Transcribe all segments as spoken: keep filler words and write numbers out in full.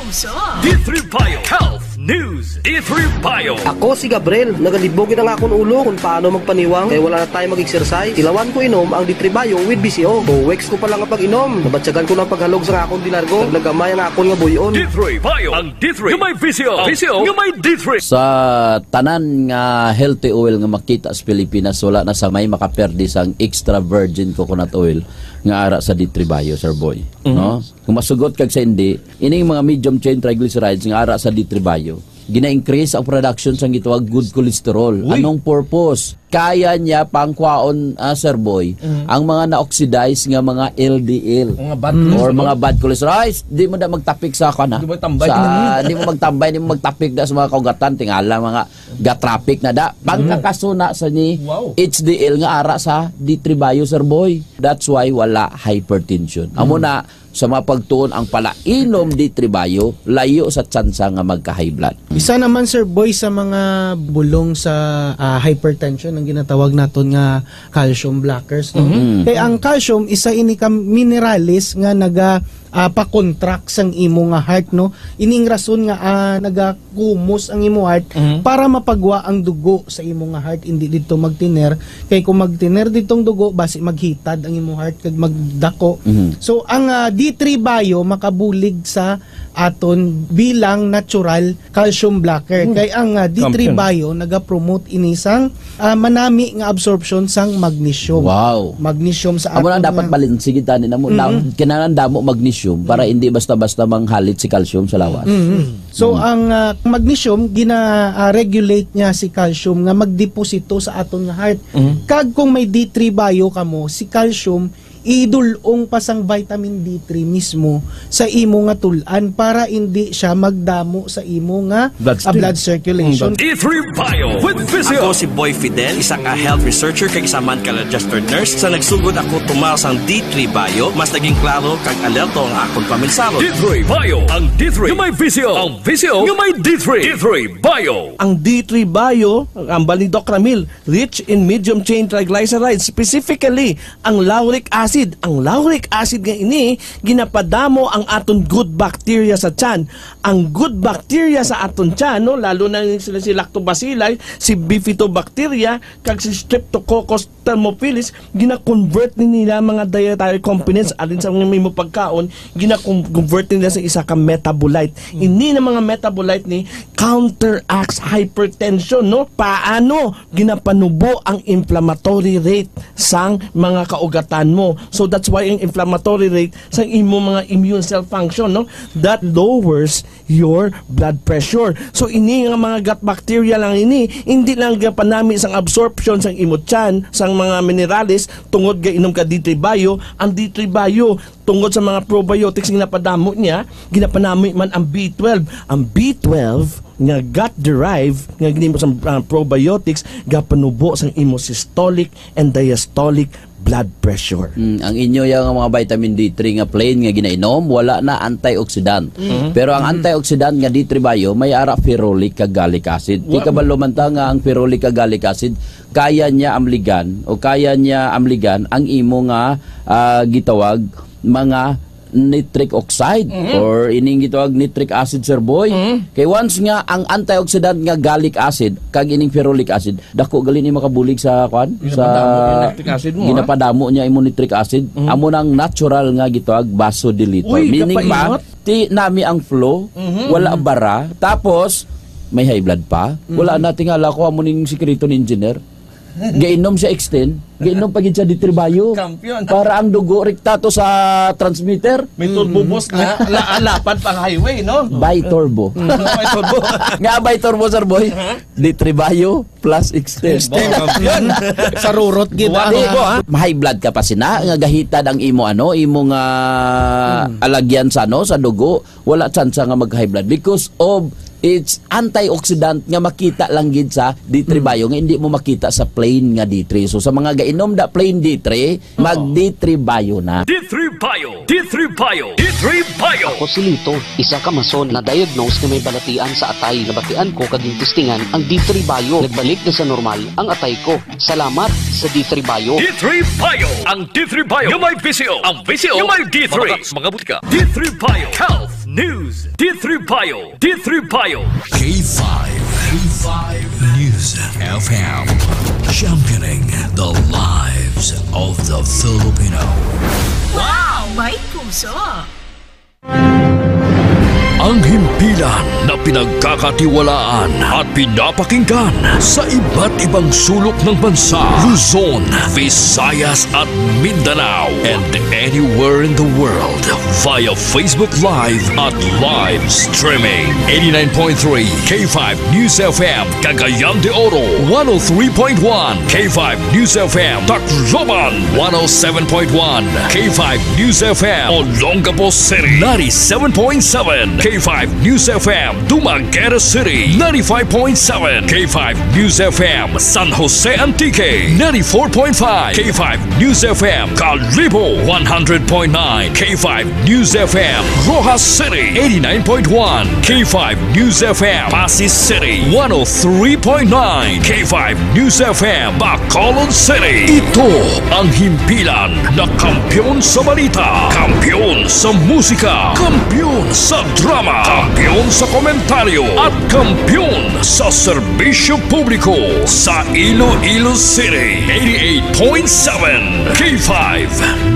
D three Bio Health News. D three Bio. Ako si Gabriel. Nagalibog gid ang akon ulo kung paano magpaniwang kay wala na tayo mag-exercise. Tilawan ko inom ang D three Bio with B C O. Two weeks ko pa lang ang pag-inom. Nabatyagan ko ng paghalog sa akon di largo. Naglagamay ang akon nga buyon. D three Bio. Ang D three nga may V C O. V C O nga may D three. Sa tanan nga healthy oil nga makita sa Pilipinas, wala na sa may makaperdi sang extra virgin coconut oil nga ara sa D three Bio, Sir Boy. Mhm. No? Kung masugot kag sa hindi, ining mga medium chain triglycerides nga ara sa D three Bio, gina-increase ang production sang gitawag good cholesterol. Uy! Anong purpose? Kaya niya pangkwaon, ah, Sir Boy, Mm. ang mga na-oxidize nga mga L D L Mga bad Mm. or cholesterol. mga bad cholesterol. Ay, s-, di mo na magtapik sa, kuwan, ha? Di mo magtambay. Sa, di mo magtambay, di mo magtapik na sa mga kaugatan. Tingala, mga ga-traffic na da. Mm. Pagkakasuna sa ni Wow. H D L nga ara sa D three Bio, Sir Boy. That's why wala hypertension. Amo Mm. na, sa mga pagtuon ang palainom D three Bio, layo sa tsansa nga magka-high blood. Isa naman, Sir Boy, sa mga bulong sa, ah, hypertension ang ginatawag naton nga calcium blockers, no? Mhm. Kay ang calcium, isa ini ka minerales nga naga, ah, pa-contract sang imo nga heart, no? Ining rason nga, ah, nagakumos ang imo heart Mhm. para mapagwa ang dugo sa imo nga heart, hindi didto magtiner. Kay kung magtiner didtong dugo, basi maghitad ang imo heart kag magdako. Mhm. So, ang, ah, D three Bio makabulig sa aton bilang natural calcium blocker. Hmm. Kay ang, ah, D three Champion. Bio nagapromote ini sang, ah, manami nga absorption sang magnesium. Wow. Magnesium sa Amo lang aton dapat nga balanse gid tani namo. Na, Mm-hmm. kinahanglan damo magnesium para Mm. hindi basta-basta manghalit si calcium sa lawas. Mm-hmm. So, Mm. ang, ah, magnesium, gina, ah, regulate niya si calcium nga magdeposito sa aton nga heart. Mm. Kag kung may D three Bio kamo, si calcium idul-ong pa sang vitamin D three mismo sa imo nga tul-an para hindi siya magdamo sa imo nga, ah, Bloodstream. blood circulation. Mm, blood- D three Bio with Physio. Ako si Boy Fidel, isa ka health researcher kag isa man ka registered nurse. Sa nagsugod ako tumar sang D three Bio, mas naging klaro kag alerto ang akon paminsaro. D three Bio, ang D three nga may V C O, ang V C O nga may D three. D three Bio. Ang D three Bio, ang bali ni Doc Ramil, rich in medium chain triglycerides, specifically ang lauric acid. Ang lauric acid nga ini, ginapadamo ang aton good bacteria sa tiyan. Ang good bacteria sa aton tiyan, no, lalo na sila si Lactobacilli, si Bifidobacteria, kag si Streptococcus thermophilus, gina-convert ni nila mga dietary components alin sa mga imo pagkaon, gina-convert nila sa isa ka metabolite. Mm. Ini na mga metabolite ni counteracts hypertension, no? Paano? Ginapanubo ang inflammatory rate sang mga kaugatan mo. So that's why ang inflammatory rate sang imo mga immune cell function, no? That lowers your blood pressure. So ini nga mga gut bacteria lang ini, hindi lang gapanami sang absorption sang imo tiyan sang mga minerales tungod ga inom ka D three Bio, ang D three Bio tungod sa mga probiotics nga napadamo niya, ginapanami man ang B twelve. Ang B twelve nga gut-derived nga ginimo sa, ah, probiotics, gapanubo sang imo systolic and diastolic blood pressure. Mm, ang inyo yang mga vitamin D three nga plain nga ginainom, wala na antioxidant. Mm. Pero ang Mm. antioxidant nga D three Bio, may ara ferulic kag gallic acid. Wa- Ikabalo man ta nga ang ferulic kag gallic acid, kaya niya amligan o kaya niya amligan ang imo nga, ah, gitawag mga nitric oxide Mhm. or ining gitawag nitric acid, Sir Boy. Mhm. Kay once nga ang antioxidant nga gallic acid kag ining ferulic acid, dako gali ni makabulig sa, kwan, Ginapadamo sa yung nitric acid mo, ha? Ginapadamo niya imo nitric acid. Mhm. Amo nang natural nga gitawag vasodilator. Uy, Meaning pa, kapaingot. ti nami ang flow, Mhm. wala bara, tapos may high blood pa. Mhm. Wala na, tingala ko amo ning sikreto ni engineer. Gainom siya Extend, gainom pa gid siya D three Bio. Kampiyon. Para ang dugo rekta to sa transmitter. May turbo Mm. boost na, la-, lapad pang highway, no? Bi-turbo. Mm, may turbo. Nga bi-turbo, Sir Boy. Ha? D three Bio plus Extend. Extend. Kampiyon. Sa rurot gid, Buwan ah. Di, ko, ha? Ma-high blood ka pa sina, nga gahitad ang imo, ano, imo nga Mm. alagyan sa, ano, sa dugo. Wala tsansa nga mag-high blood because of its antioxidant nga makita lang gid sa D three Mm. Bio nga hindi mo makita sa plain nga D three. So, sa mga gainom da plain D three, Oo. mag D three Bio na. D three Bio, D three Bio, D three Bio. Ako si Lito, isa ka mason na diagnose nga may balatian sa atay. Nabatian ko kag gintistingan ang D three Bio. Nagbalik na sa normal ang atay ko. Salamat sa D three Bio. D three Bio, ang D three Bio nga may V C O, ang V C O nga may D three. Mga, mga butika. D three Bio Health News, D three Bio, D three Bio. K five, K five News F M, championing the lives of the Filipino. Wow! May puso! Ang himpilan na pinagkakatiwalaan at pinapakinggan sa iba't ibang sulok ng bansa, Luzon, Visayas at Mindanao, and anywhere in the world via Facebook Live at live streaming. Eighty-nine point three K five News F M, Cagayan de Oro, one oh three point one K five News F M, Tacloban, one oh seven point one K five News F M, Olongapo City, ninety-seven point seven K five News F M, Dumaguete City, ninety-five point seven K five News F M, San Jose Antique, ninety-four point five K five News F M, Kalibo, one hundred point nine K five News F M, Roxas City, eighty-nine point one K five News F M, Passi City, one oh three point nine K five News F M, Bacolod City. Ito ang himpilan na kampiyon sa balita, kampiyon sa musika, kampiyon sa drama, kampiyon sa komentaryo, at kampiyon sa serbisyo publiko sa Iloilo City. Eighty-eight point seven K five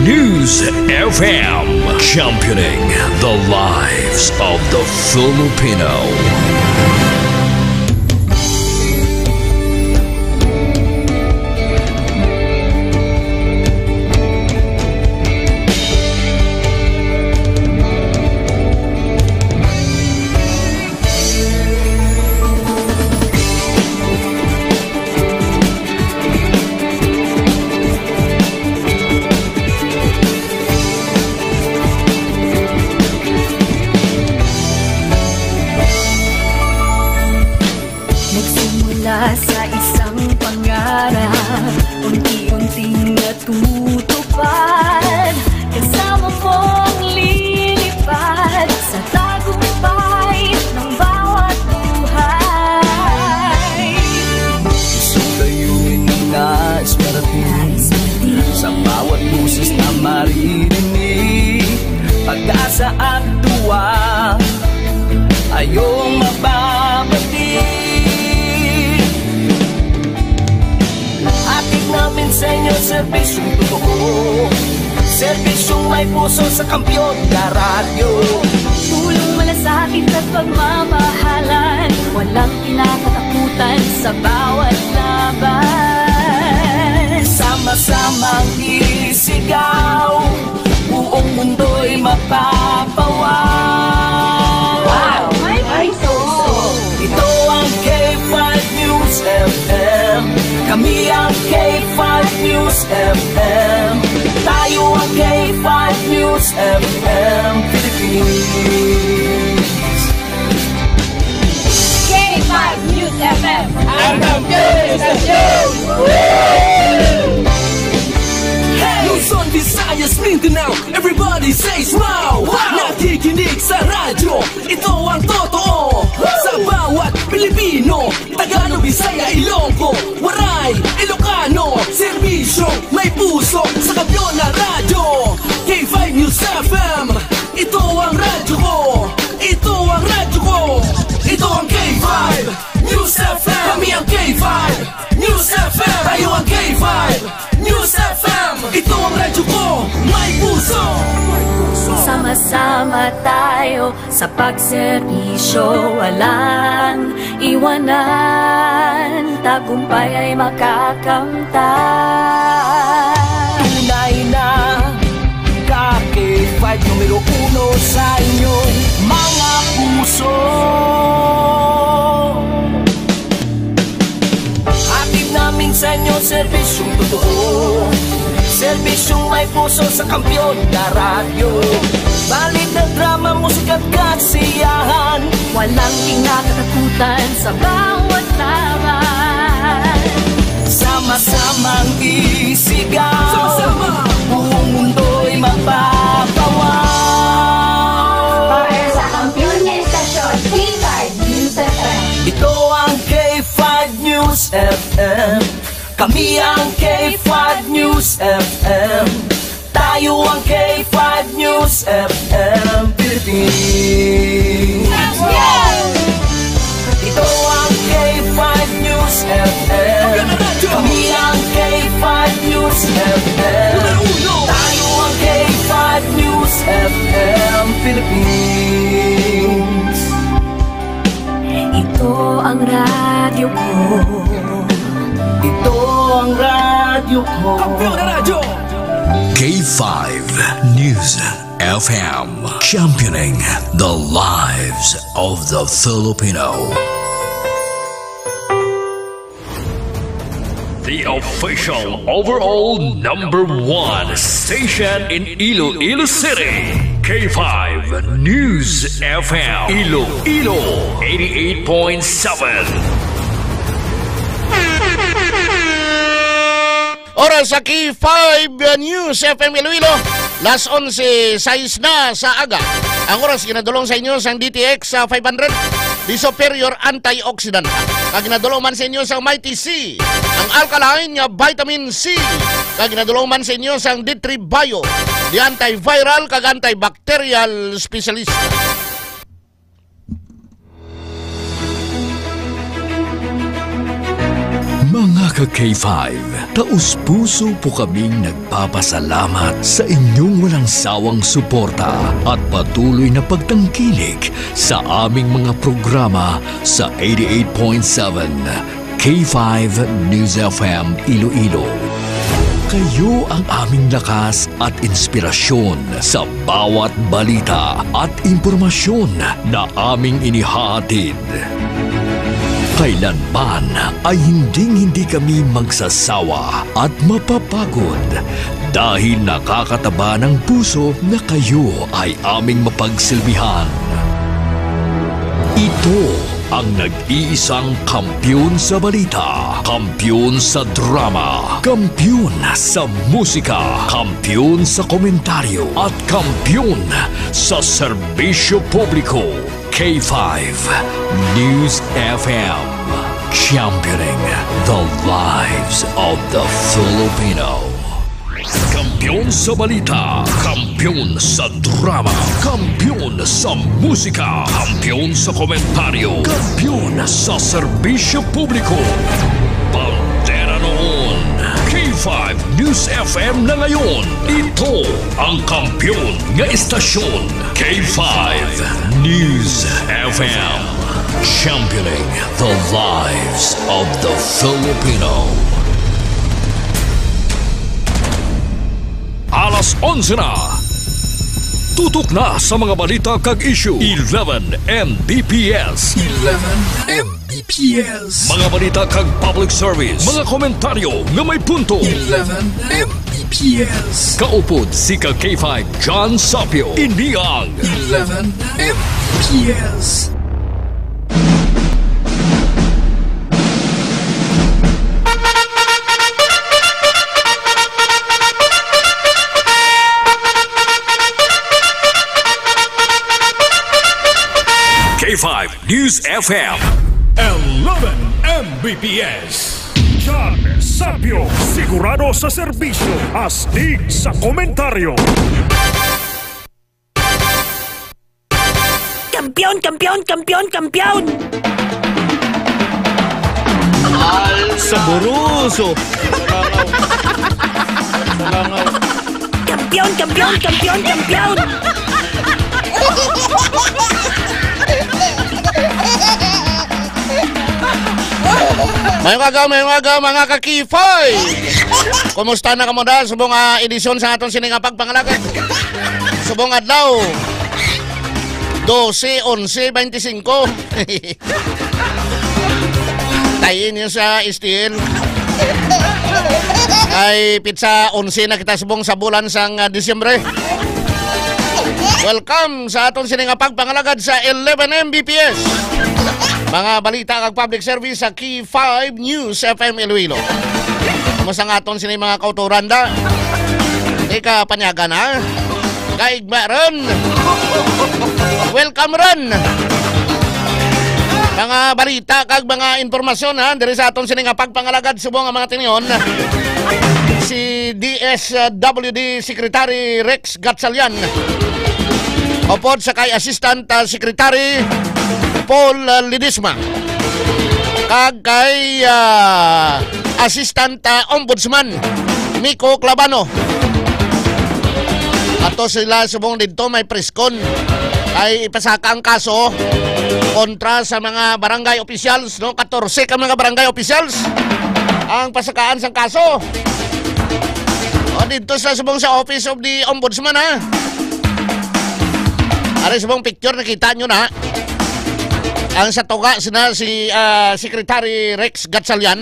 News F M, championing the lives of the Filipino. Nagsimula sa isang pangarap, unti-unting natutupad. Kasama mong lilipad sa tagumpay ng bawat buhay. Isang layunin na nais marating, sa bawat boses na maririnig, pag-asa at tuwa ay iyong mababati. Hatid namin sa inyo serbisyong totoo, serbisyong may puso sa Kampiyon na Radyo. Tulong, malasakit at pagmamahalan, walang kinakatakutan sa bawat laban. Sama-samang isigaw, buong mundo'y mapapawaw. Wow! May puso! Ito ang K five News F M. Kami ang K five News F M. Tayo ang K five News F M Philippines. K five News F M. Ang kampiyon sa show! Luzon, Visayas, Mindanao, everybody says wow! Wow! Nakikinig sa radyo, ito ang totoo. Sa bawat Pilipino, Tagalog, Bisaya, Ilonggo, Waray, Ilocano, serbisyo, may puso, sa Kampiyon na Radyo. K five News F M, ito ang radyo ko. Ito ang radyo ko. Ito ang K five News F M. Kami ang K five News F M. Tayo ang K five News F M. Ito ang radyo ko. May puso. Sama-sama tayo sa pagserbisyo, walang iwanan, tagumpay ay makakamtan. Tunay na ka K five numero uno sa inyong mga puso. Hatid namin sa inyo serbisyong totoo, serbisyong may puso sa Kampiyon na Radyo. Balita, drama, musika at kasiyahan, walang kinakatakutan sa bawat laban. Sama-samang isigaw, sama-sama, buong mundo'y mapapawaw. Para sa kampiyon nga istasyon, K five News F M. Ito ang K five News F M. Kami ang K five News F M. Tayo ang K five News F M Philippines. Ito ang K five News F M. Kami ang K five News F M. Tayo ang K five News F M Philippines. Ito ang radyo ko. Ito ang radyo ko. Kampiyon na radyo! K five News F M, championing the lives of the Filipino. The official overall number one station in Iloilo City, K five News F M, Iloilo, eighty-eight point seven. Oras sa K five News F M Iloilo, las onse sais na sa aga. Ang oras ginadulong sa inyo sang D T X sa five hundred, the Superior Antioxidant. Kag ginadulong man sa inyo sang Mighty C, ang alkaline nga vitamin C. Kag ginadulong man sa inyo sang D three Bio, the antiviral kag antibacterial specialist. Mga ka K five, taos-puso po kaming nagpapasalamat sa inyong walang sawang suporta at patuloy na pagtangkilik sa aming mga programa sa eighty-eight point seven K five News F M Iloilo. Kayo ang aming lakas at inspirasyon sa bawat balita at impormasyon na aming inihahatid. Kailanman ay hinding-hindi kami magsasawa at mapapagod dahil nakakataba ng puso na kayo ay aming mapagsilbihan. Ito ang nag-iisang kampiyon sa balita, kampiyon sa drama, kampiyon sa musika, kampiyon sa komentaryo, at kampiyon sa serbisyo publiko. K five News F M, championing the lives of the Filipino. Kampiyon sa balita, kampiyon sa drama, kampiyon sa musika, kampiyon sa komentaryo, kampiyon sa serbisyo publiko. Bandera noon, K five News F M na ngayon. Ito ang kampiyon nga estasyon, K five News F M. Championing the lives of the Filipino. Alas onse na. Tutok na sa mga balita kag issue. Eleven M B P S. Eleven M B P S. Mga balita kag public service. Mga komentaryo nga may punto. Eleven M B P S. Kaupod si ka K five John Sapio. Ini ang Eleven M B P S. K five News F M. Eleven M B P S. John Sapio, sigurado sa serbisyo, astig sa komentaryo. Kampiyon, kampiyon, kampiyon, kampiyon! Saboroso! Kampiyon, kampiyon, kampiyon, kampiyon! Mayong aga, mayong aga, mga ka-K five! Kumusta na kamo da subong, ah, edisyon sa aton sini nga pagpangalagad? Subong adlaw, dose, onse, baynte singko. Tayin niyo sa S T L. Ay, pitsa onse na kita subong sa bulan sang, ah, Disyembre. Welcome sa aton sini nga pagpangalagad sa eleven M B P S. Mga balita kag public service sa K five News F M Iloilo. Kumusta nga aton sini mga kautoran da? Di ka panyagan, ha? Kaigma ron. Welcome ron. Mga balita kag mga impormasyon, ha, diri sa aton sini nga pagpangalagad subong ang mga tingin. Si D S W D Secretary Rex Gatchalian, upod sa kay Assistant, ah, Secretary Paul, ah, Ledesma, kag kay, ah, Assistant, ah, Ombudsman Miko Clavano. Ato sila subong didto may preskon ay ipasaka ang kaso kontra sa mga barangay officials, no? Katorse ka mga barangay officials ang pasakaan sang kaso. O, didto sa subong sa Office of the Ombudsman, ha? Ari subong picture, nakita nyo na. Ang sa tunga sina si, ah, Secretary Rex Gatchalian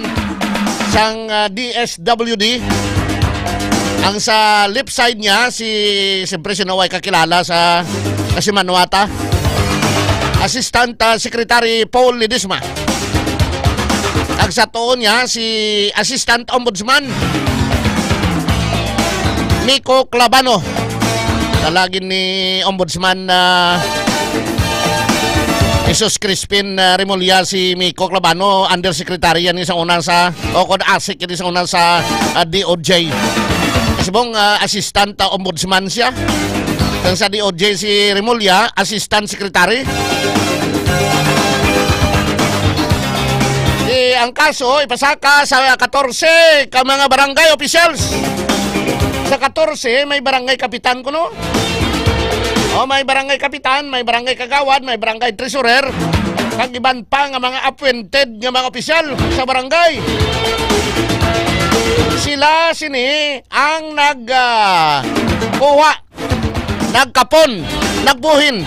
sang, ah, D S W D. Ang sa left side niya, si, siyempre, sino way kakilala sa, sa si Manuata? Assistant, ah, Secretary Paul Ledesma. Ang sa tuo niya, si Assistant Ombudsman Miko Clavano. Talagin ni Ombudsman, ah, Jesus Crispin, ah, Remulla, si Miko Clavano, undersecretary yan sa una sa, o kon asik yan sa una sa, ah, D O J. Subong, ah, assistant, ah, ombudsman siya. Kang sa D O J si Remulla, assistant secretary. Di ang kaso ipasaka sa katorse ka mga barangay officials. Sa katorse, may barangay kapitan kuno. O, may barangay kapitan, may barangay kagawad, may barangay treasurer, kag iban pa nga mga appointed nga mga opisyal sa barangay. Sila sini ang nag, ah, kuha, nagkapon, nagbuhin.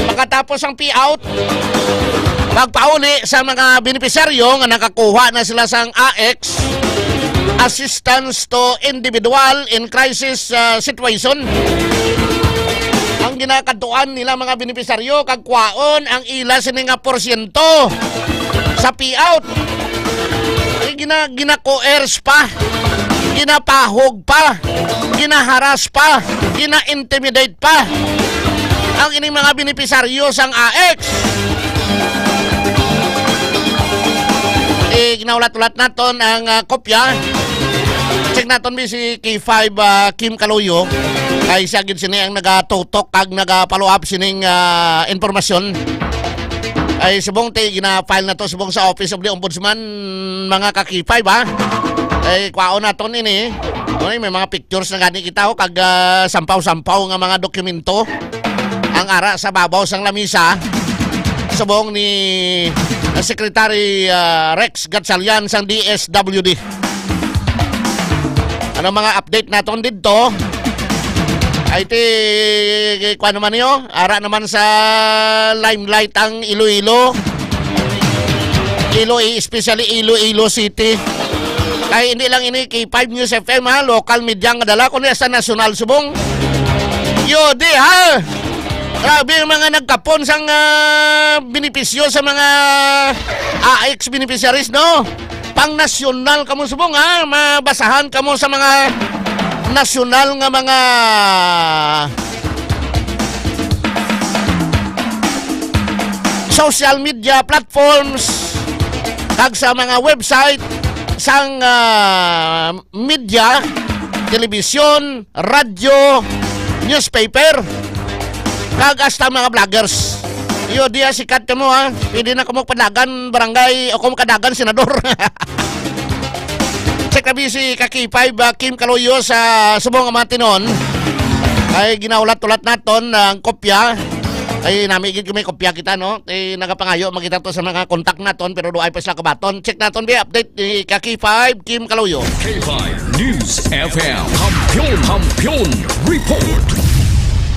Makatapos ang payout, magpauli sa mga benepisyaryo nga nakakuha na sila sang A X, Assistance to Individual in Crisis, ah, Situation. Ang ginakadtuan nila mga benepisyaryo kag kwaon ang ila sini nga porsyento sa payout. Ay, gina-, gina-coerce pa, ginapahog pa, ginaharas pa, gina-intimidate pa ang ining mga benepisyaryo sang A X. Eh, ginaulat-ulat naton ang, ah, kopya. Check naton bi si K five, ah, Kim Caloyo. Kay siya gid sini ang nagatutok kag naga-follow up sining, ah, impormasyon. Ay, subong ti, gina-file na to, subong sa Office of the Ombudsman, mga ka-K five, ha? Ay, kwaon naton ini. Ano, may mga pictures na gani kita, oh, kag, ah, sampaw-sampaw nga mga dokumento ang ara sa babaw sang lamisa. Subong ni, ah, Secretary, ah, Rex Gatchalian sang D S W D. Ano mga update naton didto? Ay, ti, kuwan naman niyo, ara naman sa limelight ang Iloilo. Ilo-, especially Iloilo City. Kay hindi lang ini K five News F M, ha, local media nga dala, kundi sa nasyonal subong. Yo, di, ha? Grabe ang mga nagkapon sang, ah, benepisyo sa mga A X beneficiaries, no? Pang nasyonal kamo subong, ha? Mabasahan kamo sa mga nasyonal nga mga social media platforms kag sa mga website sang, ah, media, telebisyon, radyo, newspaper, kag hasta mga vloggers. Yo, diya sikat kamo, ha. Pwede na kamo padagan barangay o kung kadagan senador. Check na bi si ka K five, ah, Kim Caloyo sa subong nga mga tinon. Ay ginaulat-ulat naton ang kopya. Ay nami gid kami kopya kita, no? Ay nagapangayo makita to sa mga kontak naton, pero duay pa sila kabaton. Check naton bi update ni ka K five, Kim Caloyo. K five News F M. Kampiyon, Kampiyon Report.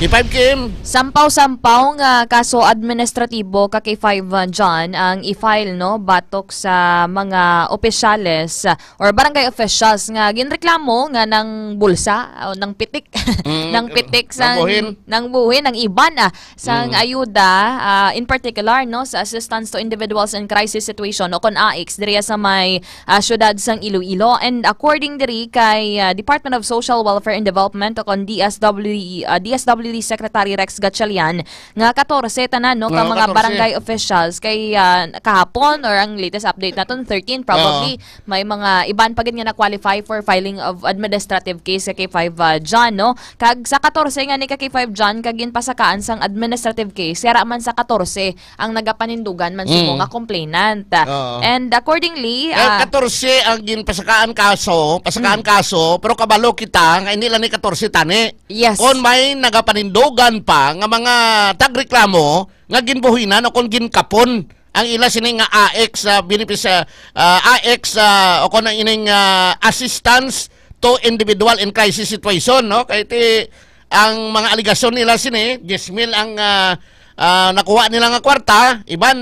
K five Kim. Sampaw-sampaw nga kaso administratibo ka K five, uh, John, ang i-file, no, batok sa mga opisyales, uh, or barangay officials nga ginreklamo nga nang bulsa o nang pitik, Mm, nang pitik nang sang buhin. Nang buhin, nang iban, ah, sang Mm. ayuda, ah, in particular, no, sa Assistance to Individuals in Crisis Situation o kon A X diriya sa may, ah, siyudad sang Iloilo. And according diri kay, ah, Department of Social Welfare and Development o kon D S W, ah, D S W Secretary Rex Gatchalian nga katorse tanan, no, ka Nga mga katorse. barangay officials kay, ah, kahapon, or ang latest update naton, thirteen probably. Oo. May mga iban pa gid nga na-qualify for filing of administrative case sa K five, ah, John, no? Kag sa katorse nga ni ka K five John, kag ginpasakaan sang administrative case, yara man sa katorse ang nagapanindugan man simo Mm. nga complainant. Oo. And accordingly, Eh, ah, katorse ang ginpasakaan kaso, pasakaan Mm. kaso, pero kabalo kita nga hindi lang ni katorse tani. Yes. Kon may nagapanindugan pa nga mga tagreklamo nga ginbuhinan o kon ginkapon ang ila sini nga A X, ah, benefis-, ah, ah, A X, ah, o kon ang ining, ah, assistance to individual in crisis situation, no? Kay ti, ang mga aligasyon nila sini, diyes mil ang, ah, ah, nakuha nila nga kwarta, iban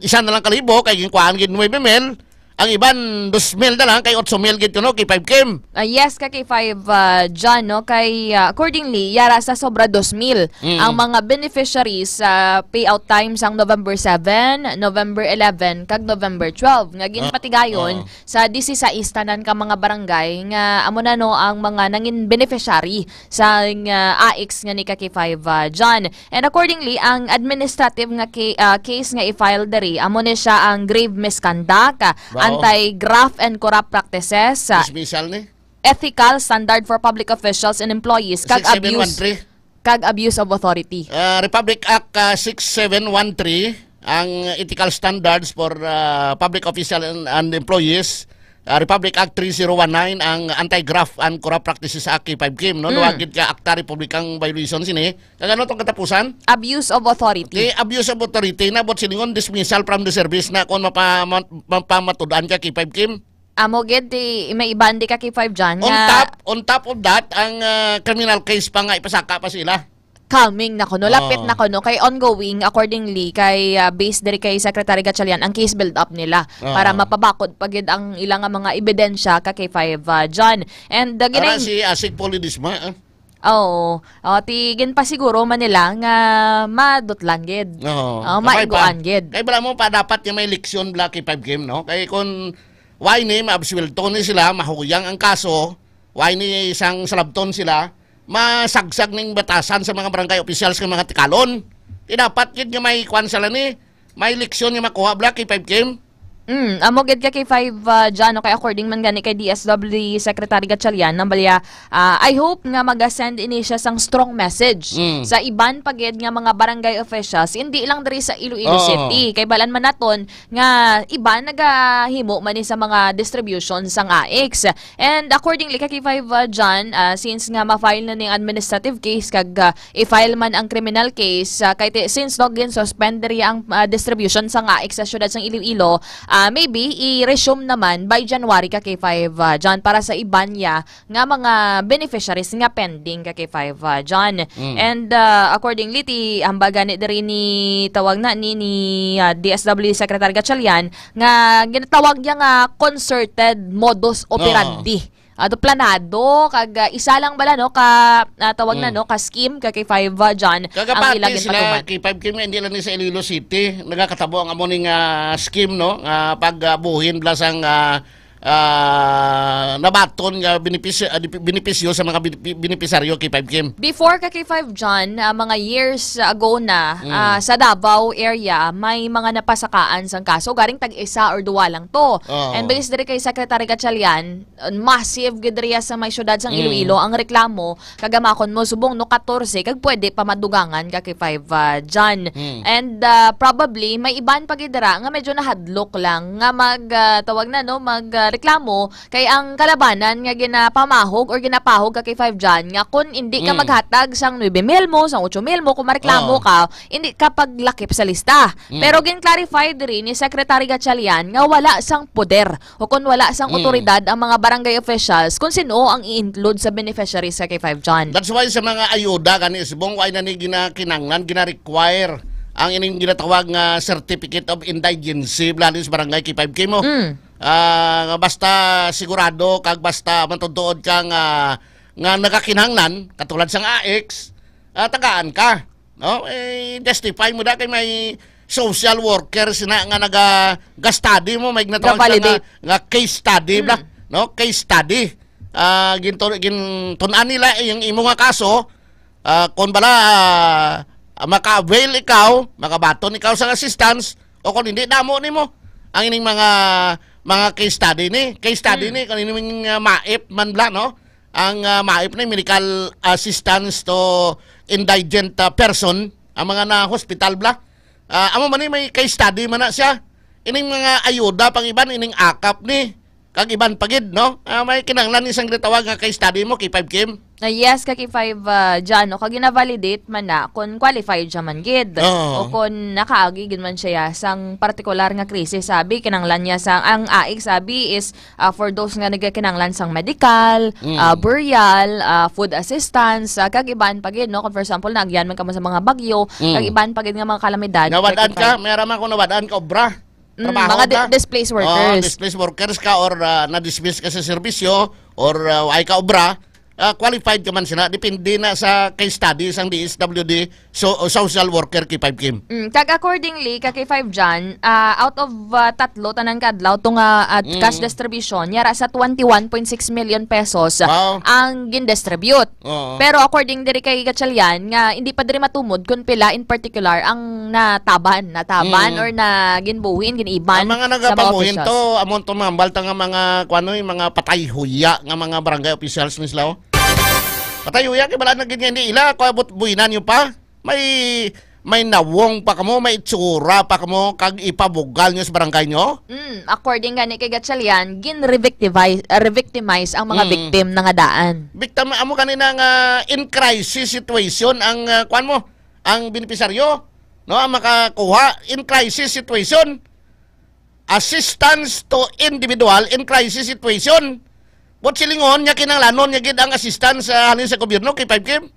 isa na lang kalibo kay ginkuhaan gid nuebe mil, ang iban dos mil na lang kay otso mil gid kuno kay five Kim. Ah, yes, ka kay five, ah, John, no? Kay, ah, accordingly, yara sa sobra dos mil Mm. ang mga beneficiaries sa payout times ang November seven, November eleven, kag November twelve, nga Ah, ginpatigayon ah. sa disisais tanan ka mga barangay nga amo na, no, ang mga nangin beneficiary sa, ah, A X nga ni ka K five, ah, John. And accordingly, ang administrative nga ca-, ah, case nga i-file diri, amo ni siya ang grave misconduct, ah, Bao. anti-graft and corrupt practices, ah, Dismissal ni? ethical standard for public officials and employees, kag abuse, Six seven one three. kag abuse of authority. Ah, Republic Act, ah, six seven one three, ang ethical standards for, ah, public official and, and employees. Ah, Republic Act three zero one nine, ang Anti-Graft and Corrupt Practices Act, K five Kim, no? Mm. Duha gid ka akta republikang violation sini. Kag ano tong katapusan? Abuse of authority. Okay, abuse of authority na, but silingon dismissal from the service na kung mapa-, ma-, mapamatud-an ka, K five Kim. Amo gid, di, may iban di ka, K five John, On nga top, on top of that, ang, ah, criminal case pa nga ipasaka pa sila. Coming na kuno, lapit Oo. na kuno, kay ongoing, accordingly, kay, ah, based diri kay Secretary Gatchalian, ang case build-up nila Oo. para mapabakod pa gid ang ila nga mga ebidensya ka K five, ah, John. And, uh, Ara ginaing- si Asig Polidisma, ah. Oo. Oh, ti ginpasiguro man nila nga madutlan gid. Oo. Oh, Kamay pa. maiguan gid. Kay bala mo pa dapat nga may eleksyon bala kay five Kim, no? Kay kung why ni maabsuwelto ni sila, mahuyang ang kaso, why ni isang salabton sila, masagsag ning batasan sa mga barangay officials nga mga tikalon. Ti dapat gid nga may kwan sila ni, may eleksyon nga makuha bala kay five Kim. Mm, amo gid ka kay five, uh, John, no? Kay according man gani kay D S W D Secretary Gatchalian, nang balya, ah, I hope nga maga-send ini siya sang strong message Mm. sa iban pa gid nga mga barangay officials, hindi lang diri sa Iloilo Oo. City. Kay balan man naton nga iban nagahimo man ni sa mga distribution sang A X. And accordingly, ka K five, uh, John, uh, since nga ma-file na ning administrative case kag, uh, i-file man ang criminal case, uh, kay ti-, since no, gin-suspend diri ang, uh, distribution sang A X sa siyudad sang Iloilo, uh, maybe i-resume naman by January ka K five, uh, John, para sa iban niya nga mga beneficiaries nga pending ka K five, uh, John. Mm. And, uh, accordingly, ti hambal gani diri ni tawag na ni, ni, uh, D S W D Secretary Gatchalian nga ginatawag niya nga concerted modus Oo. operandi. Ato planado kag, ah, isa lang bala, no, ka, ah, tawag na, Mm. no, ka scheme ka K five, ah, John, ang Kagapati ilang sila ginpatuman. K five Kim, hindi lang ni sa Iloilo City nagakatabo ang amo ning, ah, scheme, no, nga pag, ah, buhin bala sang, ah, ah, nabaton nga benepis-, ah, di-, benepisyo sa mga binipi-, benepisaryo K five Kim. Before ka K five John, ah, mga years ago na, Mm. ah, sa Davao area, may mga napasakaan sang kaso. Garing tag-isa or duwa lang to. Oo. And based diri kay Secretary Gatchalian, uh, massive gid riya sa may syudad sang Mm. Iloilo ang reklamo, kag amakon mo subong no katorse kag pwede pa madugangan ka kay five, uh, John. Mm. And, uh, probably may iban pa gid dira nga medyo nahadlok lang nga mag, uh, tawag na, no, mag, uh, reklamo kay ang kalabanan nga ginapamahog or ginapahog ka kay five John nga kun hindi ka Mm. maghatag sang nuebe mil mo, sang otso mil mo, kung mareklamo Oo. ka, hindi ka paglakip sa lista. Mm. Pero gin-clarify diri ni Secretary Gatchalian nga wala sang poder o kon wala sang Mm. otoridad ang mga barangay officials kung sino ang i-include sa beneficiaries sa K five John. That's why sa mga ayuda gani subong, why na ni ginakinanglan, gina-require ang ining ginatawag nga certificate of indigency, bala ni sa barangay K five Kim mo. Mm. Ah, nga basta sigurado kag basta matutuod ka nga, nga nagakinanglan, katulad sang A X, ah, tagaan ka. No? Eh, justify mo da kay may social worker sina nga naga-, ga-study mo, may ginatawag sila nga, Ga-validate. nga case study, bala, Mm. no? Case study. Ah, ginto-, gintun-an nila yung imo nga kaso, Ah, kung bala, ah, maka-avail ikaw, makabaton ikaw sa assistance, o kung hindi, damo nimo ang ining mga, mga case study ni, case study Hmm. ni, kung ining, ah, MAIP man bala, no? Ang, ah, MAIP ni, medical assistance to indigent, ah, person, ang mga na hospital bala. Ah, amo man ni, may case study man na siya. Ining mga ayuda pang iban, ining akap ni, kag iban pa gid, no? Ah, may kinahanglan ni sang gitawag nga case study mo, K five Kim. Ah, yes, ka K five, ah, Jan, no? Kag gina-validate man na kung qualified siya man gid. Oo. O kung nakaagi gid man siya sang partikular nga krisis, sabi, kinahanglan niya sa, ang aig, sabi, is, ah, for those nga nagkinahanglan sang medical, Mm. ah, burial, ah, food assistance, ah, kag iban pa gid, no? Kung for example, naagyan man kamo sa mga bagyo, Mm. kag iban pa gid nga mga kalamidad, Nawad-an ka, K five. May ara man kung nawad-an ka obra. Mm, Trabaho mga di-, ka? displaced Oh, workers. displaced workers ka or, ah, na-dismiss ka sa serbisyo or, ah, way ka obra, ah, qualified ka man sina. Depende na sa case study sang D S W D, so, o social worker, K five Kim. Mm, kag accordingly, ka K five Jan, ah, out of, ah, tatlo tanan ka adlaw to nga, ah, Mm. cash distribution, yara sa twenty-one point six million pesos Wow. ang gindistribute. Oo. Pero according diri kay Gatchalian nga hindi pa diri matumod kung pila in particular ang nataban, nataban Mm. or na ginbuhin, giniban Ang mga sa mga nagapamuhin officials. to, amon to mambal ta nga mga, kuwan, oy, mga patay huya nga mga barangay officials ni sila, oh. Patay huya, kay bala na gid nga hindi ila, kaya but-, buhinan nyo pa. May, may nawong pa kamo, may itsura pa kamo, kag ipabugal nyo sa barangay nyo? Mm, according gani kay Gatchalian, gin-revictimize, ah, revictimize ang mga Mm. victim na nga daan. Victim, amo gani na nga in crisis situation ang, ah, kuwan mo, ang benepisaryo, no, ang makakuha in crisis situation. Assistance to individual in crisis situation. But silingon niya kinahanglanon niya gid ang assistance, ah, halin sa gobyerno, K five Kim?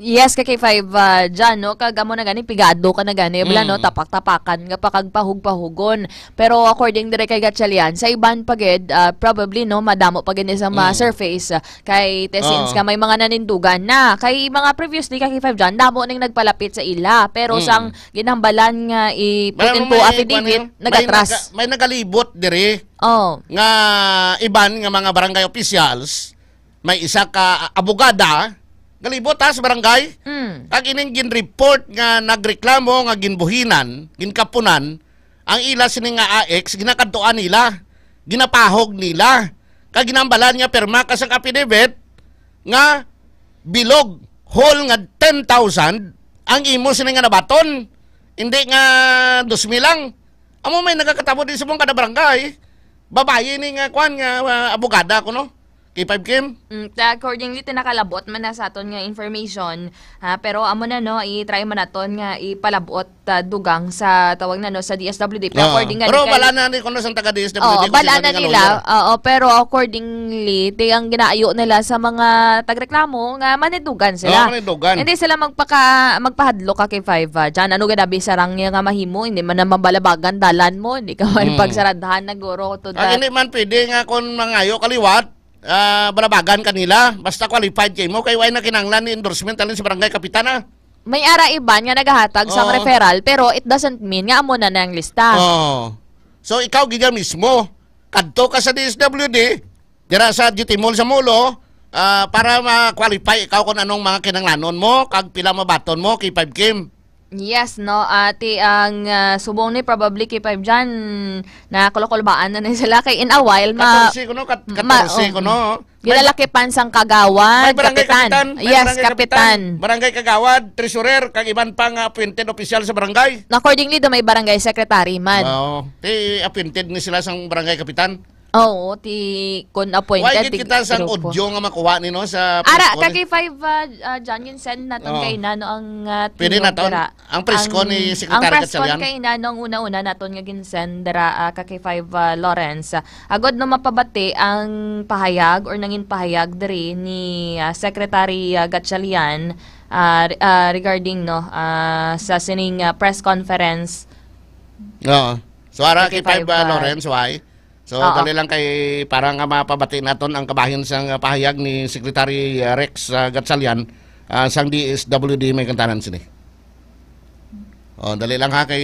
Yes, ka K five, ah, Jan, no? Kag amo na gani, pigado ka na gani, bala, no? Mm. Tapak-tapakan nga pa kag pahug-pahugon. Pero according dire kay Gatchalian, sa iban pa gid, ah, probably, no, madamo pa gid ni sa ma-, Mm. surface, ah, kay te since Oo. nga may mga nanindugan na. Kay mga previously, ka K five Jan, damo ning nagpalapit sa ila. Pero Mm. sang ginhambalan nga i-, Pero put into may affidavit, kuwan yun, may nagatras. naga-, may nagalibot diri Oh. nga iban nga mga barangay officials, may isa ka abogada, galibot ha sa barangay. Mm. Kag ining ginreport nga nagreklamo nga ginbuhinan, ginkapunan, ang ila sini nga aex, ginakadtuan nila, ginapahog nila, kag ginambalan nga pirma ka sa affidavit nga bilog, whole nga ten thousand ang imo sini nga nabaton, hindi nga dos mil lang. Amo may nagakatabo din sa mong kada barangay. Babayi ni nga kwan nga, ah, abogada ko, no? K five Kim? Mm, ta-, accordingly, tinakalabot man na sa aton nga information, ha? Pero amo na, no, i-try man naton nga ipalabot, ah, dugang sa tawag na, no, sa D S W D. Pero Oo. according gani Pero kay bala na ni kuno sang taga D S W D Oo, kung bala sino na ni nga nila. lawyer. Oo, pero accordingly, ti ang ginaayo nila sa mga tagreklamo nga manidugan sila. Oo, manidugan. Hindi sila magpaka-, magpahadlok ka kay five, ah, dyan. Ano ganabi sa rang niya nga mahimo? Hindi man na mabalabagan dalan mo. Hindi ka man Mm. pagsaradhan na guro to Ang that. hindi man pwede nga kung mangayo kaliwat, ah, balabagan kanila. Basta qualified kay mo. Kay why na kinanglan ni endorsement alin sa barangay kapitan, ah. May ara iban nga nagahatag sang Oo. referral, pero it doesn't mean nga amo na na ang lista. Oo. So, ikaw gid mismo, kadto ka sa D S W D, dira sa Duty Mall sa Molo, ah, para ma-qualify ikaw kung anong mga kinanglanon mo, kag pila mabaton mo, K five Kim. Yes, no. Ati ang, ah, subong ni probably K five dyan, na kulakulbaan na ni sila kay in a while, ma-, Katorse kuno, kat-, ma-, katorse um, kuno. May ba-, Gilalakipan sang kagawad, may barangay kapitan. kapitan, may Yes, barangay kapitan. kapitan. Barangay kagawad, treasurer, kag iban pa nga appointed official sa barangay. Accordingly, do may barangay secretary man. Oo. Ti appointed ni sila sang barangay kapitan. Oo, ti kun appointed, Why gid ti kita sang grupo. audio nga makuha ni, no, sa Ara, press con? ka K five, ah, ah, John, yun send naton Oo. kay Nano ang, ah, Pwede team naton? dira. Ang press con ni Ang, Secretary ang press con Gatchalian? kay Nano ang una-una naton nga ginsend dira, ah, ka K five, ah, Lawrence. Agod no mapabati ang pahayag or nangin pahayag diri ni, ah, Secretary, ah, Gatchalian, ah, re-, ah, regarding, no, ah, sa sining, ah, press conference. Oo. So, ara K five, K five, ah, ah, Lawrence, why? So, Oo. dali lang kay para nga mapabati naton ang kabahin sang pahayag ni Secretary, ah, Rex, ah, Gatchalian, ah, sang D S W D may kantanan sini. Oh, dali lang ha, kay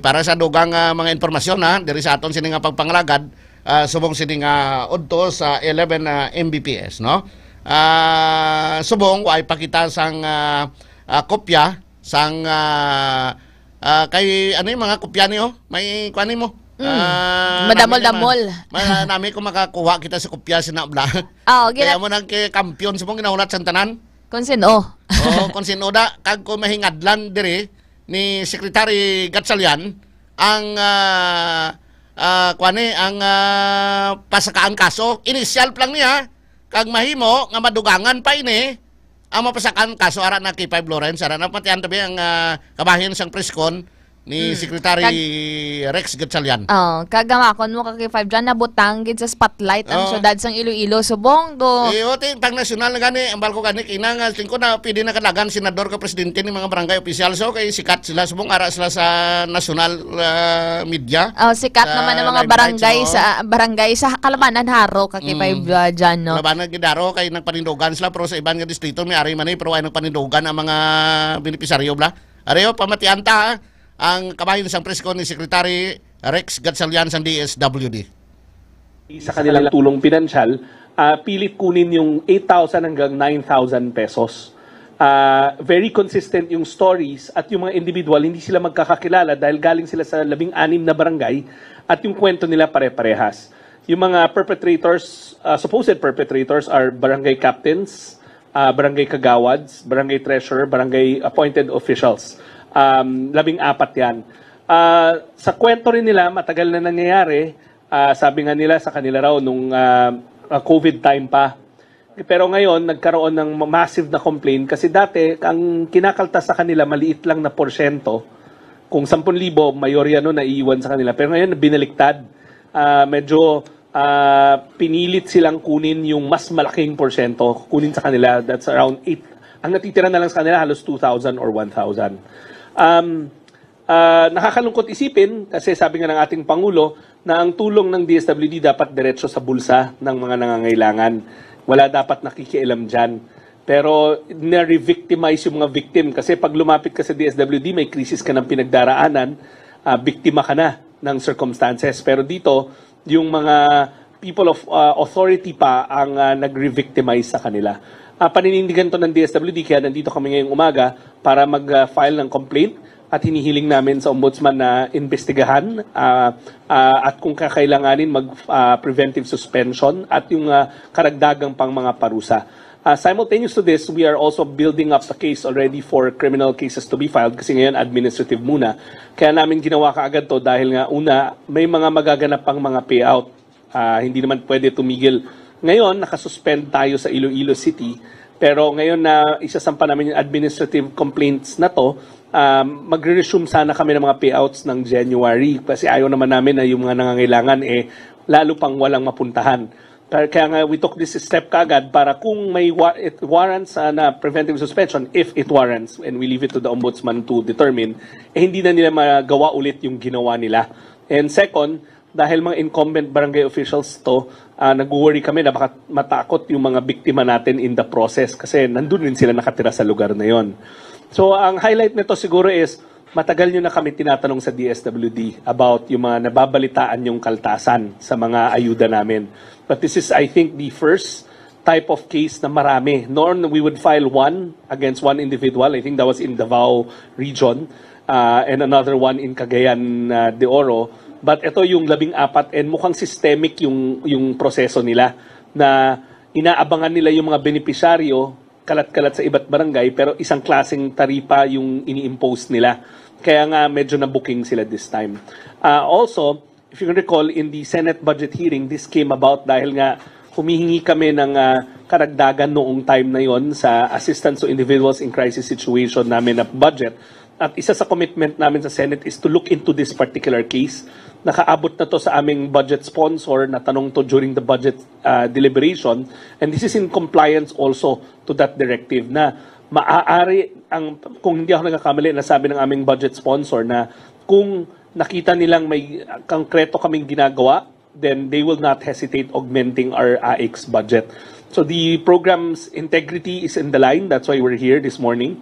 para sa dugang, ah, mga impormasyon, ha, diri sa aton sini nga pagpangalagad, ah, subong sini nga udto sa eleven, ah, M B P S, no? Ah, subong, wa ipakita sang, ah, ah, kopya sang, ah, ah, kay ano yung mga kopya niyo? May kuan mo? Mm. Ah, Madamol-damol. Nami, ma-, nami kung makakuha kita sa kopya sa nabla. Oh, Kaya gina- mo nang kay kampiyon subong ginahulat sang tanan. Kung sino. Oo, kung sino da, kag kung mahingadlan diri ni Secretary Gatchalian ang, ah, ah, kuan ni, ang, ah, pasakaan kaso. Initial pa lang niya, kag mahimo nga madugangan pa ini ang mapasakaan kaso. Ara na kay Five Lawrence, ara na pati ang tabi ang, ah, kabahin sang press con ni Mm. Secretary Kag- Rex Gatchalian. Oh, kagamakon mo ka kay Five John, nabutang gid sa spotlight ang Oh. syudad sang Iloilo. Subong do. Eh, o, ti, pang nasyonal na gani, ang balko gani, kinang, ah, tingko na, pwede na kalagan senador ka presidente ni mga barangay official. So, kay sikat sila, subong ara sila sa national, ah, media. Oh, sikat Sa naman ang mga limelight, barangay so, sa, barangay sa Kalabanan Haro, ka kay Mm. Five, ah, John, no? Kalabanan gid Haro, kay nagpanindugan sila, pero sa iban nga distrito, may ari man eh, pero ay nagpanindugan ang mga benepisaryo, bla. Areo, pamatian ta, ha? Ang kabahin sang press con ni Secretary Rex Gatchalian sang D S W D. Sa kanilang tulong pinansyal, ah, pilit kunin yung eight thousand hanggang nine thousand pesos. Ah, very consistent yung stories at yung mga individual, hindi sila magkakakilala dahil galing sila sa labing-anim na barangay at yung kwento nila pare-parehas. Yung mga perpetrators, ah, supposed perpetrators are barangay captains, ah, barangay kagawads, barangay treasurer, barangay appointed officials. Um, labing-apat yan. Ah, sa kwento rin nila, matagal na nangyayari. Ah, sabi nga nila sa kanila raw nung, ah, ah, COVID time pa. Pero ngayon, nagkaroon ng ma-, massive na complaint kasi dati, ang kinakaltas sa kanila, maliit lang na porsyento. Kung sampung libo, mayorya nun naiiwan sa kanila. Pero ngayon, binaliktad. Ah, medyo, ah, pinilit silang kunin yung mas malaking porsyento, kunin sa kanila. That's around eight. Ang natitira na lang sa kanila, halos two thousand or one thousand. Um, ah, nakakalungkot isipin, kasi sabi nga ng ating Pangulo, na ang tulong ng D S W D dapat diretso sa bulsa ng mga nangangailangan. Wala dapat nakikialam dyan. Pero na-re-victimize yung mga victim. Kasi pag lumapit ka sa D S W D, may krisis ka ng pinagdaraanan, ah, biktima ka na ng circumstances. Pero dito, yung mga people of, ah, authority pa ang, ah, nagre-victimize sa kanila. Ah, paninindigan to ng D S W D, kaya nandito kami ngayong umaga para mag-file ng complaint at hinihiling namin sa Ombudsman na imbestigahan, ah, ah, at kung kakailanganin, mag, ah, preventive suspension at yung, ah, karagdagang pang mga parusa. Ah, simultaneous to this, we are also building up the case already for criminal cases to be filed kasi ngayon administrative muna. Kaya namin ginawa kaagad to dahil nga una, may mga magaganap pang mga payout. Ah, hindi naman pwede tumigil. Ngayon, nakasuspend tayo sa Iloilo City, pero ngayon na isasampa namin yung administrative complaints na to, ah, magre-resume sana kami ng mga payouts ng January kasi ayaw naman namin na yung mga nangangailangan, eh, lalo pang walang mapuntahan. Kaya, kaya nga, we took this step kaagad para kung may wa-, it warrants, ah, na preventive suspension, if it warrants, and we leave it to the ombudsman to determine, eh, hindi na nila magawa ulit yung ginawa nila. And second, dahil mga incumbent barangay officials to, ah, nag-worry kami na baka matakot yung mga biktima natin in the process kasi nandun rin sila nakatira sa lugar na yon. So, ang highlight nito siguro is, matagal nyo na kami tinatanong sa D S W D about yung mga nababalitaan yung kaltasan sa mga ayuda namin. But this is, I think, the first type of case na marami. Noon, we would file one against one individual. I think that was in Davao Region, uh, and another one in Cagayan, uh, de Oro. But ito yung labing-apat, and mukhang systemic yung, yung proseso nila na inaabangan nila yung mga benepisyaryo, kalat-kalat sa iba't barangay, pero isang klaseng taripa yung ini-impose nila. Kaya nga medyo na-booking sila this time. Uh, also, if you can recall, in the Senate budget hearing, this came about dahil nga humihingi kami ng, ah, karagdagan noong time na yon sa assistance to individuals in crisis situation namin na budget. At isa sa commitment namin sa Senate is to look into this particular case. Nakaabot na to sa aming budget sponsor, natanong to during the budget, ah, deliberation, and this is in compliance also to that directive na maaari ang, kung hindi ako nagkakamali, nasabi ng aming budget sponsor na kung nakita nilang may konkreto kaming ginagawa, then they will not hesitate augmenting our A I C S budget. So the program's integrity is in the line. That's why we're here this morning.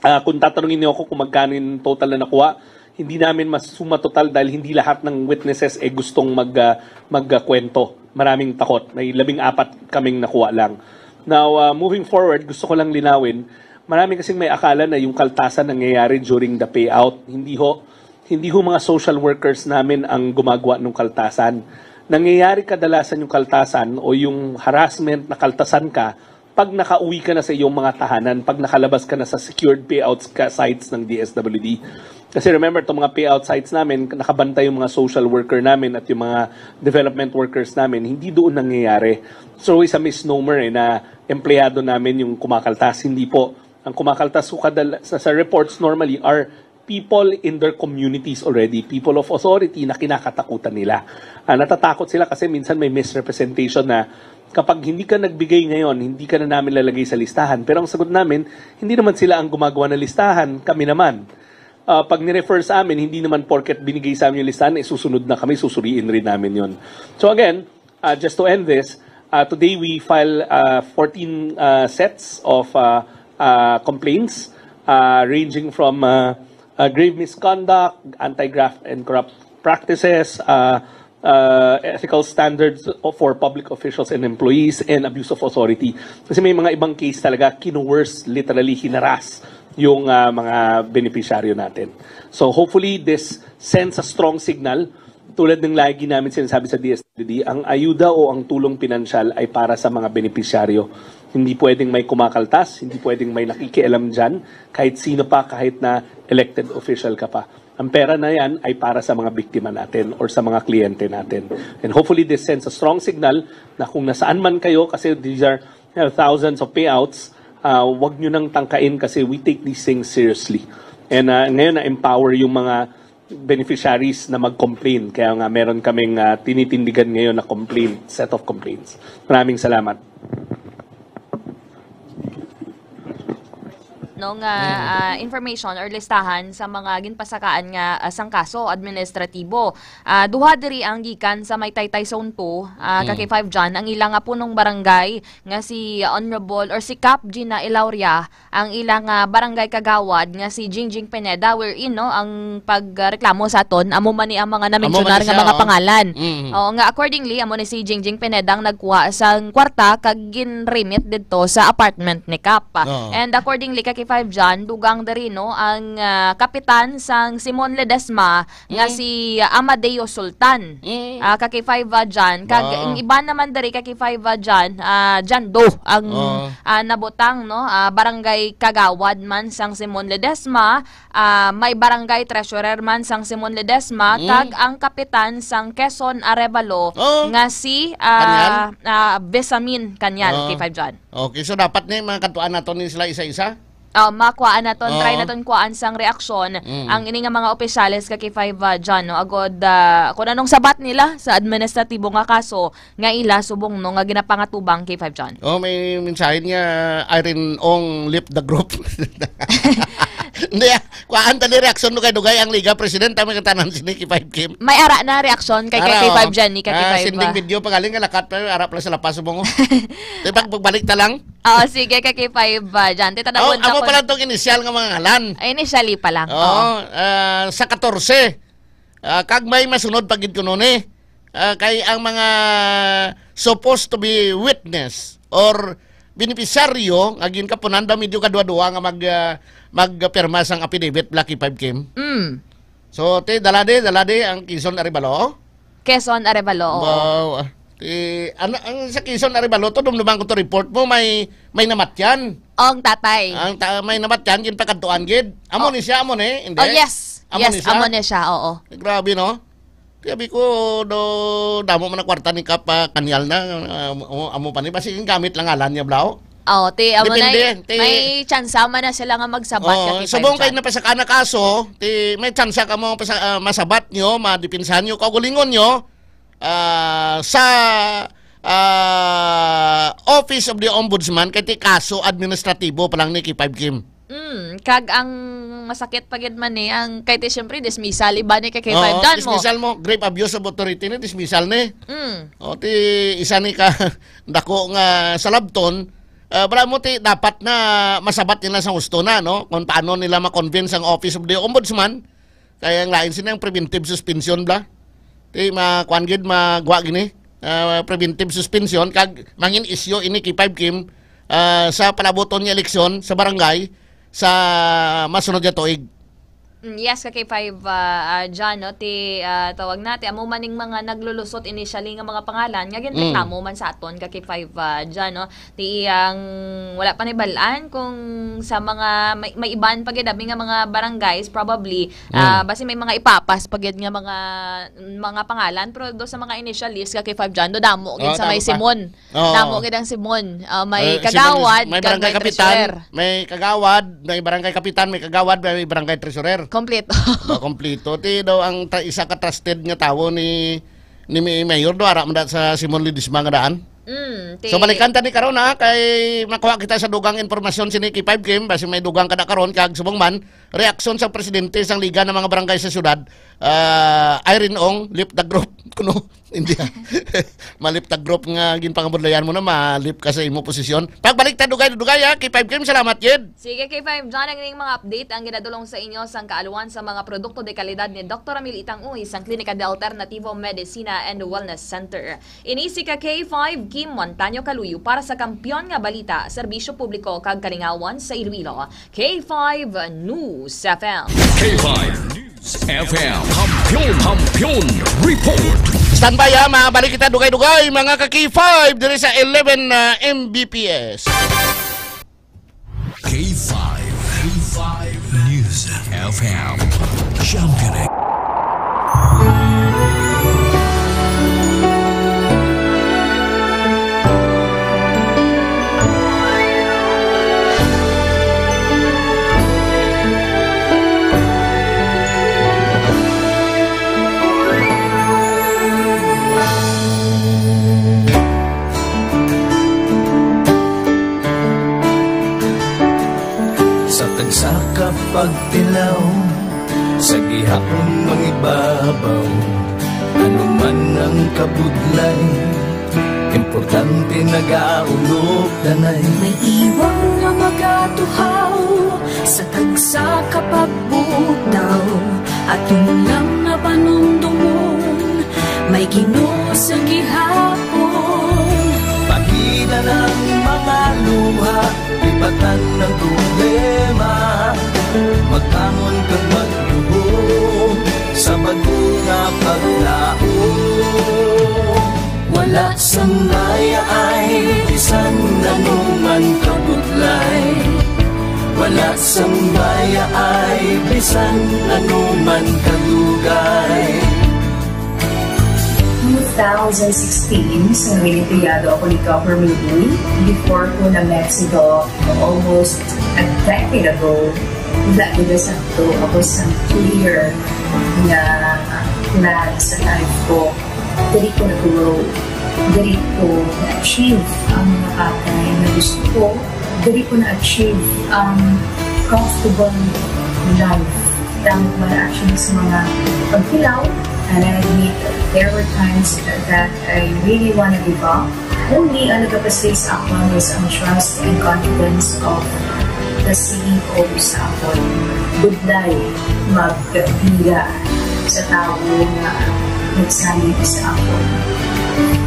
Ah, kung tatanungin niyo ako kung magkano yung total na nakuha, hindi namin masuma total dahil hindi lahat ng witnesses ay gustong mag, ah, magkwento. Maraming takot. May labing-apat kaming nakuha lang. Now, uh, moving forward, gusto ko lang linawin, marami kasing may akala na yung kaltasan nangyayari during the payout. Hindi ho, hindi ho mga social workers namin ang gumagawa ng kaltasan. Nangyayari kadalasan yung kaltasan o yung harassment na kaltasan ka pag nakauwi ka na sa iyong mga tahanan, pag nakalabas ka na sa secured payouts ka sites ng D S W D. Kasi remember, itong mga payout sites namin, nakabantay yung mga social worker namin at yung mga development workers namin, hindi doon nangyayari. So, it's a misnomer eh, na empleyado namin yung kumakaltas. Hindi po. Ang kumakaltas ko kadal- sa, sa reports normally are people in their communities already, people of authority na kinakatakutan nila. Ah, natatakot sila kasi minsan may misrepresentation na kapag hindi ka nagbigay ngayon, hindi ka na namin lalagay sa listahan. Pero ang sagot namin, hindi naman sila ang gumagawa ng listahan, kami naman. Ah, pag ni-refer sa amin, hindi naman porket binigay sa amin yung listahan, isusunod na kami, susuriin rin namin yon. So again, uh, just to end this, uh, today we file uh, fourteen uh, sets of uh, uh, complaints uh, ranging from uh, uh, grave misconduct, anti-graft and corrupt practices, uh, uh, ethical standards for public officials and employees, and abuse of authority. Kasi may mga ibang case talaga, kinuwerse, literally hinaras yung uh, mga benepisyaryo natin. So hopefully this sends a strong signal. Tulad ng lagi namin sinasabi sa D S W D, ang ayuda o ang tulong pinansyal ay para sa mga benepisyaryo. Hindi pwedeng may kumakaltas, hindi pwedeng may nakikialam dyan, kahit sino pa, kahit na elected official ka pa. Ang pera na yan ay para sa mga biktima natin or sa mga kliyente natin. And hopefully this sends a strong signal na kung nasaan man kayo, kasi these are, you know, thousands of payouts, uh, wag nyo nang tangkain kasi we take these things seriously. And uh, ngayon na-empower yung mga beneficiaries na mag-complain. Kaya nga meron kaming uh, tinitindigan ngayon na complaint, set of complaints. Maraming salamat. No nga ah, information or listahan sa mga ginpasakaan nga ah, sangkaso administratibo. Ah, duha diri ang gikan sa may Taytay Zone two, ah, ka K five John, ang ila nga punong barangay nga si Honorable or si Cap Gina Ilauria, ang ila nga barangay kagawad nga si Jingjing Pineda, wherein no ang pagreklamo sa aton amo man ni ang mga na-mensionar nga mga pangalan. Oo nga, accordingly amo ni si Jingjing Pineda ang nagkuha sang kwarta kag ginremit didto sa apartment ni Cap. And accordingly kay K five John, dugang diri no ang ah, kapitan sang Simon Ledesma nga si Amadeo Sultan. Ah, ka K five ah, John. Kag ang iba naman diri ka K five ah, John, ah, John Doe ang ah, nabutang no, ah, barangay kagawad man sang Simon Ledesma, ah, may barangay treasurer man sang Simon Ledesma, kag ang kapitan sang Quezon Arevalo nga si ah, ah, Besamin Kanyal, K five John. Okay, so dapat ni mga katuan nato ni sila isa-isa? Oh, makuhaan naton, try naton kuhaan sang reaksyon ang ini nga mga opisyales ka K five ah, John, no? Agod ah, kung anong sabat nila sa administratibo nga kaso nga ila subong no nga ginapangatubang K five John. Oh, may mensahe niya, Irene Ong left the group. Hindi ah, kuhaan ta ni reaksyon no kay dugay ang Liga President, tama katanan sini K five Kim. May ara na reaksyon kay kay K five John ni kay K five. Sending video pagaling nga lakat pero ara pala sa lapas subong. Di ba pagbalik ta lang? Oo, sige, kay K five ah, John. Tita, oh, amo pala tong initial nga mga ngalan. Ay, initially pa lang. Oo, oh. Uh, sa katorse. Uh, kag may masunod pa gid kuno ni. Uh, kay ang mga supposed to be witness or benepisyaryo nga ginkapunan daw medyo kadwa-dwa nga mag uh, magpirma sang affidavit, Lucky five Kim. Mm. So, ti dalade, dalade ang Quezon Arevalo. Quezon Arevalo. Wow. Ti ano ang sa Quezon Arevalo to dumduman ko to report mo may may namatyan. Ang tatay. Ang ta- may namatyan ginpakadtuan gid. Amo ni siya, amo ni, hindi. Oh yes. Amo yes, ni siya. Amo ni siya, oo. Grabe no. Sabi ko do damo man ang kwarta ni Kap uh, Kanyal na uh, amo, amo pa ni basi gamit lang alan niya blaw. Oh, ti amo na ti, may tsansa man na sila nga magsabat oh, ka K five. Subong kay napasaka na kaso, ti may tsansa ka mo uh, masabat nyo, madipinsahan nyo, kaugalingon nyo uh, sa uh, Office of the Ombudsman kay ti kaso administratibo pa lang ni K five Kim. Mm, kag ang masakit pa gid man ni ang kay ti syempre dismissal iba ni kay K five Oo, dan mo. Dismissal mo, grave abuse of authority ni dismissal ni. Mm. O ti isa ni ka dako nga salabton, uh, wala mo ti dapat na masabat nila sa husto na no kung paano nila ma-convince ang Office of the Ombudsman. Kaya ang lain sini ang preventive suspension bla. Ti ma kuan gid magwa gini. Uh, preventive suspension kag mangin isyo ini K five Kim ah, sa palabuton nga eleksyon sa barangay sa masunod nga tuig. Mm, yes, ka K five, ah, ah, John, no? Ti, ah, tawag nati, amo man ning mga naglulusot initially nga mga pangalan nga ginreklamo Mm. man sa aton, ka K five, ah, John, no? Ti ang wala pa nibal-an kung sa mga may, may iban pa gid abi nga mga barangays probably, Mm. ah, basi may mga ipapas pa gid nga mga, mga pangalan, pero do sa mga initial list, ka K five, John, do damo gid Ah, sa may damo pa. Simon. Oo. Damo gid ang Simon. Ah, may Eh, si Kagawad, may kag barangay may kapitan, treasurer. May kagawad, may barangay kapitan, may kagawad, may barangay treasurer. Kompleto. Ba, kompleto. Ti daw ang ta-, isa ka trusted nga tawo ni, ni May-, Mayor do, ara man da sa Simon Ledesma nga daan. Mm, ti- So, balikan ta ni karon, ha, kay makuha kita sa dugang impormasyon sini K five Kim, basi may dugang kada karon, kag subong man, reaksyon sa presidente sang Liga ng mga Barangay sa Siyudad, ah, Irene Ong, lift the group, kuno. Hindi, ah. Malip ta group nga ginpangabudlayan mo na, malip ka sa imo posisyon. Pagbalik ta, dugay, dugay, ha? K five Kim, salamat, gid. Sige, K five John, ang ining mga update ang ginadulong sa inyo sang kaaluan sa mga produkto de kalidad ni Doktor Ramil Itang Uy sang Klinika de Alternativo Medicina and Wellness Center. Ini si ka K five Kim Montaño Kaluyo para sa Kampiyon nga Balita, Serbisyo Publiko kag Kalingawan sa Iloilo. K five News F M. K five News F M. Kampiyon, Kampiyon Report. Standby, ha, mabalik kita dugay-dugay, mga ka K five, diri sa eleven, ah, M B P S. K five, K five News F M. Championing. Sa tagsa ka pagtilaw, sa gihapon mangibabaw, ano man ang kabudlay, importante nagaulog danay. May iwang nga magatuhaw sa tagsa ka pagbutaw, aton lang nga panumdumon, may Ginoo sa gihapon. Pagida ng mga luha, lipatan ng problema, magbangon kag magluhod sa bag-o nga paglaom. Wala sang mayaay bisan ano man kabudlay. Wala sang mayaay bisan ano man kadugay. Two thousand sixteen, sa Noyenteyado ako ni Governor Lee, before ko na Mexico, almost a decade ago, wala gid sa to ako sa clear nga plan sa life ko. Diri ko na-grow, diri ko na-achieve ang mga bagay na gusto ko, diri ko na-achieve ang comfortable life. Damo man actually sa mga pagkilaw, and I admit there were times that I really wanna give up. Only ang nagapasay sa akon was ang trust and confidence of the C E O sa akon. Budlay magpila sa tawo nga nagsalig sa akon.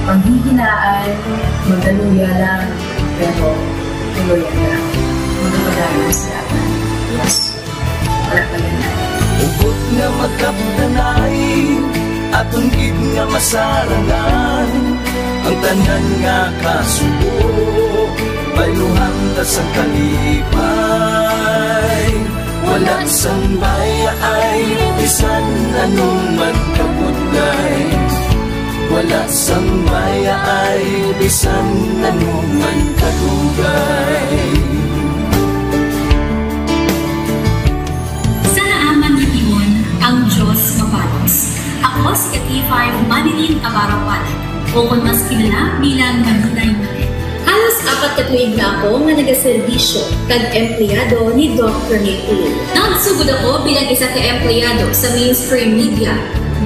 Panghihinaan, magaluya lang, pero tuloy lang. Magpadayon sa akon. Yes. Wala pa yan. Hugot nga magkapdanay, aton gid nga masarangan, ang tanan nga kasubo, bayluhan ta sang kalipay. Wala sang mayaay, bisan ano man kabudlay. Wala sang mayaay, bisan ano man kadugay. Sa naaman nga timon, ang Diyos mapalos. Ako si ka K five Manilyn Abarapan, o kon mas kilala bilang Manilay Manilyn. Halos apat ka tuig na ako nga nagaserbisyo kag empleyado ni Doc Rene Uy. Nagsugod ako bilang isa ka empleyado sa mainstream media.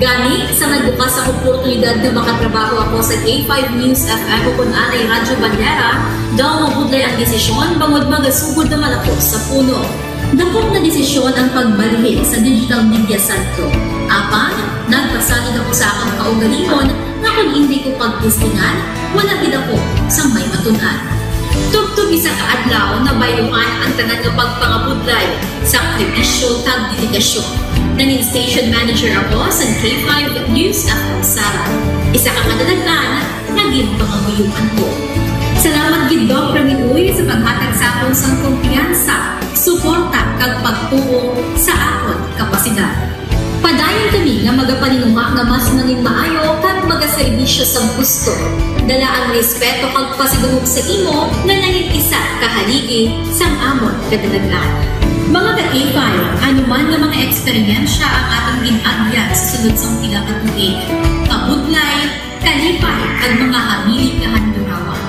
Gani, sa nagbukas ang oportunidad nga makatrabaho ako sa K five News F M o kon anay Radyo Bandera, daw mabudlay ang desisyon bangod magasugod naman ako sa puno. Dakop nga desisyon ang pagbalhin sa digital media sector. Apan, nagpasalig ako sa akon kaugalingon nga kon indi ko pagtistingan, wala gid ako sang may matun-an. Tubtob isa ka adlaw, nabayluhan ang tanan nga pagpangabudlay sa aktivisyo kag dedikasyon. Nangin station manager ako sa K five News F M Sara, isa ka kadalagan nga ginpangamuyoan ko. Salamat gid, Doc Ramil Uy, sa paghatag sa akon sang kumpiyansa, suporta, kag pagtuo sa akon kapasidad. Padayon kami nga magapaninguha nga mas nangin maayo kag magaserbisyo sa gusto. Dala ang respeto kag pasidungog sa imo nga nangin isa ka haligi sang amon kadalagan. Mga ka-K five, ano man nga mga eksperyensya ang atong gin-agyan sa sulod sang pila ka tuig, kabudlay, kalipay, kag mga hamilit nga handurawan,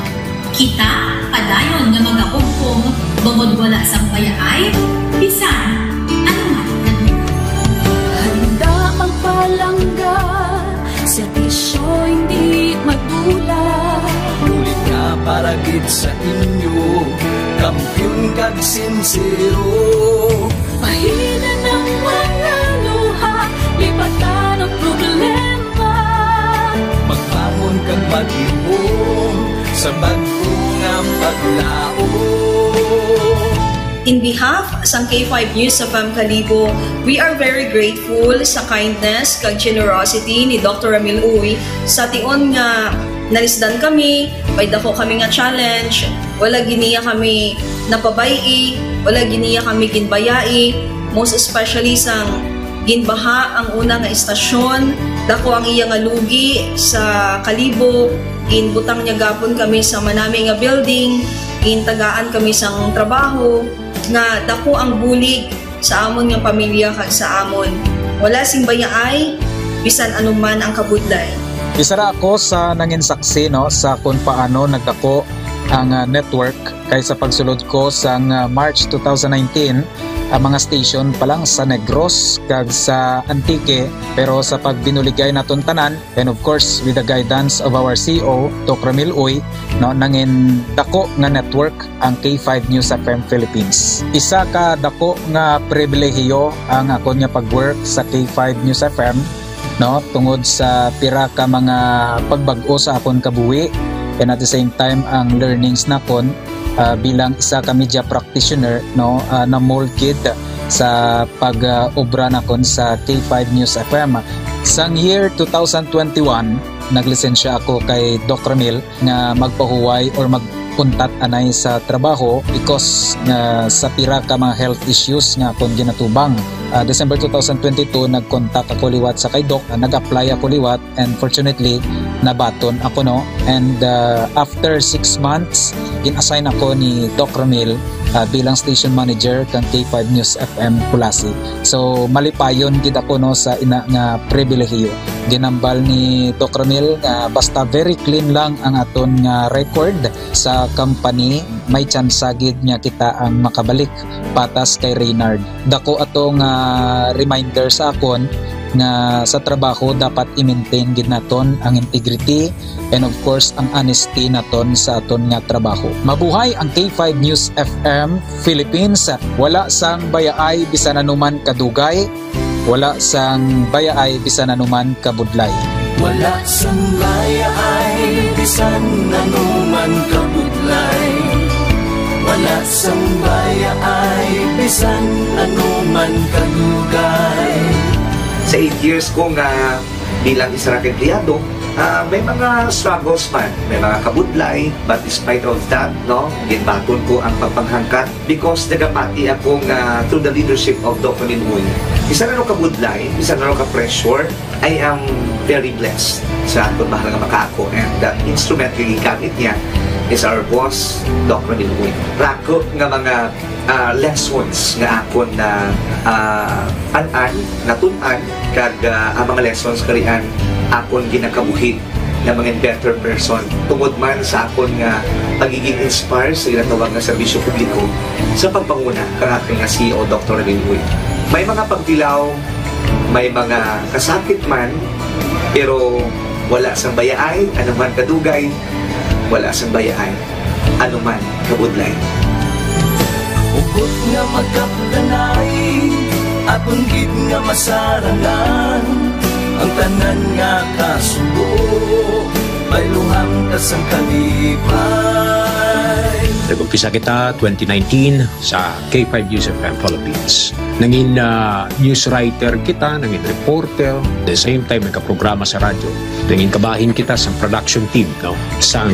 kita padayon nga magahugpong, bangod wala sang bayaay bisan ano man. Handa magpalangga, serbisyo hindi madula. Ulit nga para gid sa inyo, kampiyon kag sinsero. Pahilan ang mga luha, lipatan ang problema. Magbangon kag maghimom sa bag-o nga paglaom. In behalf sang K five News F M Kalibo, we are very grateful sa kindness kag generosity ni Doctor Ramil Uy. Sa tion nga nalisdan kami, may dako kami nga challenge, wala gid niya kami napabay-i, wala gid niya kami ginbayai, most especially sang ginbaha ang una nga istasyon, dako ang iya nga lugi sa Kalibo, ginbutang niya gapon kami sa manami nga building, gintagaan kami sang trabaho, nga dako ang bulig sa amon nga pamilya kag sa amon. Wala sing bayaay, bisan ano man ang kabudlay. Isa ra ako sa nangin saksi, no, sa kung paano nagdako ang, ah, network, kay sa pagsulod ko sang, ah, March two thousand nineteen, ang mga station pa lang sa Negros kag sa Antique, pero sa pagbinuligay naton tanan, and of course, with the guidance of our C E O, Doc Ramil Uy, no, nangin dako nga network ang K five News F M Philippines. Isa ka dako nga pribilehiyo ang akon nga pag-work sa K five News F M, no, tungod sa pira ka mga pagbag-o sa akon kabuhi, and at the same time, ang learnings nakon, ah, bilang isa ka media practitioner, no, ah, na-mold gid sa pag, ah, obra nakon sa K five News F M. Sang year two thousand twenty-one, naglisensya ako kay Doc Ramil nga magpahuway or mag-untat anay sa trabaho because nga sa pira ka mga health issues nga akon ginatubang. Ah, December two thousand twenty-two, nag-contact ako liwat sa kay Doc, ah, nag-apply ako liwat, and fortunately, nabaton ako, no? And, ah, after six months, gin-assign ako ni Doc Ramil, ah, bilang station manager kang K five News F M Culasi. So, malipayon gid ako, no, sa ina nga pribilehiyo. Ginambal ni Doc Ramil nga basta very clean lang ang aton nga record sa company, may tsansa gid nga kita ang makabalik patas kay Reynard. Dako ato nga reminder sa akon nga sa trabaho dapat i-maintain gid naton ang integrity and of course ang honesty naton sa aton nga trabaho. Mabuhay ang K five News F M Philippines. Wala sang bayaay bisan anuman kadugay, wala sang bayaay bisan anuman kabudlay. Wala sang bayaay bisan anuman kabudlay. Wala sang bayaay bisan anuman kadugay. Sa eight years ko nga bilang isa ra ka empleyado, ah, may mga struggles man, may mga kabudlay, but despite of that, no, ginbaton ko ang pagpanghangkat because nagapati ako nga through the leadership of Doc Ramil Uy, isa na ka budlay, isa na ka pressure, I am very blessed sa aton mahal nga makaako, and the instrument nga gigamit niya is our boss, Doc Ramil Uy. Rako nga mga, ah, lessons nga akon na, ah, an-an, natun-an, kag, ah, ang mga lessons karian akon ginakabuhi na mga better person tungod man sa akon nga pagiging inspire sa ginatawag nga serbisyo publiko sa pagpanguna kang aton nga C E O, Doctor Ramil Uy. May mga pagtilaw, may mga kasakit man, pero wala sang bayaay, ano man kadugay, wala sang bayaay, ano man kabudlay. Hugot nga magkapdanay, aton gid nga masarangan, ang tanan nga kasubo, bayluhan ka sang kalipay. Nag-umpisa kita twenty nineteen sa K five News F M Philippines. Nangin, ah, news writer kita, nangin reporter, the same time nagkaprograma sa radyo. Nangin kabahin kita sa production team, no, sang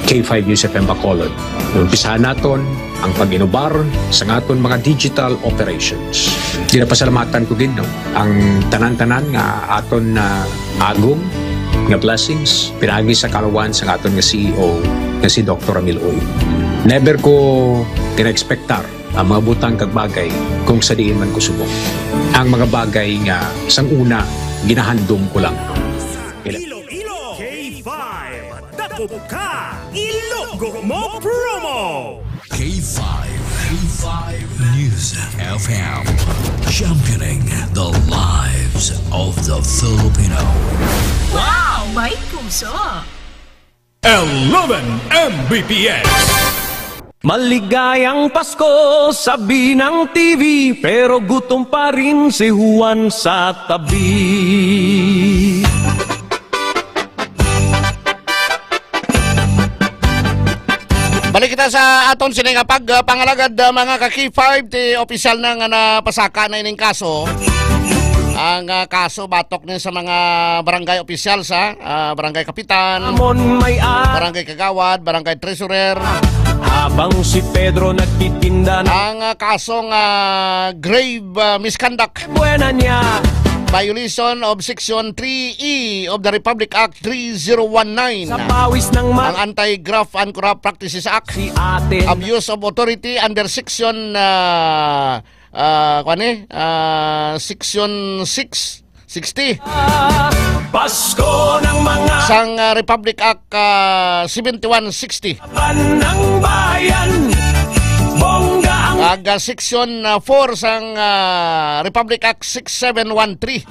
K five News F M Bacolod. Umpisahan naton ang pag-inubar sa aton mga digital operations. Ginapasalamatan ko gid, no, ang tanan-tanan nga aton na agom nga blessings pinaagi sa kalawan sa aton nga C E O nga si Doktor Ramil Uy. Never ko gina-expectar ang mga butang kag bagay kung sa diin man ko subong. Ang mga bagay nga sang una ginahandom ko lang. Iloilo, K five, dakop ka, Ilonggo mo promo! K five, K five News F M, championing the lives of the Filipino. Wow! May puso! Eleven M B P S. Maligayang Pasko, sabi ng T V, pero gutom pa rin si Juan sa tabi. Balik kita sa aton sini nga pag, ah, pangalagad, ah, mga ka-K five, ti opisyal na nga napasaka na ining kaso. Ang, ah, kaso batok ni sa mga barangay opisyal sa, ah, barangay kapitan, Amon may a- barangay kagawad, barangay treasurer. Habang si Pedro nagtitinda ng Ang, ah, kaso nga grave, ah, misconduct. Buena niya. Violation of Section three E of the Republic Act three zero one nine. Sa pawis ng ma- Ang Anti-Graft and Corrupt Practices Act. Si atin. Abuse of authority under Section, ah, ah, kwan eh, ah, Section six sixty. Pasko ng mga Sang, ah, Republic Act, ah, seventy-one sixty. Kaban ng bayan, bongga ang Kag, ah, Section, ah, four sang, ah, Republic Act six seven one three.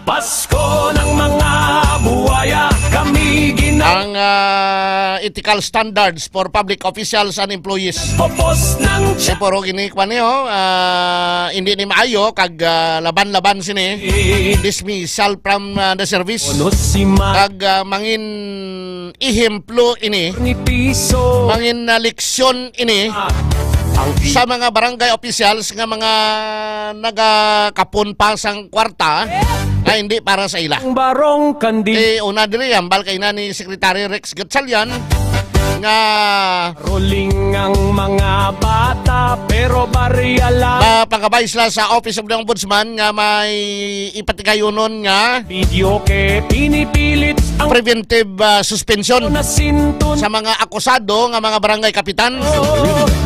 Pasko ng mga buwaya, kami gina- Ang, ah, ethical standards for public officials and employees. Popos ng Eh, puro gini, kwan ni, oh, ah, hindi ni maayo, kag, ah, laban-laban sini. Dismissal from, ah, the service. Kag, ah, mangin ihemplo ini. Mangin, ah, leksyon ini sa mga barangay officials nga mga nagakapon pa sang kwarta nga hindi para sa ila. Ang barong kandi. Eh, una diri, hambal kay na ni Secretary Rex Gatchalian nga Rolling ang mga bata, pero barya lang. Mapangabay sila sa Office of the Ombudsman nga may ipatigayunon nga Video ke pinipilit ang preventive, ah, suspension nasinton. Sa mga akusado nga mga barangay kapitan,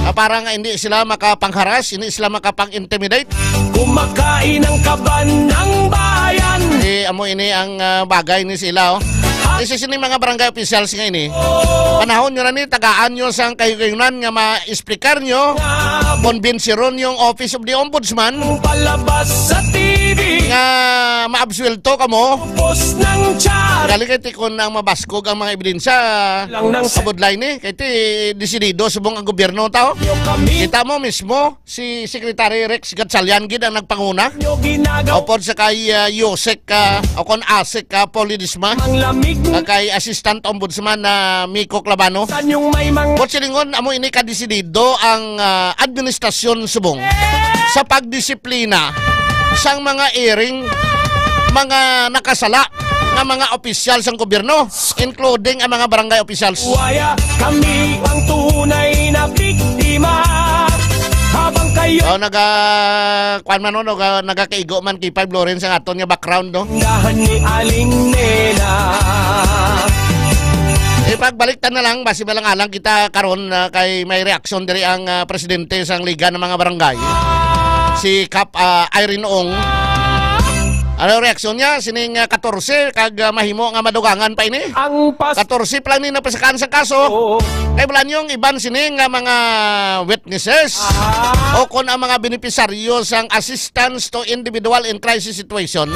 ah, para nga hindi sila makapangharas, hindi sila makapang-intimidate. Kumakain ang kaban ng bayan. Eh, amo ini ang, ah, bagay ni sila, oh. Kasi sini mga barangay officials nga ini, panahon nyo na ni, tagaan nyo sang kahigayunan nga ma-explicar nyo, konbinsiron yung Office of the Ombudsman. Palabas sa T V. Nga maabsuwelto kamo. Post ng chat. Gali kay ti kon ang mabaskog ang mga ebidensya. Lang ng sa budlay ni, kay ti desidido subong ang gobyerno, tao. Nyo kami. Kita mo mismo, si Secretary Rex Gatchalian gid ang nagpanguna. Nyo ginagaw. Upod sa kay, ah, Yusek, ah, o kon Asek, ah, Polidisma. Ang lamig. Ah, kay Assistant Ombudsman na Miko Clabano. San yung may mang- Kot silingon, amo ini ka desidido ang, ah, administrasyon subong sa pagdisiplina sang mga iring, mga nakasala nga mga opisyal sang gobyerno, including ang mga barangay officials. Waya kami ang tunay na biktima. Habang kayo Oh, naga, kwan man, no, naga, nagakaigo man K five Lawrence ang aton nga background, no? Dahan ni Aling Nena. Ipagbalik ta na lang, basi ba lang alang kita karon, ah, kay may reaksyon diri ang, ah, presidente sang Liga ng mga Barangay, si Kap, ah, Irene Ong. Ano reaksyon niya? Sining, ah, katorse, kag, ah, mahimo nga madugangan pa ini. Ang pas- Katorse pa lang ni napasakaan sa kaso. Oo. Kay wala niyong iban sini nga mga witnesses Ah. o kon ang mga benepisaryo sang assistance to individual in crisis situation.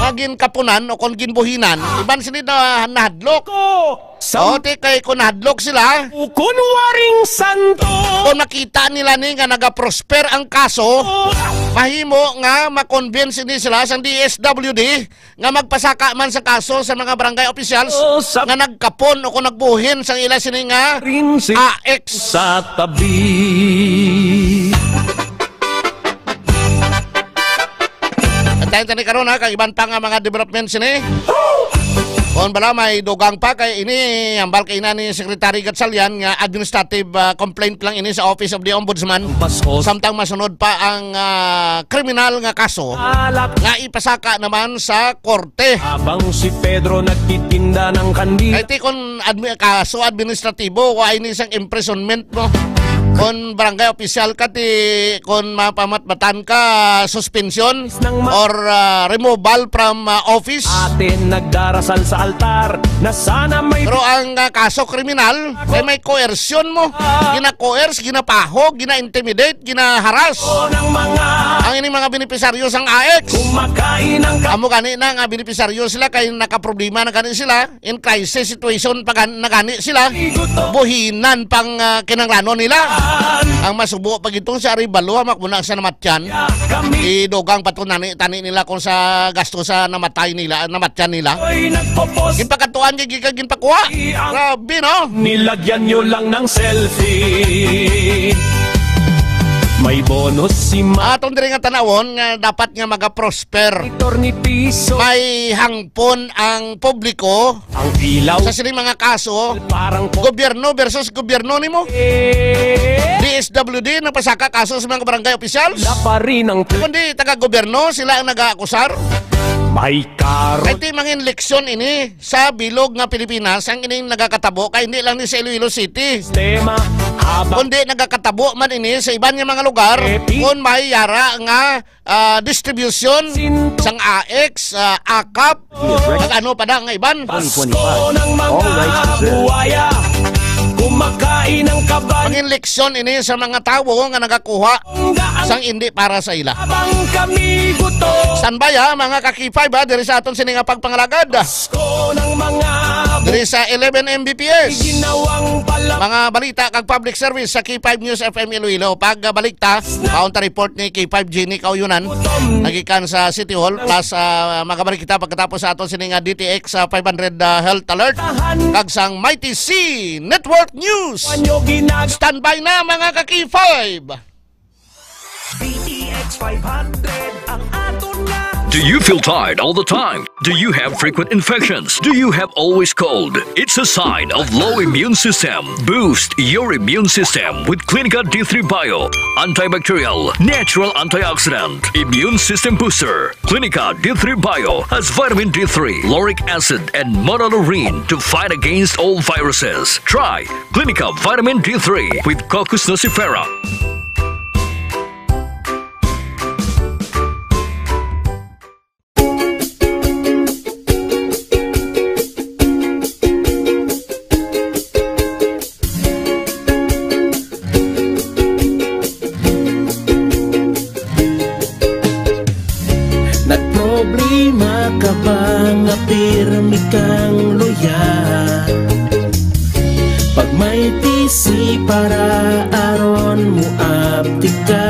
ah, ginkapunan o kon ginbuhinan, iban sini na nahadlok. Ko, O, ti kay kung nahadlok sila, Kun waring santo. Kung makita nila ni nga nagaprosper ang kaso, mahimo nga ma-convince ni sila sang D S W D nga magpasaka man sa kaso sa mga barangay officials Oh, sa nga nagkapon o kung nagbuhin sang ila sini nga Rin si A X. Sa tabi. Antayin tani karon, ha, kay iban pa nga mga development sini. Kon bala may dugang pa kay ini, hambal kay ina ni Secretary Gatchalian nga administrative, ah, complaint lang ini sa Office of the Ombudsman. Pasos. Samtang masunod pa ang, ah, kriminal nga kaso Alak. Nga ipasaka naman sa korte. Habang si Pedro nagtitinda ng kandila. Kay ti kon admi-, kaso administratibo, wa ini sang imprisonment, no? Kon barangay official ka, ti kon mapamatbatan ka, suspension Nang ma- or, ah, removal from, ah, office. Atin nagdarasal sa altar na sana may Pero ang, ah, kaso kriminal, kay may coercion mo. Gina-coerce, ginapahog, gina-intimidate, gina-harass. Ng mga Ang ining mga benepisaryo sang A X. Kumakain ang ka- Amo gani na nga benepisaryo sila kay nakaproblema na gani sila. In crisis situation pa gan-, na gani sila. Buhinan pang, ah, kinahanglanon nila. Ang masubo pa gitong sa Arevalo, makuna sa namatyan. Idugang pa to nani, tani nila kung sa gasto sa namatay nila, namatyan nila. Ginpakatuan, gin-, gin-, ginpakuha. Grabe, no? Nilagyan nyo lang ng selfie. May bonus si Ma- Atong diri nga tanawon nga dapat nga maga-prosper. Tornitiso. May hangpon ang publiko Ang ilaw sa sining mga kaso. Parang po- Gobyerno versus gobyerno nimo. Eh. D S W D nagpasaka kaso sa mga barangay officials. Wala pa rin ang Kundi taga-gobyerno sila ang nag-aakusar. May karon. Kay ti mangin leksyon ini sa bilog nga Pilipinas ang ining nagakatabo kay hindi lang ni sa Iloilo City. Tema habang Kundi nagakatabo man ini sa iban nga mga lugar Epi. Kung may yara nga, ah, distribution Sinto. Sang A X, ah, akap, Yes, right. Kag ano pa da nga iban. Pasko ng mga All rights reserved. Buwaya, kumakain ng kaban. Mangin leksyon ini sa mga tawo nga nagakuha Ang daan sang indi para sa ila. Habang kami buto. Standby, ha, mga ka-K five, ha, diri sa aton sini nga pagpangalagad. Pasko ng mga bu- Diri sa eleven M B P S. Ginawang pala- Mga balita kag public service sa K five News F M Iloilo. Pagbalik ta, maunta report ni K five Jenny Kauyunan. Nagikan sa City Hall, plus, ah, magabalik kita pagkatapos sa aton sini nga D T X, ah, five hundred, ah, Health Alert. Kag sang Mighty C Network News. Standby na, mga ka-K five. D T X five hundred ang aton nga Do you feel tired all the time? Do you have frequent infections? Do you have always cold? It's a sign of low immune system. Boost your immune system with Clinica D three Bio. Antibacterial, natural antioxidant, immune system booster. Clinica D three Bio has vitamin D three, lauric acid, and monolaurin to fight against all viruses. Try Clinica Vitamin D three with Cocos nucifera. Nagproblema ka ba nga pirmi kang luya? Pag may tisi para aron mo abtik ka.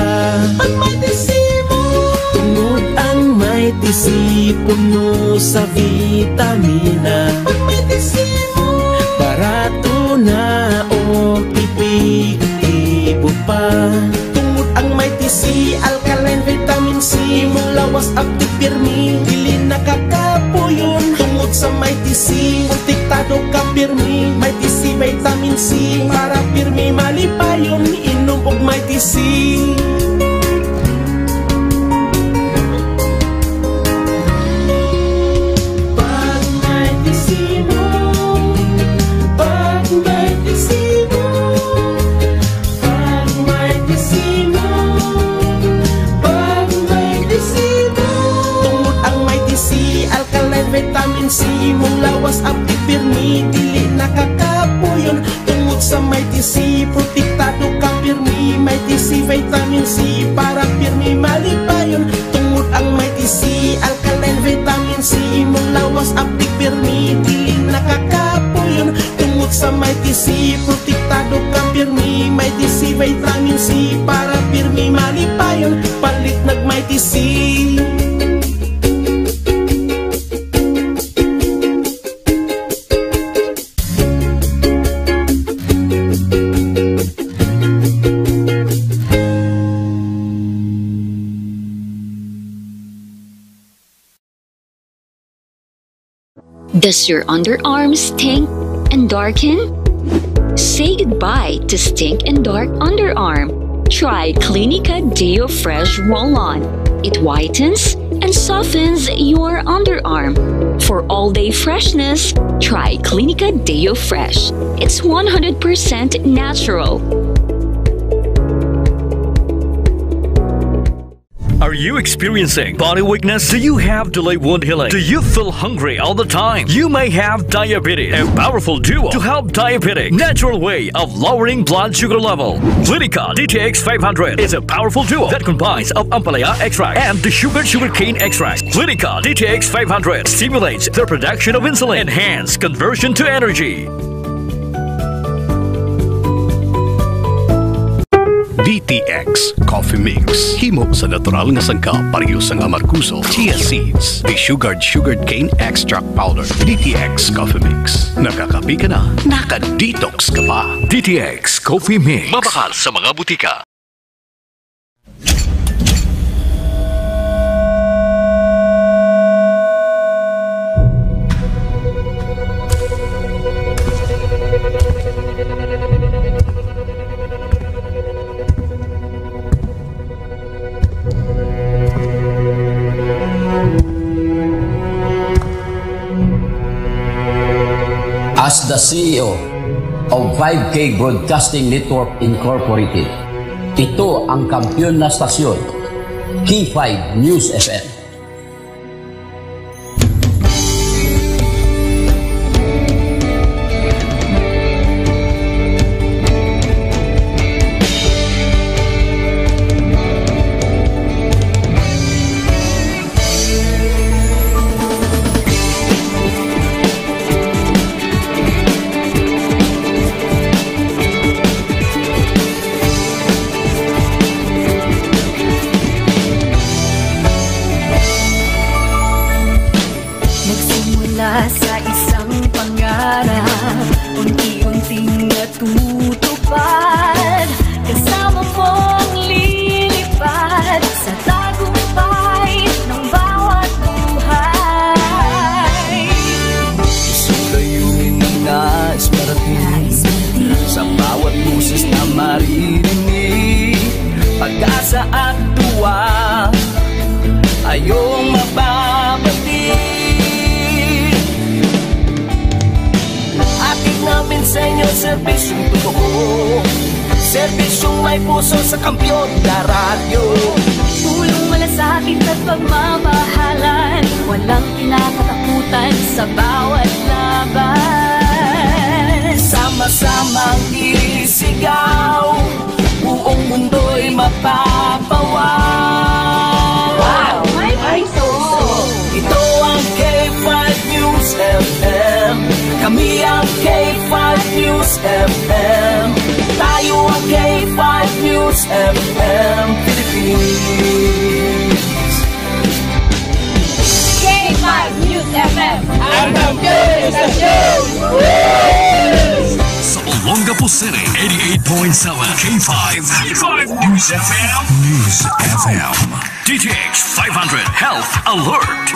Pag may tisi mo. Tungod ang may tisi puno sa vitamina. Pag may tisi mo. Barato na o tipid, ibo pa. Tungod ang may tisi, alkaline vitamin C, imong lawas abtik pirmi, dili nakakapuyon. Tungod sa may tisi, protektado ka pirmi. May tisi vitamin C, para pirmi malipayon, inom og may tisi. Pag may tisi mo, pag may tisi mo, pag may tisi mo, pag may tisi mo. Tungod ang may tisi, alkaline vitamin C, imong lawas abtik pirmi, dili nakakapuyon. Tungod sa may tisi, protektado ka pirmi. May tisi vitamin C, para pirmi malipayon. Tungod ang may tisi, alkaline vitamin C, Does your underarm stink and darken? Say goodbye to stink and dark underarm. Try Clinica Deo Fresh Roll-On. It whitens and softens your underarm. For all-day freshness, try Clinica Deo Fresh. It's one hundred percent natural. Are you experiencing body weakness? Do you have delayed wound healing? Do you feel hungry all the time? You may have diabetes. A powerful duo to help diabetic. Natural way of lowering blood sugar level. Clinica D T X five hundred is a powerful duo that combines of ampalaya extract and the sugar sugarcane extract. Clinica D T X five hundred stimulates the production of insulin, enhance conversion to energy. D T X Coffee Mix. Himo sa natural nga sangkap, pareho sang amargoso, chia seeds, desugared sugarcane extract powder. D T X Coffee Mix. Nakakape ka na, naka-detox ka pa. D T X Coffee Mix. Mabakal sa mga butika. As the C E O of five K Broadcasting Network Incorporated, ito ang kampiyon na stasyon, K five News F M. Nagsimula sa isang pangarap, unti-unting natutupad. Kasama mong lilipad sa tagumpay ng bawat buhay. Isang layunin na nais marating, sa bawat boses na maririnig, pag-asa at tuwa, ayong mababati. Hatid namin sa inyo serbisyong totoo, serbisyong may puso sa Kampiyon na Radyo. Tulong, malasakit at pagmamahalan, walang kinakatakutan sa bawat laban. Sama-samang isigaw, buong mundo'y mapapawaw. Wow! May puso! Ito ang K five News F M. Kami ang K five News F M. Tayo ang K five News F M Philippines. K five News F M. Ang kampiyon na istasyon! Sa Olongapo City, eighty-eight point seven K five. K five News F M. News F M. D T X five hundred Health Alert.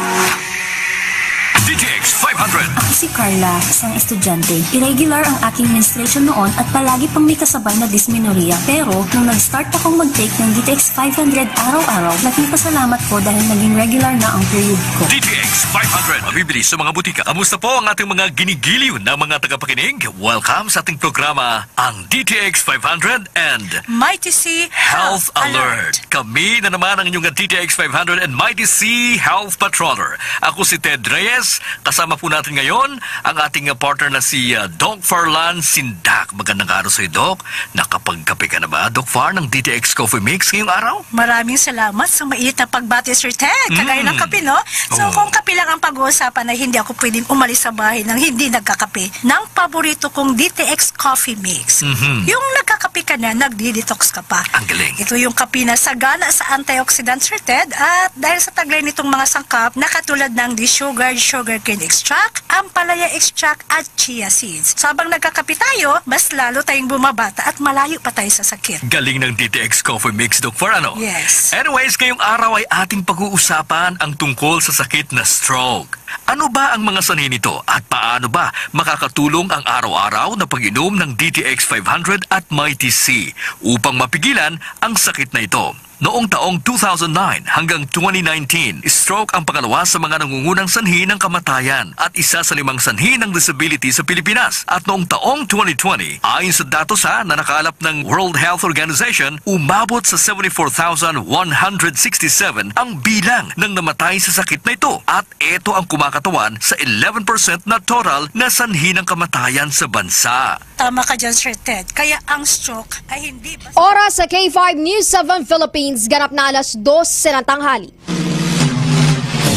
D T X five hundred. Ako si Carla, isang estudyante. Irregular ang aking menstruation noon at palagi pang may kasabay na dysmenorrhea. Pero nung nag-start akong mag-take ng D T X five hundred araw-araw, laking pasalamat ko dahil naging regular na ang period ko. D T X five hundred, mabibili sa mga butika. Kamusta po ang ating mga ginigiliw na mga tagapakinig? Welcome sa ating programa, ang D T X five hundred and Mighty C Health Alert. Kami na naman ang inyong D T X five hundred and Mighty C Health Patroller. Ako si Ted Reyes. Kasama po natin ngayon ang ating, uh, partner na si, uh, Doc Farlan Sindak. Magandang araw sa iyo, Doc. Nakapagkape ka na ba, Doc Far, ng D T X Coffee Mix ngayong araw? Maraming salamat sa mainit na pagbati, Sir Ted. Kagaya ng Mm. kape, no? So, Oo. kung kape lang ang pag-uusapan, ay hindi ako pwedeng umalis sa bahay nang hindi nagkakape ng paborito kong D T X Coffee Mix. Mhm. Yung nagkakape ka na, nagdi-detox ka pa. Ang galing. Ito yung kape na sagana sa antioxidant, Sir Ted. At dahil sa taglay nitong mga sangkap, na katulad ng desugared sugarcane extract, ak, ampalaya extract at chia seeds. So, habang nagkakape tayo, mas lalo tayong bumabata at malayo pa tayo sa sakit. Galing ng D T X Coffee Mix, Doc Far, ano? Yes. Anyways, ngayong araw ay ating pag-uusapan ang tungkol sa sakit na stroke. Ano ba ang mga sanhi nito at paano ba makakatulong ang araw-araw na pag-inom ng D T X five hundred at Mighty C upang mapigilan ang sakit na ito? Noong taong two thousand nine hanggang twenty nineteen, stroke ang pangalawa sa mga nangungunang sanhi ng kamatayan at isa sa limang sanhi ng disability sa Pilipinas. At noong taong twenty twenty, ayon sa datos, ha, na nakalap ng World Health Organization, umabot sa seventy-four thousand one hundred sixty-seven ang bilang ng namatay sa sakit na ito, at ito ang kumakatawan sa eleven percent na total na sanhi ng kamatayan sa bansa. Tama ka dyan, Sir Ted. Kaya ang stroke ay hindi basta Oras sa K five News seven Philippines, ganap na alas dos sa tanghali.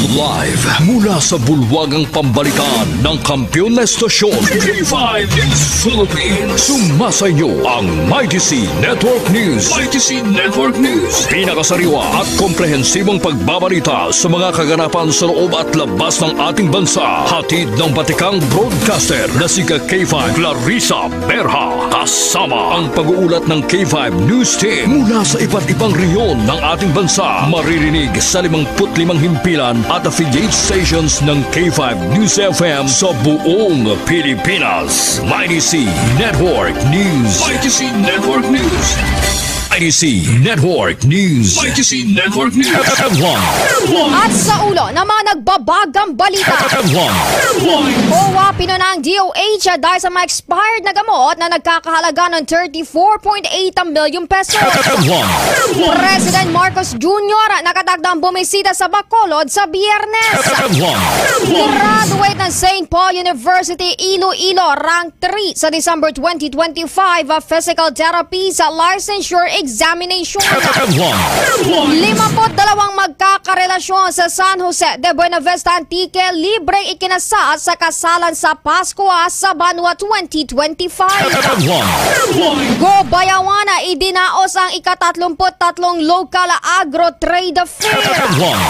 Live mula sa bulwagang pambalitaan ng kampiyon na estasyon, K five News Philippines. Sumasa inyo ang Mighty C Network News. Mighty C Network News. Pinakasariwa at komprehensibong pagbabalita sa mga kaganapan sa loob at labas ng ating bansa. Hatid ng batikang broadcaster na si ka K five Clarissa Berha. Kasama ang pag-uulat ng K five News Team mula sa iba't ibang rehiyon ng ating bansa. Maririnig sa limangput limang himpilan at affiliate stations ng K five News F M sa buong Pilipinas. Mighty C Network News. Mighty C Network News. Mighty C Network News. Mighty C Network News. F M one. At sa ulo ng mga nagbabagang balita, F M one. COA pinuna ang D O H dahil sa mga expired na gamot na nagkakahalaga ng thirty-four point eight million pesos. F M one. President Marcos Junior nakatagdang bumisita sa Bacolod sa Biyernes. F M one. Graduate ng Saint Paul University Iloilo, rank three sa December twenty twenty-five, uh, physical therapy sa licensure examination. F M one. Limamput dalawang magkakarelasyon sa San Jose de Buenavista, Antique, libreng ikinasal sa kasalan sa Pascua sa banwa twenty twenty-five. F M one. Go Bayawan, idinaos ang ikatatlumput tatlong local agro trade fair. F M one.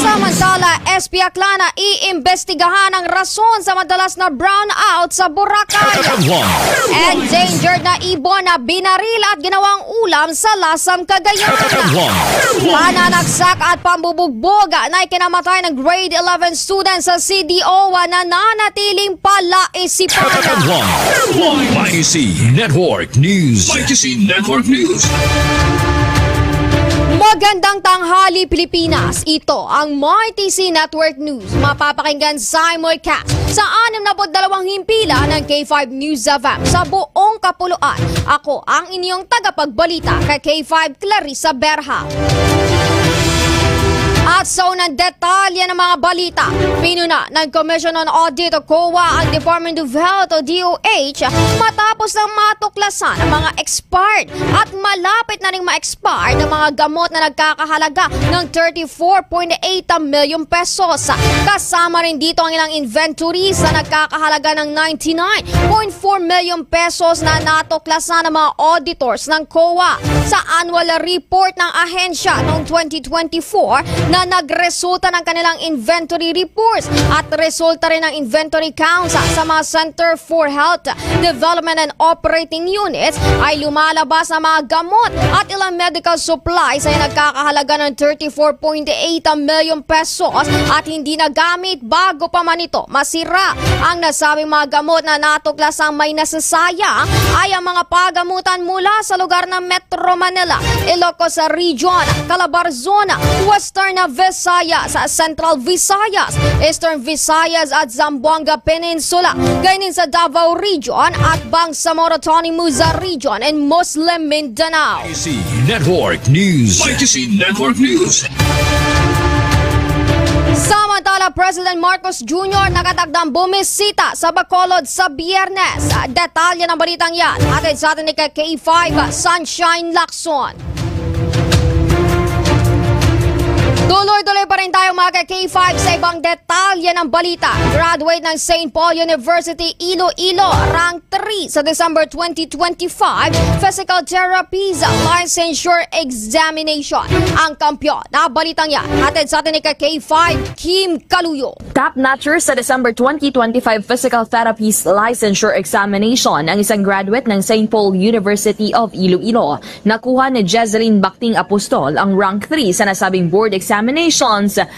Samantala, S P Aklan, iimbestigahan ang rason sa madalas na brownout sa Boracay. F M one. Endangered na ibon na binaril at ginawang ulam sa Lasam, Cagayan. F M one. Pananaksak at pambubugbog na ikinamatay ng grade eleven student sa C D O na nanatiling palaisipan. F M one. Mighty C Network News. Mighty C Network News. Magandang tanghali, Pilipinas. Ito ang Mighty C Network News. Mapapakinggan simulcast sa anim na put dalawang himpilan ng K five News F M sa buong kapuluan. Ako ang inyong tagapagbalita, ka K five Clarissa Berha. At sa unang detalye ng mga balita, pinuna ng Commission on Audit o COA ang Department of Health o D O H matapos ng matuklasan ang mga expired at malapit na ring ma-expire ng mga gamot na nagkakahalaga ng thirty-four point eight million pesos. Kasama rin dito ang ilang inventories na nagkakahalaga ng ninety-nine point four million pesos na natuklasan ng mga auditors ng COA sa annual report ng ahensya noong twenty twenty-four na nagresulta ng kanilang inventory reports at resulta rin ng inventory counts sa mga Center for Health Development and Operating Units ay lumalabas ang mga gamot at ilang medical supplies ay nagkakahalaga ng thirty-four point eight million pesos at hindi nagamit bago pa man ito masira. Ang nasabing mga gamot na natuklasang may nasasayang ay ang mga pagamutan mula sa lugar ng Metro Manila, Ilocos Region, Calabarzon, Western Visayas, Central Visayas, Eastern Visayas at Zamboanga Peninsula, ganin sa Davao Region at Bangsamoro Autonomous Region and Muslim Mindanao. Mighty C Network News. Mighty C Network News. Samantala, President Marcos Junior nakatakdang bumisita sa Bacolod sa Biyernes. Detalye ng balitang yan, hatid sa atin ni K five Sunshine Lacson. Tuloy-tuloy pa rin tayo, mga ka-K five, sa ibang detalye ng balita. Graduate ng Saint Paul University Iloilo, rank three sa December twenty twenty-five Physical Therapies Licensure Examination. Ang kampiyon na balitang yan, hatid sa atin ni ka-K five, Kim Kaluyo. Top notcher sa December twenty twenty-five Physical Therapies Licensure Examination ang isang graduate ng Saint Paul University of Iloilo. Nakuha ni Jezeline Bacting Apostol ang rank three sa nasabing board examinations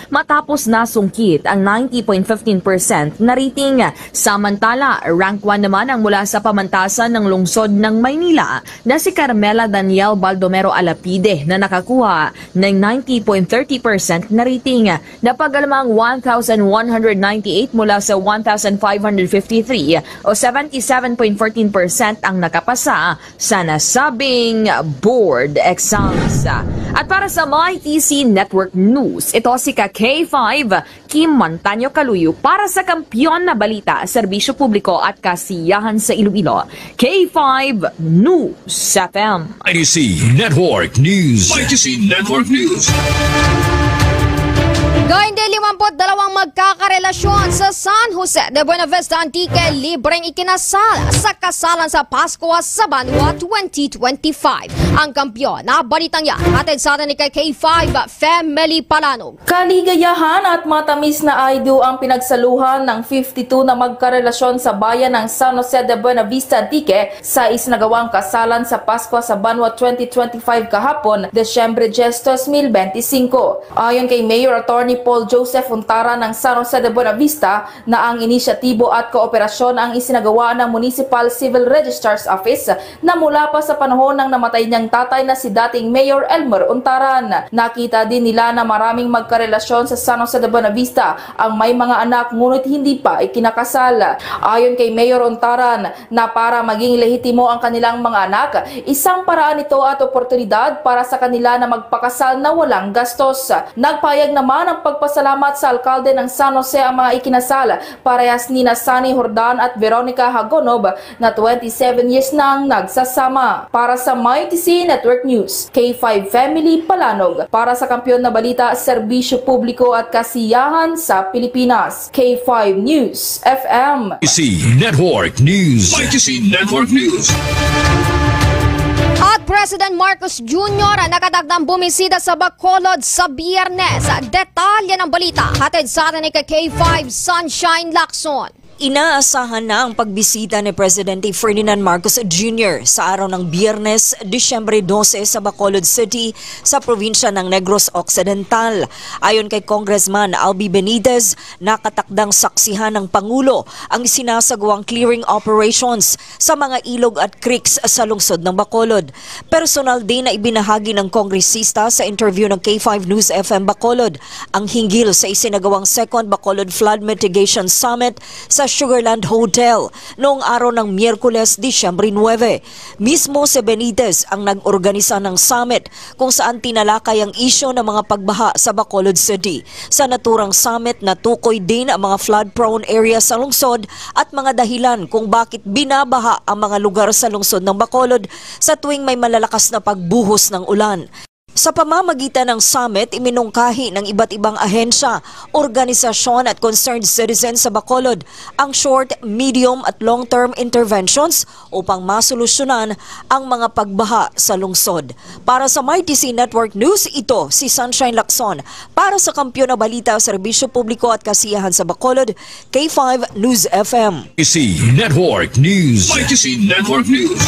matapos nasungkit ang ninety point fifteen percent na rating. Samantala, rank one naman ang mula sa pamantasan ng lungsod ng Maynila na si Carmela Daniel Baldomero Alapide na nakakuha ng ninety point thirty percent na rating. Napag-alamang one thousand one hundred ninety-eight mula sa one thousand five hundred fifty-three o seventy-seven point fourteen percent ang nakapasa sa nasabing board exams. At para sa Mighty C Network News, ito si ka K five, Kim Montaño Kaluyo para sa Kampiyon na Balita, Serbisyo Publiko at Kasiyahan sa Iloilo, K five News F M. Mighty C Network News. Mighty C Network News. Gayon din, limampu't dalawang magkakarelasyon sa San Jose de Buenavista, Antique, libreng ikinasal sa Kasalan sa Pasko sa Banwa twenty twenty-five. Ang kampiyon na balitang yan, hatid sa atin ni ka K five Family Palanog. Kaligayahan at matamis na aido ang pinagsaluhan ng fifty-two na magkarelasyon sa bayan ng San Jose de Buenavista, Antique, sa isinagawang Kasalan sa Pasko sa Banwa twenty twenty-five kahapon, Desyembre diyes, dos mil benti singko. Ayon kay Mayor Attorney Paul Joseph Untara ng San Jose de Buenavista, na ang inisyatibo at kooperasyon ang isinagawa ng Municipal Civil Registrar's Office na mula pa sa panahon ng namatay niyang tatay na si dating Mayor Elmer Untaran. Nakita din nila na maraming magkarelasyon sa San Jose de Buenavista ang may mga anak ngunit hindi pa ikinakasal. Ayon kay Mayor Untaran, na para maging lehitimo ang kanilang mga anak, isang paraan ito at oportunidad para sa kanila na magpakasal na walang gastos. Nagpahayag naman ang pagpasalamat sa alkalde ng San Jose ang mga ikinasal, parehas nina Sunny Jordan at Veronica Hagonob, na twenty-seven years nang nagsasama. Para sa Mighty C Network News, K five Family Palanog. Para sa Kampiyon na Balita, Serbisyo Publiko at Kasiyahan sa Pilipinas, K five News F M. C Network News. Mighty C Network News. At President Marcos Junior ang nakatakdang bumisita sa Bacolod sa Biyernes. Detalye ng balita, hatid sa atin ni ka K five Sunshine Lacson. Inaasahan na ang pagbisita ni Presidente Ferdinand Marcos Junior sa araw ng Biyernes, Disyembre dose, sa Bacolod City, sa probinsya ng Negros Occidental. Ayon kay Congressman Albi Benitez, nakatakdang saksihan ng Pangulo ang sinasagawang clearing operations sa mga ilog at creeks sa lungsod ng Bacolod. Personal din na ibinahagi ng kongresista sa interview ng K five News F M Bacolod ang hinggil sa isinagawang Second Bacolod Flood Mitigation Summit sa Sugarland Hotel noong araw ng Miyerkules, Disyembre nuebe. Mismo si Benitez ang nag-organisa ng summit kung saan tinalakay ang isyu ng mga pagbaha sa Bacolod City. Sa naturang summit, natukoy din ang mga flood-prone area sa lungsod at mga dahilan kung bakit binabaha ang mga lugar sa lungsod ng Bacolod sa tuwing may malalakas na pagbuhos ng ulan. Sa pamamagitan ng summit, iminungkahi ng iba't ibang ahensya, organisasyon at concerned citizens sa Bacolod ang short, medium at long-term interventions upang masolusyonan ang mga pagbaha sa lungsod. Para sa Mighty C Network News, ito si Sunshine Lacson. Para sa Kampiyon na Balita, Serbisyo Publiko at Kasiyahan sa Bacolod, K five News F M. Mighty C Network News. Mighty C Network News.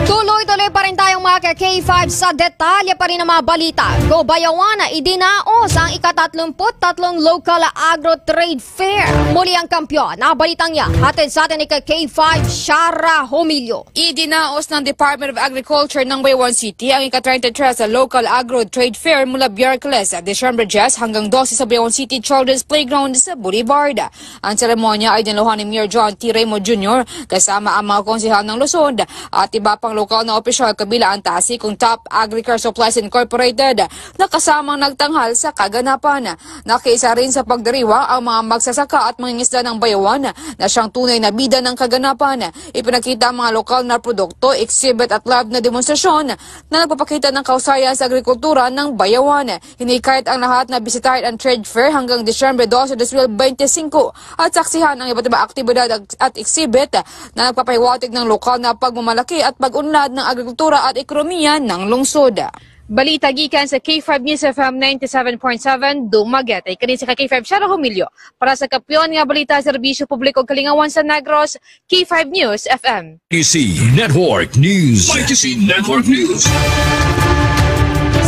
Tuloy-tuloy pa rin tayong mga ka-K five sa detalye pa rin ng mga balita. Gobayawan na idinaos ang ikatatlumput tatlong Local Agro Trade Fair. Muli ang kampiyon na balitang yan. Hatid sa atin ni ka-K five Shara Homilio. Idinaos ng Department of Agriculture ng Bayawan City ang ika-treinta y tres sa Local Agro Trade Fair mula Biyerkules, Disyembre diyes hanggang dose sa Bayawan City Children's Playground sa Boulevard. Ang seremonya ay dinaluhan ni Mayor John T. Remo Junior kasama ang mga konsehal ng Luzon at iba pang Lokal na opisyal kabilang ang Tasikong Top Agriculture Supplies Incorporated na kasamang nagtanghal sa kaganapan. Nakiisa rin sa pagdiriwang ang mga magsasaka at mangingisda ng Bayawan na siyang tunay na bida ng kaganapan. Ipinakita ang mga lokal na produkto, exhibit at live na demonstrasyon na nagpapakita ng kahusayan sa agrikultura ng Bayawan. Hinikayat ang lahat na bisitahin ang trade fair hanggang Disyembre dose, dos mil bente singko at saksihan ang iba't ibang aktibidad at exhibit na nagpapahiwatig ng lokal na pagmamalaki at pag-unlad ng agrikultura at ekonomiya ng lungsod. Balita gikan sa K five News F M ninety-seven point seven Dumaguete. Kani sa K five, Shara Humilio. Para sa Kampiyon nga Balita, Serbisyo Publiko, Kalingawan sa Negros, K five News F M. Y T C Network News. Y T C Network News.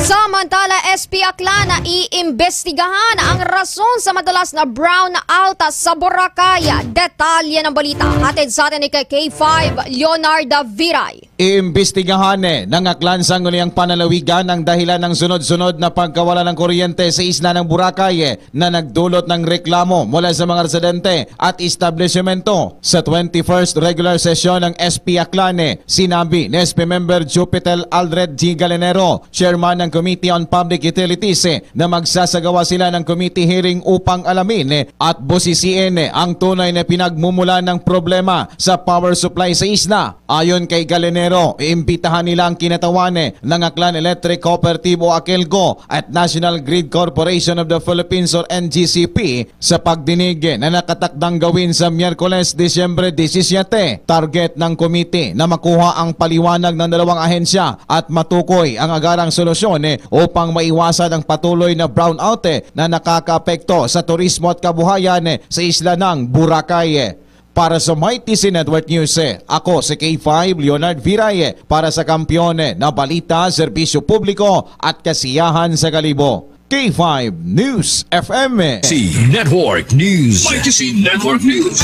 Samantala, S P Aklan na iimbestigahan ang rason sa madalas na brownout sa Boracay. Detalye ng balita, hatid sa atin ni K five Leonarda Viray. Iimbestigahan, eh, ng Aklan Sangguniang Panlalawigan ang dahilan ng sunod-sunod na pagkawala ng kuryente sa isla ng Boracay, eh, na nagdulot ng reklamo mula sa mga residente at establisimento. Sa twenty-first regular session ng S P Aklan, eh, sinabi ni S P member Jupiter Aldred G. Galinero, chairman ng Committee on Public Utilities, eh, na magsasagawa sila ng committee hearing upang alamin, eh, at busisiin, eh, ang tunay na pinagmumulan ng problema sa power supply sa isla. Ayon kay Galinero, iimbitahan nila ang kinatawan, eh, ng Aklan Electric Cooperative o AKELCO at National Grid Corporation of the Philippines or N G C P sa pagdinig na nakatakdang gawin sa Miyerkules, Disyembre disisiete. Target ng komite na makuha ang paliwanag ng dalawang ahensya at matukoy ang agarang solusyon, eh, upang maiwasan ang patuloy na brownout, eh, na nakakaapekto sa turismo at kabuhayan, eh, sa isla ng Boracay, eh. Para sa Mighty C Network News, eh, ako si K five Leonard Viray, eh, para sa Kampiyon, eh, na Balita, Serbisyo Publiko at Kasiyahan sa Kalibo. K five News F M, eh. C Network News. Mighty C Network News.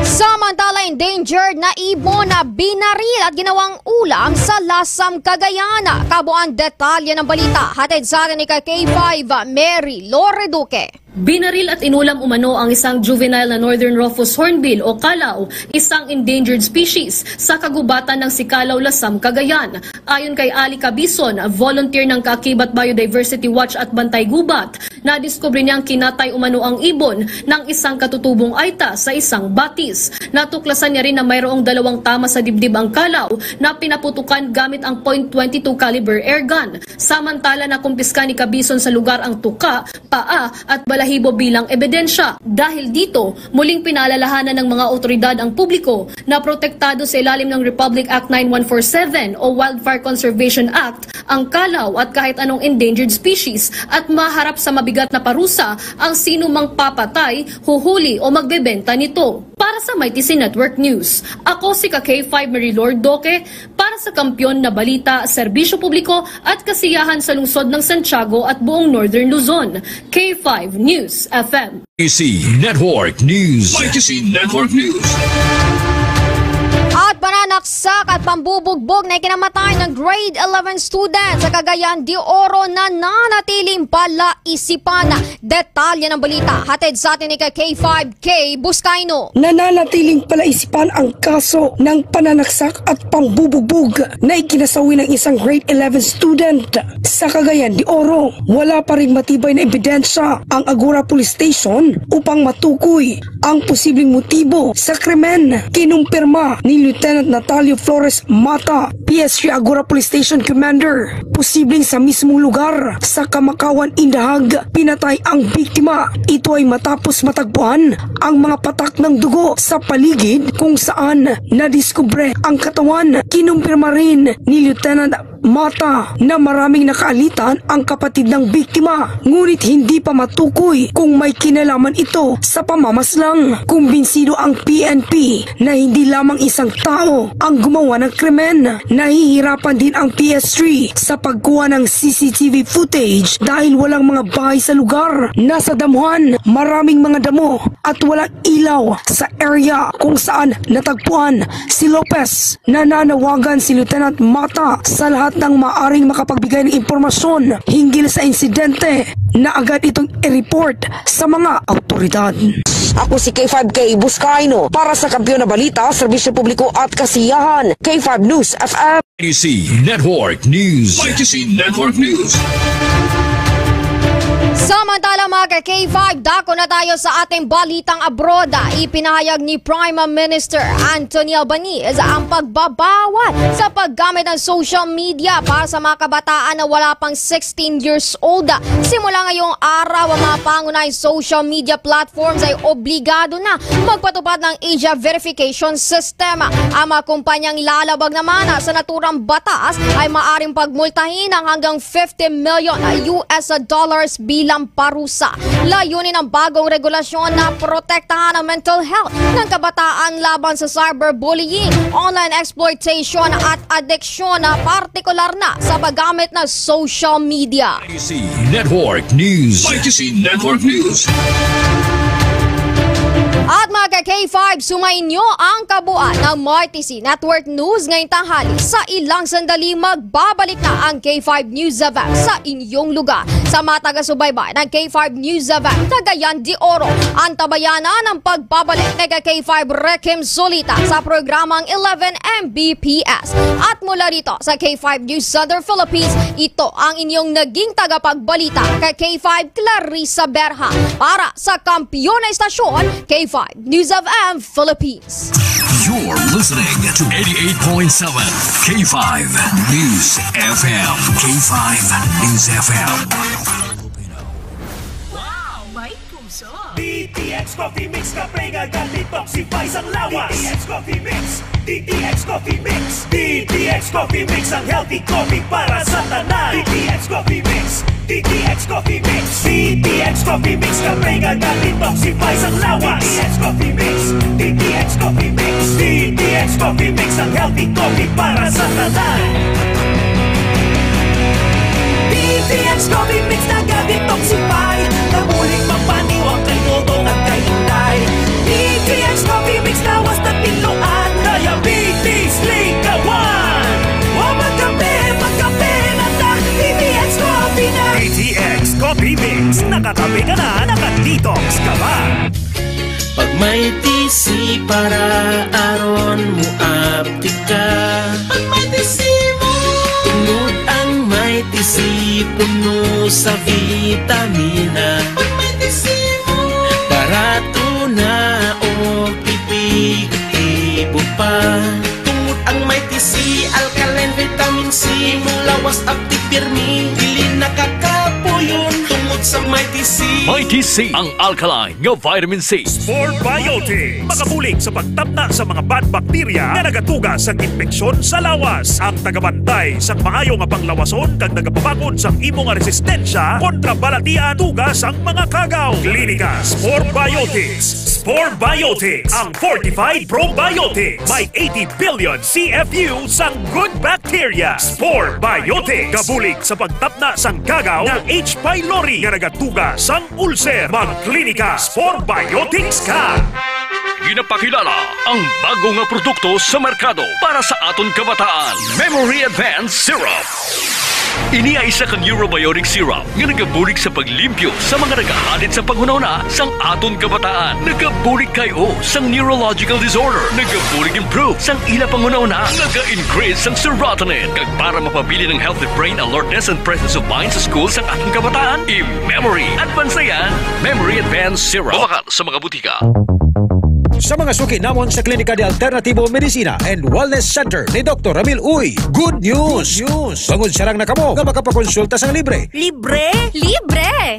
Samantala, endangered na ibon na binaril at ginawang ulam sa Lasam, Cagayan. Kabuang detalye ng balita, hatid sa atin ni K five Mary Lore Duque. Binaril at inulam umano ang isang juvenile na Northern Rufous Hornbill o kalaw, isang endangered species, sa kagubatan ng Sicalao, Lasam, Cagayan. Ayon kay Ali Cabison, volunteer ng Kaakibat Biodiversity Watch at Bantay Gubat, nadiskubre niyang kinatay umano ang ibon ng isang katutubong aita sa isang batis. Natuklasan niya rin na mayroong dalawang tama sa dibdib ang kalaw na pinaputukan gamit ang point twenty-two caliber airgun. Samantala, nakumpiska ni Cabison sa lugar ang tuka, paa at balahibo bilang ebidensya. Dahil dito, muling pinaalalahanan ng mga awtoridad ang publiko na protektado sa ilalim ng Republic Act nine one four seven o Wildfire Conservation Act ang kalaw at kahit anong endangered species at maharap sa mabigat na parusa ang sino mang papatay, huhuli o magbebenta nito. Para sa Mighty C Network News, ako si ka K five Marilord Doque para sa Kampiyon na Balita, Serbisyo Publiko at Kasiyahan sa Lungsod ng Santiago at buong Northern Luzon. K five News F M. Mighty C Network News. Mighty C Network News. At pananaksak at pambubugbog na ikinamatay ng grade eleven student sa Cagayan de Oro na nanatiling palaisipan. Detalye ng balita, hatid sa atin ni ka K five K Buscaino. Nananatiling palaisipan ang kaso ng pananaksak at pambubugbog na ikinasawi ng isang grade eleven student sa Cagayan de Oro. Wala pa ring matibay na ebidensya ang Agora Police Station upang matukoy ang posibleng motibo sa krimen. Kinumpirma ni Lieutenant Natalio Flores Mata, P S three Agora Police Station Commander, posibleng sa mismong lugar sa Kamakawan, Indahag, pinatay ang biktima. Ito ay matapos matagpuan ang mga patak ng dugo sa paligid kung saan nadiskubre ang katawan. Kinumpirma rin ni Lieutenant Mata na maraming nakaalitan ang kapatid ng biktima, ngunit hindi pa matukoy kung may kinalaman ito sa pamamaslang. Kumbinsido ang P N P na hindi lamang isang tao ang gumawa ng krimen. Nahihirapan din ang P S three sa pagkuha ng C C T V footage dahil walang mga bahay sa lugar. Nasa damuhan, maraming mga damo at walang ilaw sa area kung saan natagpuan si Lopez. Nananawagan si Lieutenant Mata sa lahat ng maaring makapagbigay ng impormasyon hinggil sa insidente na agad itong i-report sa mga awtoridad. Ako si K five K Buscaino para sa Kampiyon na Balita, Serbisyo Publiko at Kasiyahan, K five News F M. Mighty C Network News. Mighty C Network News. Samantala, mga ka-K five, dako na tayo sa ating balitang abroad. Ipinahayag ni Prime Minister Anthony Albanese ang pagbabawal sa paggamit ng social media para sa mga kabataan na wala pang sixteen years old. Simula ngayong araw, ang mga pangunahing social media platforms ay obligado na magpatupad ng age verification system. Ang mga kumpanyang lalabag naman sa naturang batas ay maaring pagmultahin ng hanggang fifty million U S dollars bilang parusa. Layunin ng bagong regulasyon na protektahan ang mental health ng kabataan laban sa cyberbullying, online exploitation at addiction, partikular na sa paggamit ng social media. Mighty C Network News. Mighty C Network News. At mga ka-K five, sumainyo ang kabuuan ng Mighty C Network News ngayong tanghali. Sa ilang sandali, magbabalik na ang K five News F M sa inyong lugar. Sa mga taga-subaybay ng K five News F M, Cagayan de Oro, antabayanan ang pagbabalik ni ka-K five Rekim Solita sa programang eleven M B P S. At mula dito sa K five News Center Philippines, ito ang inyong naging tagapagbalita, ka-K five Clarissa Berha, para sa Kampiyon na Estasyon, K five News F M Philippines. You're listening to eighty-eight point seven K five News F M. K five News F M. Wow, may puso. D T X Coffee Mix, kape nga ga-detoxify sang lawas. D T X Coffee Mix, D T X Coffee Mix, D T X Coffee Mix, ang healthy coffee para sa tanan. D T X Coffee Mix, D T X Coffee Mix, D T X Coffee Mix, kape nga ga-detoxify sang lawas. D T X Coffee Mix, D T X Coffee Mix, D T X Coffee Mix, ang healthy coffee para sa tanan. D T X Coffee Mix naga-detoxify, nabulig magpaniwang kay Dodong at kay Inday. D T X Coffee Mix, lawas na tinluan, diabetes, ligawan. Wa magkape, magkape na ta, D T X Coffee na. D T X Coffee Mix, nakakape ka na, naka-detox ka pa. Pag may T C para aron mo aptik ka. Pag may T C mo. Tungod ang may T C puno sa vitamina. Pag may T C mo. Barato na o epektibo pa. Tungod ang may T C, alkaline vitamin C, mong lawas aptik pirmi, dili nakakapuyon tungod sa may T C. May T C, ang alkaline nga vitamin C. Spore Biotics, makabulig sa pagtapna sa mga bad bacteria nga nagatuga sang impeksyon sa lawas. Ang tagabantay sang maayo nga panglawason kag nagapabakod sang imo nga resistensya kontra balatian tuga sang mga kagaw. Klinika Spore Biotics. Spore Biotics, ang fortified probiotics. May eighty billion C F U sang good bacteria. Spore Biotics, gabulig sa pagtapna sang kagaw nga H. pylori nga nagatuga sang ulcer. Magklinika Spore Biotics ka. Ginapakilala ang bago nga produkto sa merkado para sa aton kabataan, Memory Advance Syrup. Ini ay isa ka neurobiotic syrup nga nagabulig sa paglimpyo sa mga nagahalid sa panghunahuna sang aton kabataan. Nagabulig kay o sang neurological disorder. Nagabulig improve sang ila panghunahuna. Naga-increase sang serotonin. Kag para mapabilin ang healthy brain alertness and presence of mind sa school sang aton kabataan, i-memory advance na yan. Memory Advance Syrup. Mabakal sa mga butika. Sa mga suki namon sa Klinika de Alternativo Medicina and Wellness Center ni Doktor Ramil Uy, good news! Good news! Bangod sarang na kamo nga makapakonsulta sang libre. Libre? Libre!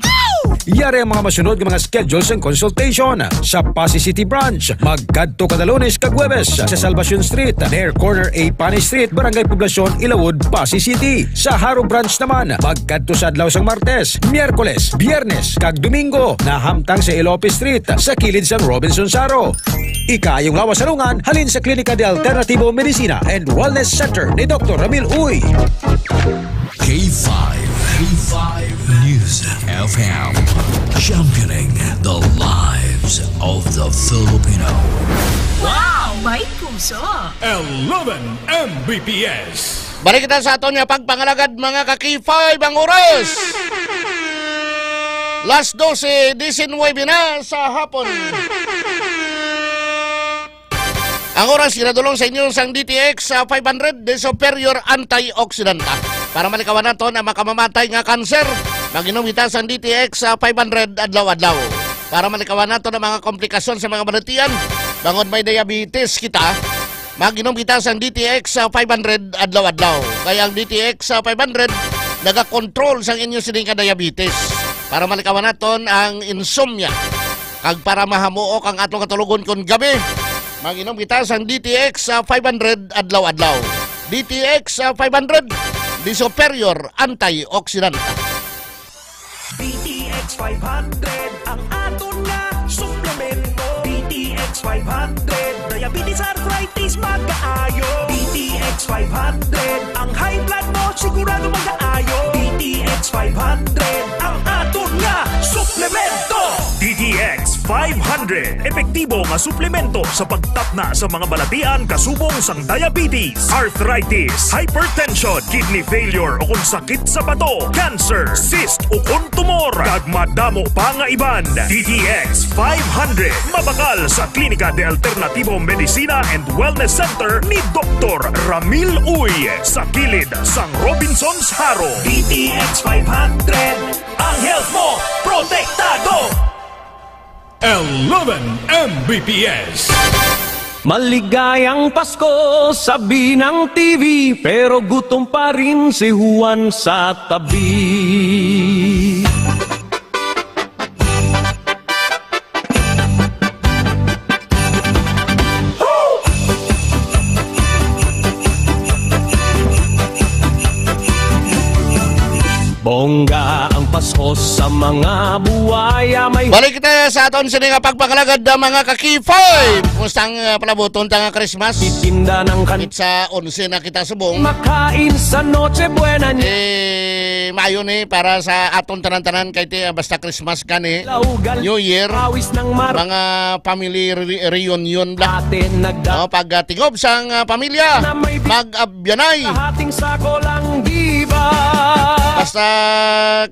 Yari ang mga masunod nga mga schedule sang consultation. Sa Passi City Branch, magkadto kada Lunes kag Huwebes sa Salvacion Street, near corner A Pani Street, Barangay Poblacion, Ilawod, Passi City. Sa Jaro Branch naman, magkadto sa adlaw sang Martes, Miyerkules, Biyernes, kag Domingo, nahamtang sa Elope Street, sa kilid sang Robinson Jaro. Ikaayong lawas sa lungan halin sa Klinika de Alternativo Medicina and Wellness Center ni Doktor Ramil Uy. K five, K five News F M, championing the lives of the Filipino. Wow! May puso! Eleven M B P S. Balik kita sa aton nga pagpangalagad, mga ka-K five, ang oras. Las dose disinwebe na sa hapon. Ang oras, ginadulong sa inyo sang D T X, ah, five hundred, the superior antioxidant. Para malikawan naton ang makamamatay nga kanser, mag-inom kita sang D T X, ah, five hundred adlaw-adlaw. Para malikawan naton ang mga komplikasyon sa mga balatian, bangod may diabetes kita, mag-inom kita sang D T X, ah, five hundred adlaw-adlaw. Kay ang D T X, ah, five hundred nagakontrol sang inyo sini nga diabetes. Para malikawan naton ang insomnia, kag para mahamuok ang aton katulogon kon gabi, mag-inom kita sang D T X, ah, five hundred adlaw-adlaw. D T X, ah, five hundred, the superior antioxidant. D T X five hundred, ang aton nga suplemento. D T X five hundred, diabetes, arthritis, magaayo. D T X five hundred, ang high blood mo sigurado magaayo. D T X five hundred, ang aton nga suplemento. D T X five hundred, epektibo nga suplemento sa pagtapna sa mga balatian kasubong sang diabetes, arthritis, hypertension, kidney failure, o kon sakit sa bato, cancer, cyst, o kon tumor, kag madamo pa nga iban. D T X five hundred, mabakal sa Clínica de Alternativo Medicina and Wellness Center ni Doktor Ramil Uy, sa kilid sang Robinsons Jaro. D T X five hundred, ang health mo protektado. Eleven M B P S. Maligayang Pasko, sabi ng T V, pero gutom pa rin si Juan sa tabi. Bongga ang Pasko sa mga buwaya, may Balik kita sa aton sini nga pagpangalagad, ah, mga ka-K five. Kumusta ang, ah, palabuton ta nga Christmas? Titinda ng kan- Sa onse na kita subong. Makain sa Noche Buena niya. Eh, maayo ni para sa aton tanan-tanan kay ti, ah, basta Christmas gani, Laugal, New Year, pawis ng mar- mga family re-, reunion bla. Atin nagda- Oh, pag, ah, tigob sang, ah, pamilya, Na may bi- mag-abyanay. Kahating sako lang, di ba? Basta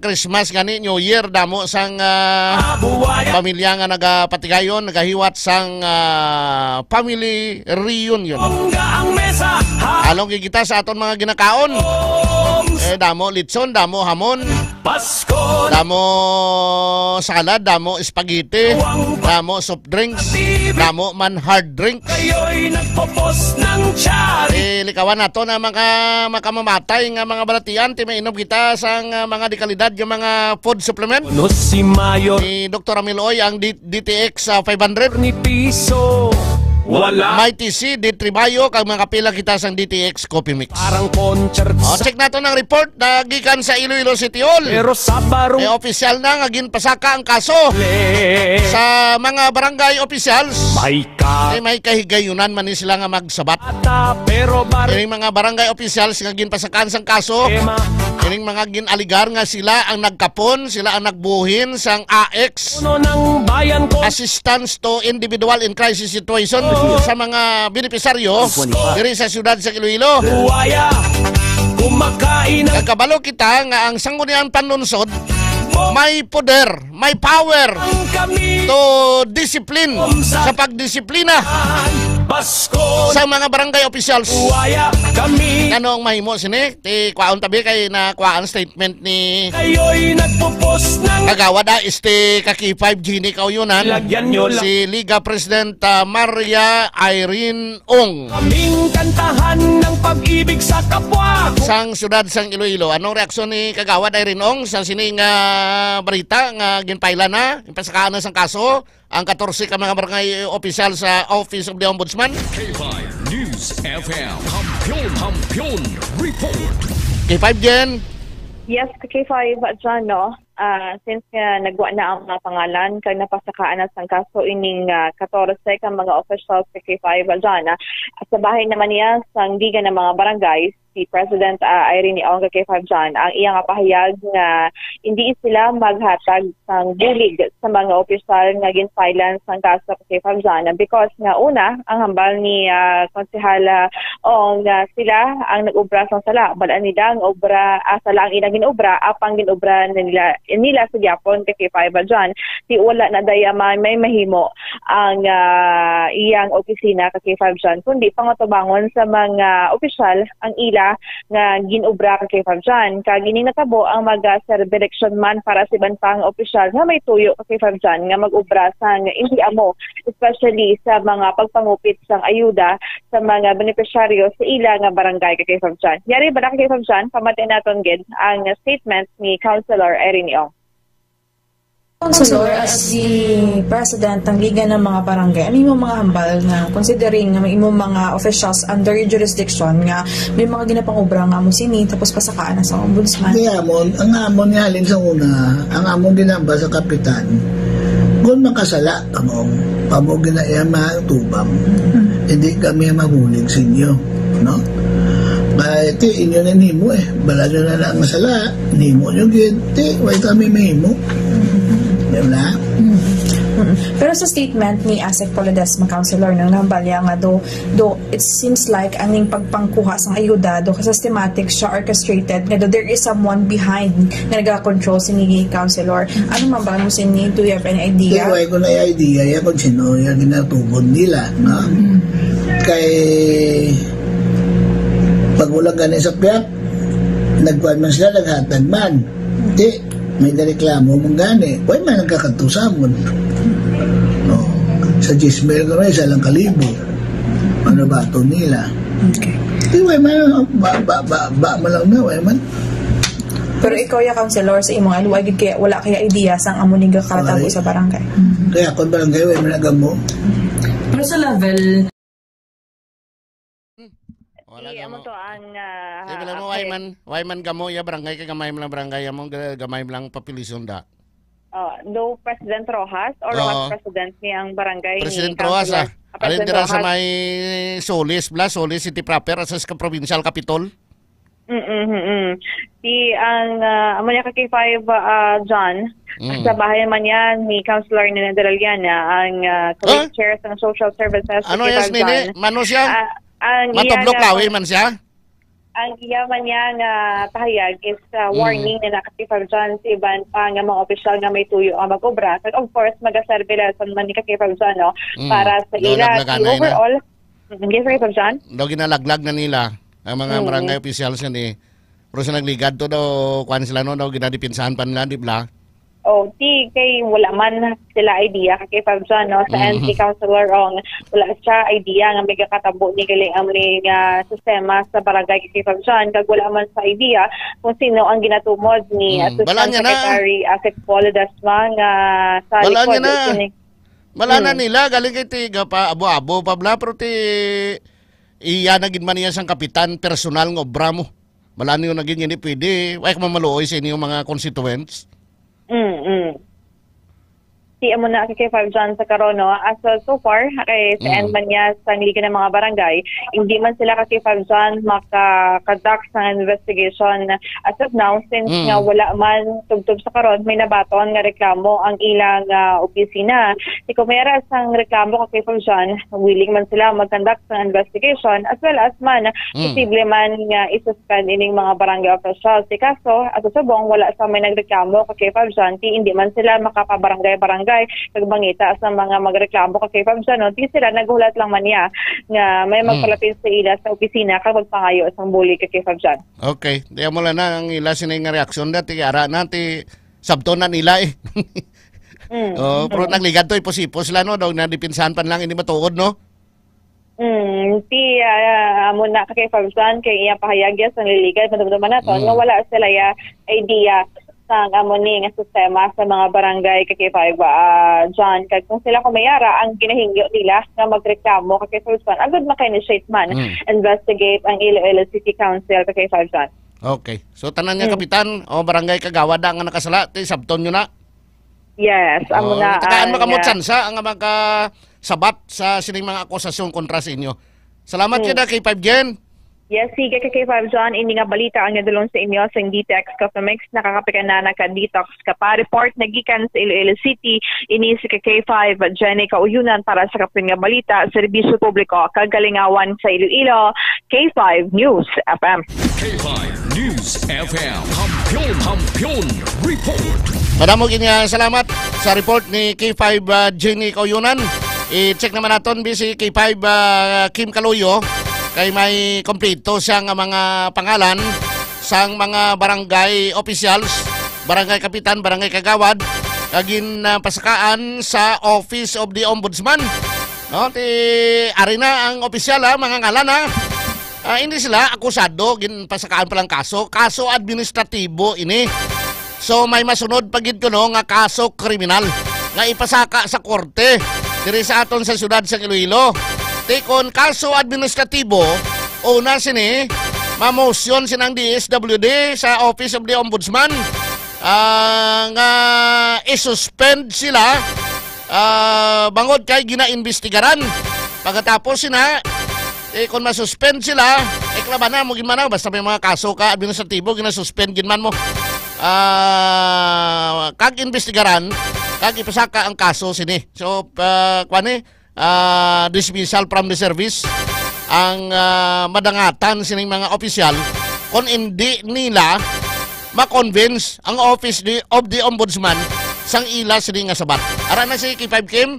Christmas gani, New Year, damo sang, ah, Ah, buwaya. Pamilya nga nagapatigayon, nagahiwat sang, ah, family reunion. Bongga ang mesa, ha? Along gid kita sa aton mga ginakaon. Om. Eh, damo litson, damo hamon. Pasko. Damo salad, damo spaghetti, Wang- damo soft drinks, damo man hard drinks. Kayo'y nagpopos ng charity. Eh, likawan nato na mga makamamatay nga mga balatian, ti mainom kita sang, ah, mga dekalidad nga mga food supplement. No si Mayor Ni Doktor Amiloy ang D-, D T X, ah, five hundred. Ni Piso. Wala. Mighty C, D three Bio, kag mga pila kita sang D T X Coffee Mix. Parang concert O, sa check nato ng report na gikan sa Iloilo City Hall. Pero sa barong Eh, opisyal na nga ginpasaka ang kaso Le. Sa mga barangay officials. May ka. Eh, may kahigayunan man ni sila nga magsabat. Ata, pero bar- Ining mga barangay officials nga ginpasakaan sang kaso, Tema. Ining mga gin-aligar nga sila ang nagkapon, sila ang nagbuhin sang A X, Puno ng bayan ko. Assistance to Individual in Crisis Situation Oh. Sa mga benepisaryo Twenty-five. Diri sa siyudad sa Iloilo. Buwaya, kumakain ng Nagkabalo kita nga ang Sangguniang Panlunsod may poder, may power ang kami to discipline sa pagdisiplina Pasko. Sa mga barangay officials. Buwaya kami. Ano ang mahimo sini? Ti kwaon tabi kay na kwaan statement ni Kayo'y nagpupos ng Kagawad, ah, este ka K five Genie Kauyunan. Lagyan nyo lang. Si Liga President, ah, Maria Irene Ong. Kaming kantahan ng pag-ibig sa kapwa. Sang siyudad sang Iloilo. Anong reaksyon ni Kagawad Irene Ong sa sining, ah, balita nga ginpailan na, ginpasakaan na sang kaso ang katorse ka mga barangay opisyal sa Office of the Ombudsman? K five News F M. Kampiyon, Kampiyon Report. K five Jen. Yes, K five, John, no? Ah, since nga nagwa na ang mga pangalan kag napasakaan na sang kaso ining, ah, katorse ka mga officials sa K five, John, ah, sa bahin naman niya sang gikan nga mga barangay, si President, ah, Irene Ong, ka K five John, ang iya nga pahayag nga hindi sila maghatag sang bulig sa mga opisyal nga ginfilean sang kaso, ka K five John, because nga una, ang hambal ni, ah, Konsehal, ah, Ong, nga sila ang nag-obra sang sala. Bal-an nila ang obra, ah, sala ang ilang ginobra, apang ginobra nila, nila sa gyapon, ka K five John. Di wala na daya may, may mahimo ang, ah, iyang opisina, ka K five John, kundi pangatubangon sa mga opisyal ang ila nga gin-obra, ka K five John. Kag ining natabo ang mag, ah, serve direksyon man para sa iban pang opisyal nga may tuyo, ka K five John, nga mag-obra sang hindi amo, especially sa mga pagpangupit sang ayuda sa mga benepisyaryo sa ila nga barangay, ka K five John. Yari ba na, ka K five John? Pamati naton gid ang statement ni Councilor Irene Ong. Councilor, as the president ng Liga ng mga Barangay, ano yung mga hambal nga, considering nga may imong mga officials under your jurisdiction, nga may mga ginapangobra nga mo sini, tapos pasakaan na sa ombudsman? Di amon, ang amon ni halin sa una, ang amon ginamba sa kapitan, kung makasala, among pamugin na iya mga tubang, hindi kami mabulig sa inyo, no? Kaya ti, inyo na nimo eh. Bala nyo na lang masala, nimo nyo gid, ti, way kami mahimo. Di ba? Mm. Pero sa statement ni Asek Paul Ledesma, Councilor, no, nga hambal niya nga do, do, it seems like aning pagpangkuha sang ayuda, do ka systematic siya, orchestrated, nga do there is someone behind nga nagakontrol sini, Councilor. Ano man ba mo sini? Do you have any Kaya idea? Wala ko na idea ya kung sino yung ginatubod nila, no? Kay pag wala gani sa piyak, nagkuhan man sila, naghatag man. Di, may nareklamo man gani. Wala man nagkakatusamon. No. Sa diyes mil kami, isa lang kalibo. Ano ba ito nila? Okay. Di, wala man, ba, ba, ba, ba man lang na, wala man. Pero ikaw, ya, Councilor, sa imong aluway, gid kaya wala kaya idea sang amo ni gakatabo Wala. Sa barangay. Kaya kung barangay, wala man nagamo. Pero sa level Wala Di, gamo. Amo to ang, ah, Sige lang mo, why update. Man, why man gamo, ya barangay, kay gamay man lang barangay, amo, ga-, gamay man lang population da. Oh, do President Roxas or Roxas Oo. President ni ang barangay ni President Roxas, Councilor? Ah. Ah, Alin President dira sa Roxas. May Solis, bla, Solis City proper, asa sa provincial capitol? Mm, mm, mm. Si ang, ah, amo niya ka K five, ah, John, Mm. sa bahay man niya ni Councilor Nina Dela Liana, ang, ah, Ah? Chair sa Social Services, Ano K five yes, nini? John. Mano siya? Ah, ang iya Matublo nga klawi pag- man siya? Ang iya man niya nga pahayag is, ah, Mm. warning na nakatipag dyan sa iban pa nga mga opisyal nga may tuyo nga mag-obra. Kag of course, magaserve lesson man ni ka K five John, no? Mm. Para sa Daw ila, naglaganay na. Overall, mm, yes, K five John? Daw ginalaglag na nila ang mga Mm. barangay officials yan eh. Pero sa nagligad to daw, kuwan sila, no? Daw ginadipinsahan pa nila, di ba? Oh, ti, kay wala man sila idea, ka K five John, no? Sa Mm. N C Councilor Ong, wala siya idea nga may kakatabo ni gali ang may nga sistema sa barangay, ka K five John, kag wala man sa idea kung sino ang ginatumod ni Mm. Assistant Balaan niya na. Secretary Asik Paul Ledesma nga sa Balaan likod niya na. Sini-, Balaan na Mm. nila, galing kay ti, ga pa, abo-abo pa bla, pero ti, iya na gid man niya sang kapitan, personal nga obra mo. Balaan niyo na gid, hindi pwede. Ay, kung mamaluoy sa inyong mga constituents. Mm, mm. Ti amo na, ka K five John, sa karon, no? As of so far, kay sa Mm. end man niya sa Liga ng mga Barangay, hindi man sila, ka K five John, maka-conduct sa investigation as of now, since Mm. nga wala man tubtob sa karon, may nabaton nga reklamo ang ilang, ah, opisina. Ti kung may ara sang reklamo, ka K five John, willing man sila mag-conduct sa investigation, as well as man, Mm. posible man nga isuspend ining mga barangay officials. Ti kaso, sa subong, wala sa may nagreklamo, ka K five John, ti hindi man sila makapabarangay-barangay kag mangita sa mga magreklamo, ka K five John, no? Ti sila naghulat lang man niya nga may Mm. magpalapit sa ila sa opisina kag magpangayo sang bulig, ka K five John. Okay. Di mo lang na ang ila sini nga reaksyon dati, ara na, ti sabton na nila eh. Mm. Oh, pero Mm. nagligad to, ipos-ipos sila, no? Daw nadipinsahan pa lang, hindi matuod, no? Mm, ti, ah, amo na, ka K five John, kay iya pahayag ya sa nililigad, madumduman nato, Mm. nga wala sila ya idea sang amo ni nga sistema sa mga barangay, ka K five, ah, John. Kag kung sila kung may ara, ang ginahingyo nila nga magreklamo, ka K five John, agud maka-initiate man, Mm. investigate ang Iloilo City Council, ka K five John. Okay. So, tanan nga Mm. kapitan o barangay kagawad na nga nakasala, ti sabton nyo na? Yes, amo Oh, na tagaan ang, mo kamo ah, tsansa ang makasabat sa sining mga akusasyon kontra sa inyo. Salamat Mm. yun na, K five Jen. Yes, sige ka K five John, ini nga balita ang nadulong sa inyo sang Detox Coffee Mix, nakakapikan na ka detox ka pa. Report nagikan sa Iloilo City, ini si ka K five Jenny Kauyonan para sa Kapin nga Balita, Serbisyo Publiko, Kagalingawan sa Iloilo, K five News F M. K five News F M, Kampiyon, Kampiyon Report. Madamo gid nga salamat sa report ni K five, ah, Jenny Kauyonan. I-check naman naton, busy K five, ah, Kim Kaloyo, kay may kompleto siya nga mga pangalan sang mga barangay officials, barangay kapitan, barangay kagawad, nga ginpasakaan sa Office of the Ombudsman. No, ti, ari na ang opisyal, ha, mga ngalan, ha. Ah, hindi sila akusado, ginpasakaan pa lang kaso. Kaso administratibo ini. So, may masunod pa gid kuno nga kaso kriminal nga ipasaka sa korte diri sa aton sa siyudad sang Iloilo. Ti kon kaso administratibo, una sini, mamosyon sinang D S W D sa Office of the Ombudsman, ah, nga i-suspend sila, ah, bangod kay ginaimbestigaran. Pagkatapos sina, eh, kung masuspend sila, eh, klaban na mo gid man na. Basta may mga kaso ka administratibo, ginasuspend gid man mo. Ah, kag imbestigaran, kag ipasaka ang kaso sini. So, ah, kwan eh, ah, dismissal from the service ang, ah, madangatan sining mga opisyal kung hindi nila ma-convince ang Office di, of the Ombudsman sang ila sini nga sabat. Ara na si K five Kim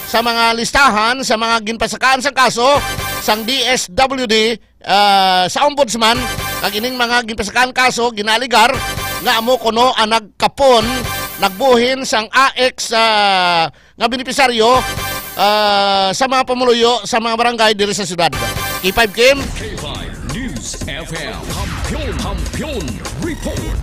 sa mga listahan sa mga ginpasakaan sa kaso sang D S W D, ah, sa Ombudsman, kag ining mga ginpasakaan kaso ginaaligar nga amo kuno ang nagkapon, nagbuhin sang A X, ah, nga benepisaryo, ah, sa mga pumuluyo sa mga barangay diri sa siyudad. K five Kim. K five News F M. Kampiyon, Kampiyon Report.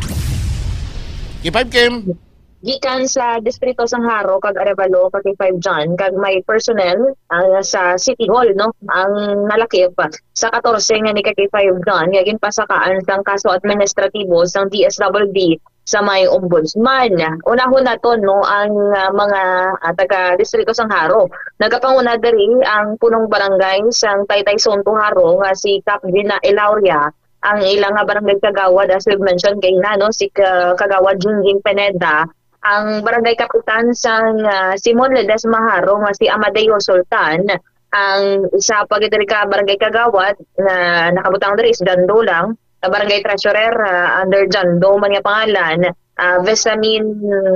K five Kim. Gikan sa distrito sang Jaro kag Arevalo, ka K five John, kag may personnel, ah, sa City Hall, no, ang nalakip sa katorse nga ni ka K five John nga ginpasakaan sang kaso administratibo sang D S W D sa may ombudsman. Unahon naton, no, ang, ah, mga, ah, taga distrito sang Jaro. Nagapanguna diri ang punong barangay sang Taytay Zonto, Jaro nga si Kap Gina Ilauria, ang ila nga barangay kagawad, as we've mentioned kay na, no, si ka-, Kagawad Jingjing Pineda, ang barangay kapitan sang, ah, Simon Ledesma, Jaro nga si Amadeo Sultan, ang isa pa gid diri ka barangay kagawad nga nakabutang diri is Jando lang, na barangay treasurer, ah, under Jando man nga pangalan, ah, Vesamin,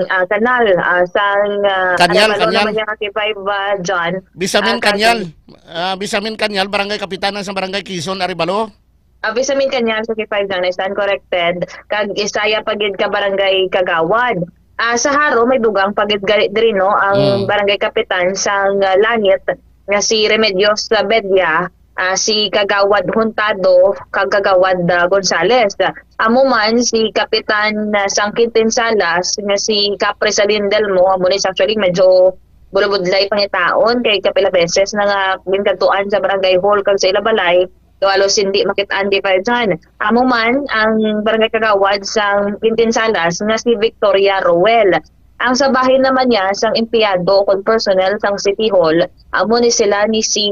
ah, Canal, ah, sang, ah, Kanyal, Arevalo Kanyal. Naman niya ka K five, ah, John. Vesamin Ah, Kanyal. Kanyal. Ah, Vesamin Kanyal, barangay kapitan sang barangay Quezon, Arevalo. Ah, Vesamin Kanyal sa K five John, I stand corrected. Kag Isaya pa gid ka barangay kagawad. Ah, sa Jaro, may dugang pa gid gali diri, no, ang Mm. barangay kapitan sang, ah, Langit nga si Remedios Bedia, ah, si Kagawad Huntado, kag Kagawad, ah, Gonzales. Amo man si Kapitan, ah, sang Quintin Salas nga si Kap Rizalin Delmo, amo ni actually medyo bulubudlay pangitaon kay kapila beses na nga ginkadtuan sa barangay hall kag sa ila balay, so halos hindi makit-an di pa dyan. Amo man ang barangay kagawad sang Quintin Salas nga si Victoria Roel. Ang sa bahin naman niya sang empleyado kon personnel sang City Hall, amo ni sila ni si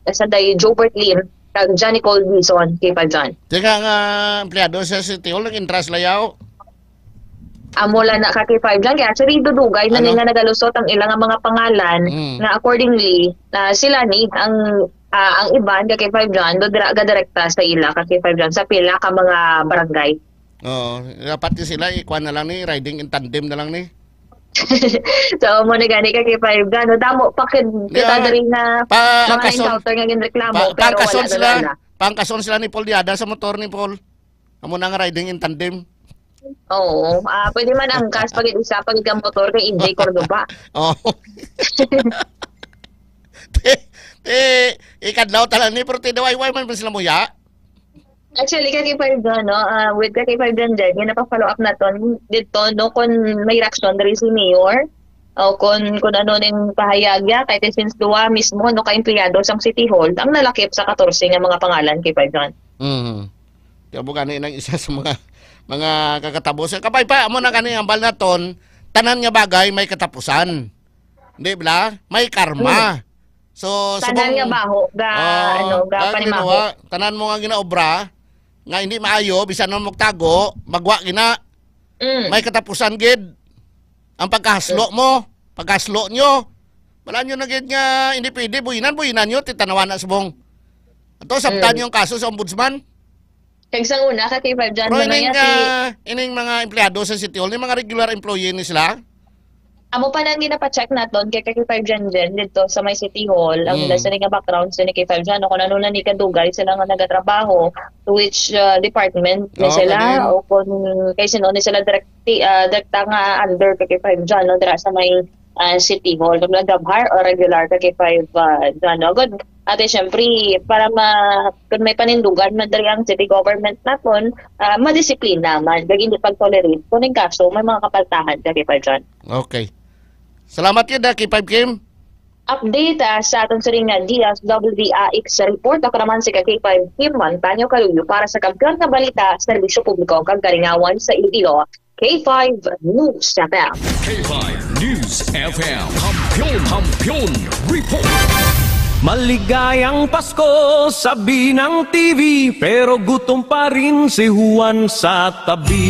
Sanday Jobert Lim kag Johnny Cole Dizon, K five John. Teka nga, empleyado sa City Hall, nag-intras layaw? Amo lang na ka K five John. Kaya actually, dudugay na Ano? nila nagalusot ang ilang mga pangalan Mm. na accordingly, na sila ni ang, ah, ang iban ka K five John, do dira gadirekta sa ila ka K five John, sa pila ka mga barangay. Oo, dapat ni sila, ikuha na lang ni, riding in tandem na lang ni. So, mo na gani ka K five John. No, damo pa kid-, kita Yeah. diri na Pa-, mga angkason. encounter nga ginreklamo, Pa-, pero pangkason wala na sila, lang na. pangkason sila ni Paul Diada sa motor ni Paul. Amo na nga riding in tandem. Oo. Ah, pwede man ang kas pag isa, pag ikaw motor kay A J Cordoba. Oh. Te, te, ikadlaw talan ni, pero te, daway-way man sila muya. Actually, ka K five John, no? Ah, with ka K five John, Jen, yung napa-follow up naton dito, no? Kung may reaction diri si Mayor, o kung, kung ano ning pahayag niya, kay since duwa mismo, no, ka empleyado sang City Hall, ang nalakip sa katorse nga mga pangalan, K five John. Mhm. Kaya mo gani nang isa sa mga, mga kakatabo. Sa kapay pa, amo na gani ang bal naton, tanan nga bagay may katapusan. Di ba? May karma. Hmm. So, Tanan subong nga baho, ga-, Oh, ano, ga-, gapanimaho. Tanan mo nga ginaobra, nga hindi maayo, bisan mo magtago, magwa gina. Mm. May katapusan gid. Ang pagkahaslo Mm. mo, pagkahaslo nyo. Wala nyo na gid nga hindi pwede, buhinan, buhinan nyo, titanawan na subong. Ato, sabtan Mm. yung kaso sa ombudsman. Kag sa una, ka K five Jan, Pero man ining, nga si ah, ining mga empleyado sa City Hall, ni mga regular employee ni sila? Amo pa nang ginapacheck naton kay ka K five Jan Jen dito sa may City Hall. Ang Mm. nila sila nga background sa ni K five Jan, kung ano na ni kadugay sila nga nagatrabaho, to which, ah, department ni Oo, sila, kani. o kung kay sino ni sila direct-, ah, direkta nga under ka K five Jan, no, dira sa may, ah, City Hall. Kung nag-job hire o regular ka K five, ah, Jan, no? Good. Ate, syempre, para ma-, kung may panindugan man diri ang city government naton, ah, madisiplina man, kag hindi pag-tolerate. Kung ning kaso, may mga kapaltahan ka, K five Jan. Okay. Salamat yun, ah, K five Kim. Update, ah, sa aton siring nga D S W D A X report. Ako naman si ka K five Kim Montaño Caluyo para sa Kampiyon nga Balita, Serbisyo Publiko, kag Kalingawan sa Iloilo. K five News F M. K five News F M. Kampiyon, Kampiyon Report. Maligayang Pasko, sabi ng T V, pero gutom pa rin si Juan sa tabi.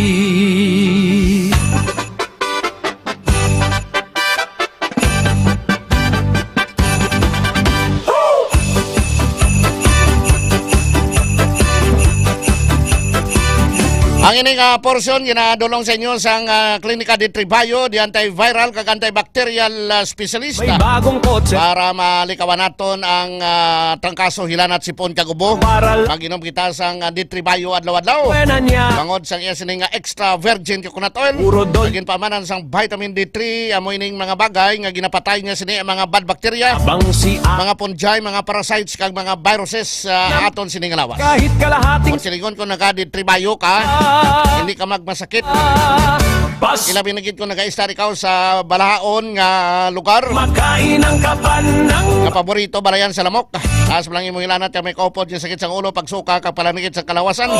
Ang ining, ah, portion ginadulong sa inyo sang, ah, Klinika D three Bio, di antiviral kag antibacterial, ah, specialist, May ah, bagong kotse. para malikawan naton ang, ah, trangkaso, hilanat, sipon kag ubo. Para l- Mag-inom kita sang, ah, D three Bio adlaw-adlaw. Buena niya. Bangod sang iya sini nga extra virgin coconut oil. Puro dol. Lagin pa man ang sang vitamin D three, amo ining mga bagay nga ginapatay niya sini ang mga bad bacteria, Abang si a- mga fungi, mga parasites, kag mga viruses sa Nam- aton sini nga lawas. Kahit kalahating Kung silingon ko naka D three Bio ka, Ah. hindi ka magmasakit. Ah. Bas- Ilabi na gid kung nag-a-stay ikaw sa balahaon nga lugar. Makain ang kaban ng Nga paborito, balayan sa lamok. Taas lang imong hilanat, kay may kaupod nga sakit sang ulo, pagsuka, kag palanigit sa kalawasan.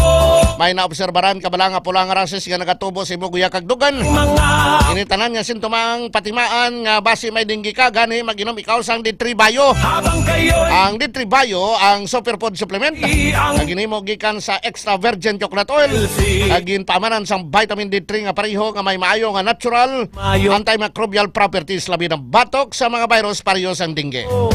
May naobserbaran ka bala nga pula nga rashes nga nagatubo sa imo guya kag dugan? Mga Ini tanan nga sintomang patimaan nga basi may dengue ka, gani mag-inom ikaw sang D three Bio. Habang kayo'y Ang D three Bio, ang superfood supplement. Ang Nga ginhimo gikan sa extra virgin coconut oil. Healthy. Nga ginpaamanan sang vitamin D three nga pareho nga may maayo nga natural Maayo. antimicrobial properties, labi na batok sa mga virus pareho sang dengue. Oh.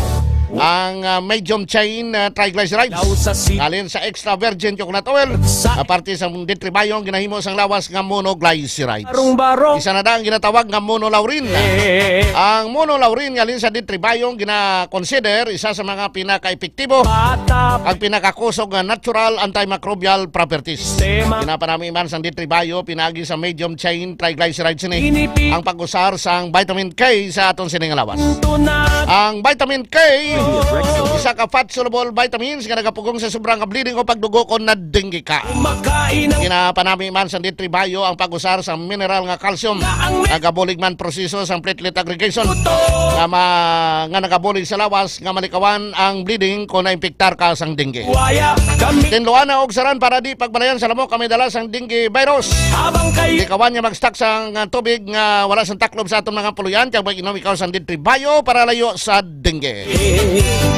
Ang, ah, medium chain, ah, triglycerides Daw sa si- ngalin sa extra virgin coconut oil, Sa- aparte sa D three Bio, ginahimo sang lawas nga monoglycerides. Barong-barong. Isa na da ang ginatawag nga monolaurin. Eh. Ang monolaurin ngalin sa D three Bio gina-consider isa sa mga pinaka-epektibo Bata. ang pinakakusog nga natural antimicrobial properties. Sistema. Ginapanami man sang D three Bio pinaagi sa medium chain triglycerides ini Inipi- ang pag-usar sang vitamin K sa aton sining nga lawas. Ito na. Ang vitamin K, Oh. isa ka fat-soluble vitamins nga nagapugong sa sobra nga bleeding o pagdugo kon na-dengue ka. Kumakain ng Ginapanami man sa D three Bio ang pag-usar sa mineral nga calcium. Nga ang mi- Nagabulig man proseso sang platelet aggregation Ito. nga ma-, nga nagabulig sa lawas nga malikawan ang bleeding kon naimpektar ka sang dengue. Waya kami. Tinluan na og saran para di pagbalayan sa lamok kami dala sang dengue virus. Habang kayo Likawan nga mag-stock sang, ah, tubig nga wala sang taklob sa aton mga puloy-an, kag mag-inom ikaw sang D three Bio para layo sa dengue.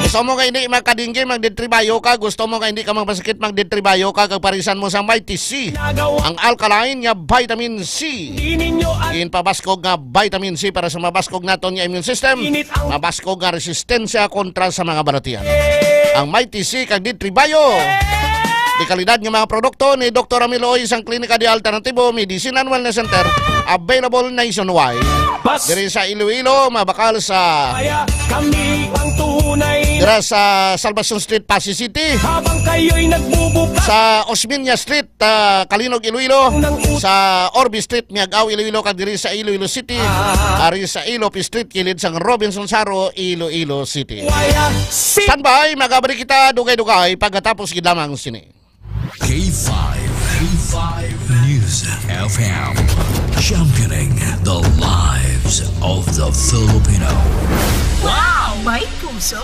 Gusto mo nga hindi magka-dengue, mag-D three Bio ka. Gusto mo nga hindi ka magpasakit, mag-D three Bio ka. Kag parisan mo sa Mighty C, ang alkaline nga vitamin C. Di ninyo at Ginpabaskog nga vitamin C para sa mabaskog naton nga immune system. Init ang Mabaskog nga resistensya kontra sa mga balatian. Ang Mighty C kag D three Bio. Di kalidad nga mga produkto ni Doktor Ramil Oy sang Klinika de Alternativo Medicine and Wellness Center. Available nationwide. Bas- Diri sa Iloilo, mabakal sa Kaya kami ang tunay na Dira sa Salvacion Street, Passi City. Habang kayo'y nagbubuka Sa Osmeña Street, ah, Calinog, Iloilo. Ng ut- Sa Orbe Street, Miag-ao, Iloilo, kag diri sa Iloilo City. Ah. Ari sa Ilope Street, kilid sang Robinson Saro, Iloilo City. Waya si- Standby, magabalik kita dugay-dugay pagkatapos gid lamang sini. K five, K five News F M, championing the lives of the Filipino. Wow! May puso!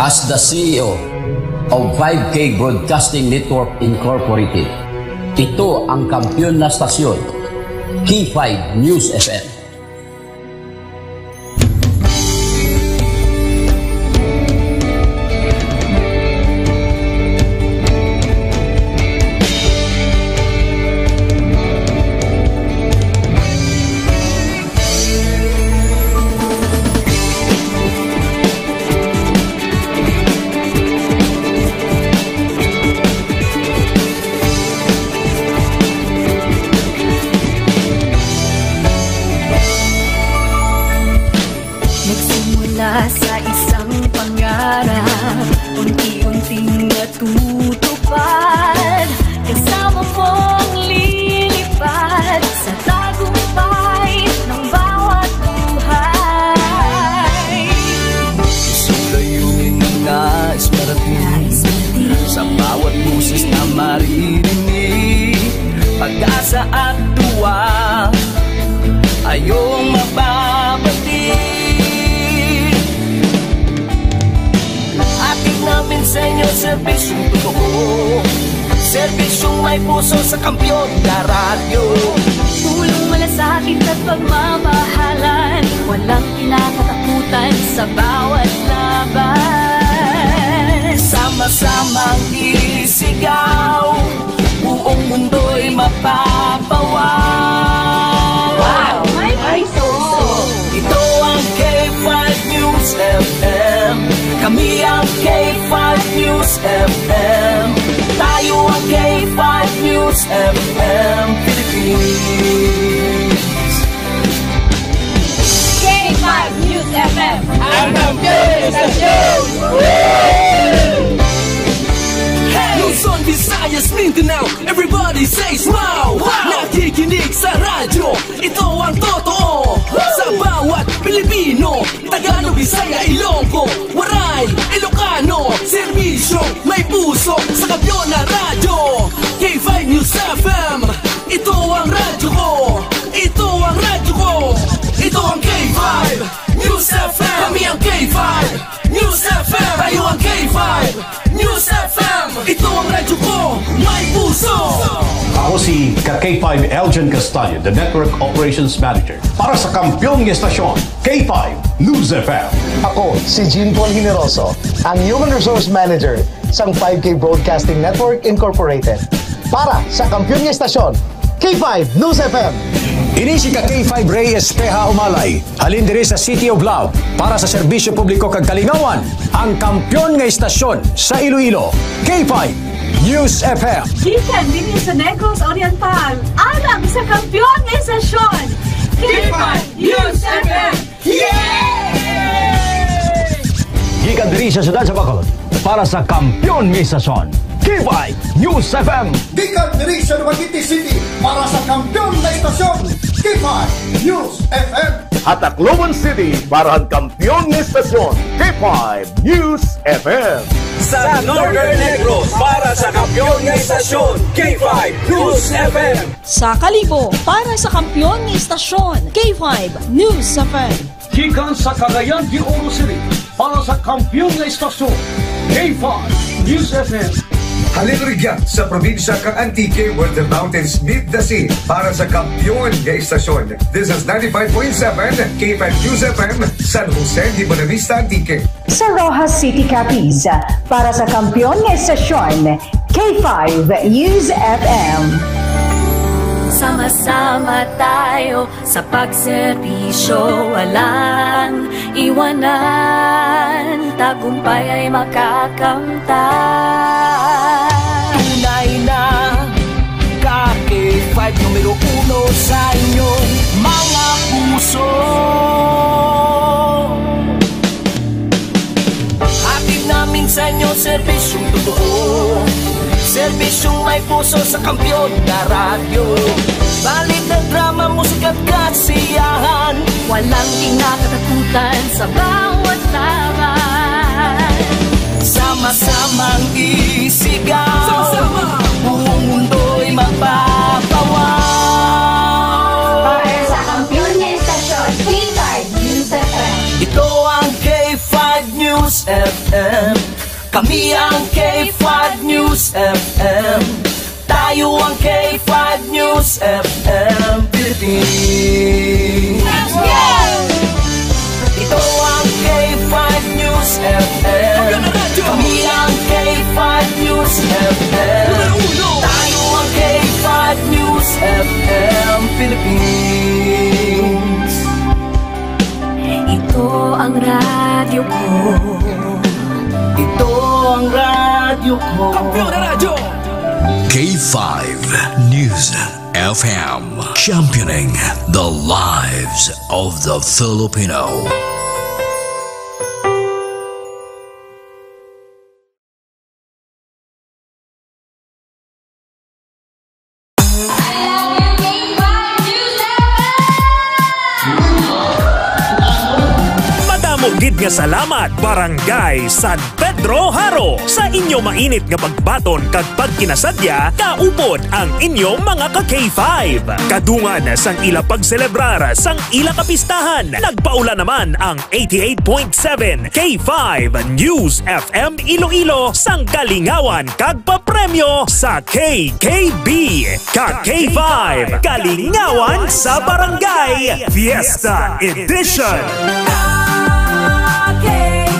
As the C E O of five K Broadcasting Network Incorporated, ito ang kampiyon na stasyon, K five News F M. Nagsimula sa isang pangarap, unti-unting natutupad. Kasama mong lilipad sa tagumpay ng bawat buhay. Isang layunin na nais marating, nais marating, sa bawat boses na maririnig. Pag-asa at tuwa, ayong mababati. Hatid namin sa inyo serbisyong totoo, serbisyong may puso sa kampiyon na radyo. Tulong, malasakit at pagmamahalan, walang kinakatakutan sa bawat laban. Sama-samang isigaw, buong mundo'y mapapawaw. Wow! May puso. Ito ang K five News F M. Kami ang K five News F M. Tayo ang K five News F M Philippines. K five News F M. Ang kampiyon sa show! Hey! Luzon, Visayas, Mindanao, everybody says wow! Wow! Nakikinig sa radyo, ito ang totoo. Sa bawat Pilipino, Tagalog, Bisaya, Ilonggo, Waray, Ilocano, serbisyo, may puso sa kampiyon na radyo. K five News F M, ito ang radyo ko. Ito ang radyo ko. Ito ang K five News F M. Kami ang K five News F M. Tayo ang K five News F M. Ito ang radyo ko. May puso. Ako si ka K five Elgin Castaño, the Network Operations Manager para sa kampiyon nga estasyon, K five News F M. Ako si Jean Paul Generoso, ang Human Resource Manager sang five K Broadcasting Network Incorporated para sa kampiyon nga estasyon, K five News F M. Ini si ka K five Ray Espeha Umalay, halin diri sa City of Love, para sa serbisyo publiko kag kalingawan, ang kampiyon nga estasyon sa Iloilo, K five News F M. Gikan dinhi sa Negros Oriental, alang sa kampiyon nga estasyon, K five News F M. Yay! Gikan diri sa siyudad sa Bacolod, para sa kampiyon nga estasyon, K five News F M. Gikan diri sa Dumaguete City, para sa kampiyon nga estasyon, K five News F M. Ha Tacloban City, para sa kampiyon nga estasyon, K five News F M. Sa Northern Negros, para sa kampiyon nga estasyon, K five News F M. Sa Kalibo, para sa kampiyon nga estasyon, K five News F M. Gikan sa Cagayan de Oro City, para sa kampiyon nga estasyon, K five News F M. Halin rugya sa probinsya kang Antique, where the mountains meet the sea, para sa kampiyon nga estasyon. This is ninety-five point seven K five News F M, San Jose de Buenavista, Antique. Sa Roxas City, Capiz, para sa kampiyon nga estasyon, K five News F M. Sama-sama tayo sa pagserbisyo, walang iwanan, tagumpay ay makakamtan. Tunay na ka K five numero uno sa inyong mga puso. Hatid namin sa inyo serbisyong totoo, serbisyong may puso sa kampiyon na radyo. Balita, drama, musika at kasiyahan, walang kinakatakutan sa bawat laban. Sama-samang isigaw, sama-sama, buong mundo'y mapapawaw. Para sa kampiyon nga estasyon, K five News F M. Ito ang K five News F M. Kami ang K five News F M. Tayo ang K five News F M Philippines. Ito ang K five News F M. Kami ang K five News F M. Tayo ang K five News F M Philippines. Ito ang radyo ko. Ito ang radyo ko. Kampiyon na radyo. K five News F M, championing the lives of the Filipino. Madamo gid nga salamat, Barangay San Pedro Jaro, sa inyo mainit nga pagbaton kag pagkinasadya, kaupod ang inyong mga ka K five. Kadungan sang ila pagselebrar sang ila kapistahan, nagpaula naman ang eighty-eight point seven K five News F M Iloilo sang kalingawan kag papremyo sa K K B. Ka K five, Kalingawan sa Barangay, Fiesta Edition. Ka K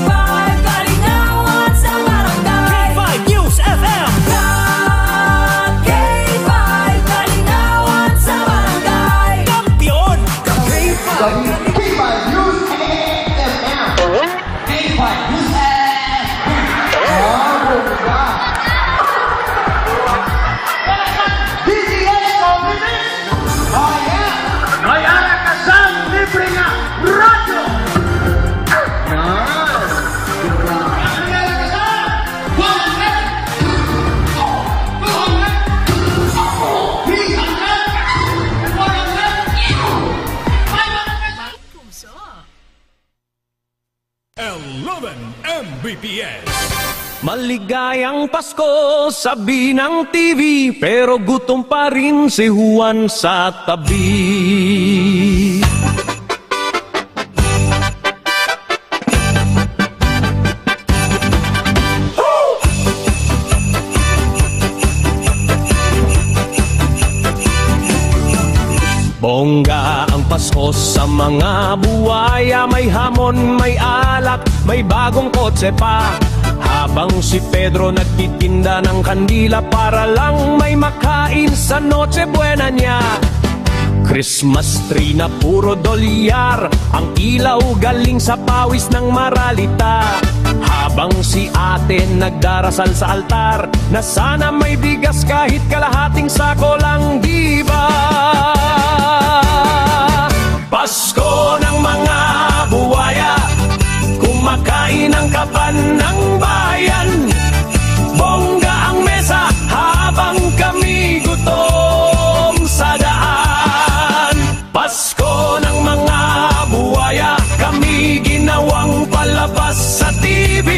five, Kalingawan sa Barangay. K five News F M. Ka K five, Kalingawan sa Barangay. Kampiyon. Ka K five. K five News F M. K five News F M. Oh, bongga. D T H Community. Oh, yeah. May ara ka sang libre nga radyo. Yan. May ara ka sang one hundred, two hundred, three hundred, four hundred, five hundred. Eleven M B P S. Maligayang Pasko, sabi ng T V, pero gutom pa rin si Juan sa tabi. Bongga ang Pasko sa mga buwaya, may hamon, may alak, may bagong kotse pa. Habang si Pedro nagtitinda ng kandila para lang may makain sa Noche Buena niya. Christmas tree na puro dolyar, ang ilaw galing sa pawis ng maralita. Habang si ate nagdarasal sa altar, na sana may bigas kahit kalahating sako lang, di ba? Pasko ng mga buwaya, kumakain ang kaban ng bayan. Bongga ang mesa habang kami gutom sa daan. Pasko ng mga buwaya, kami ginawang palabas sa T V.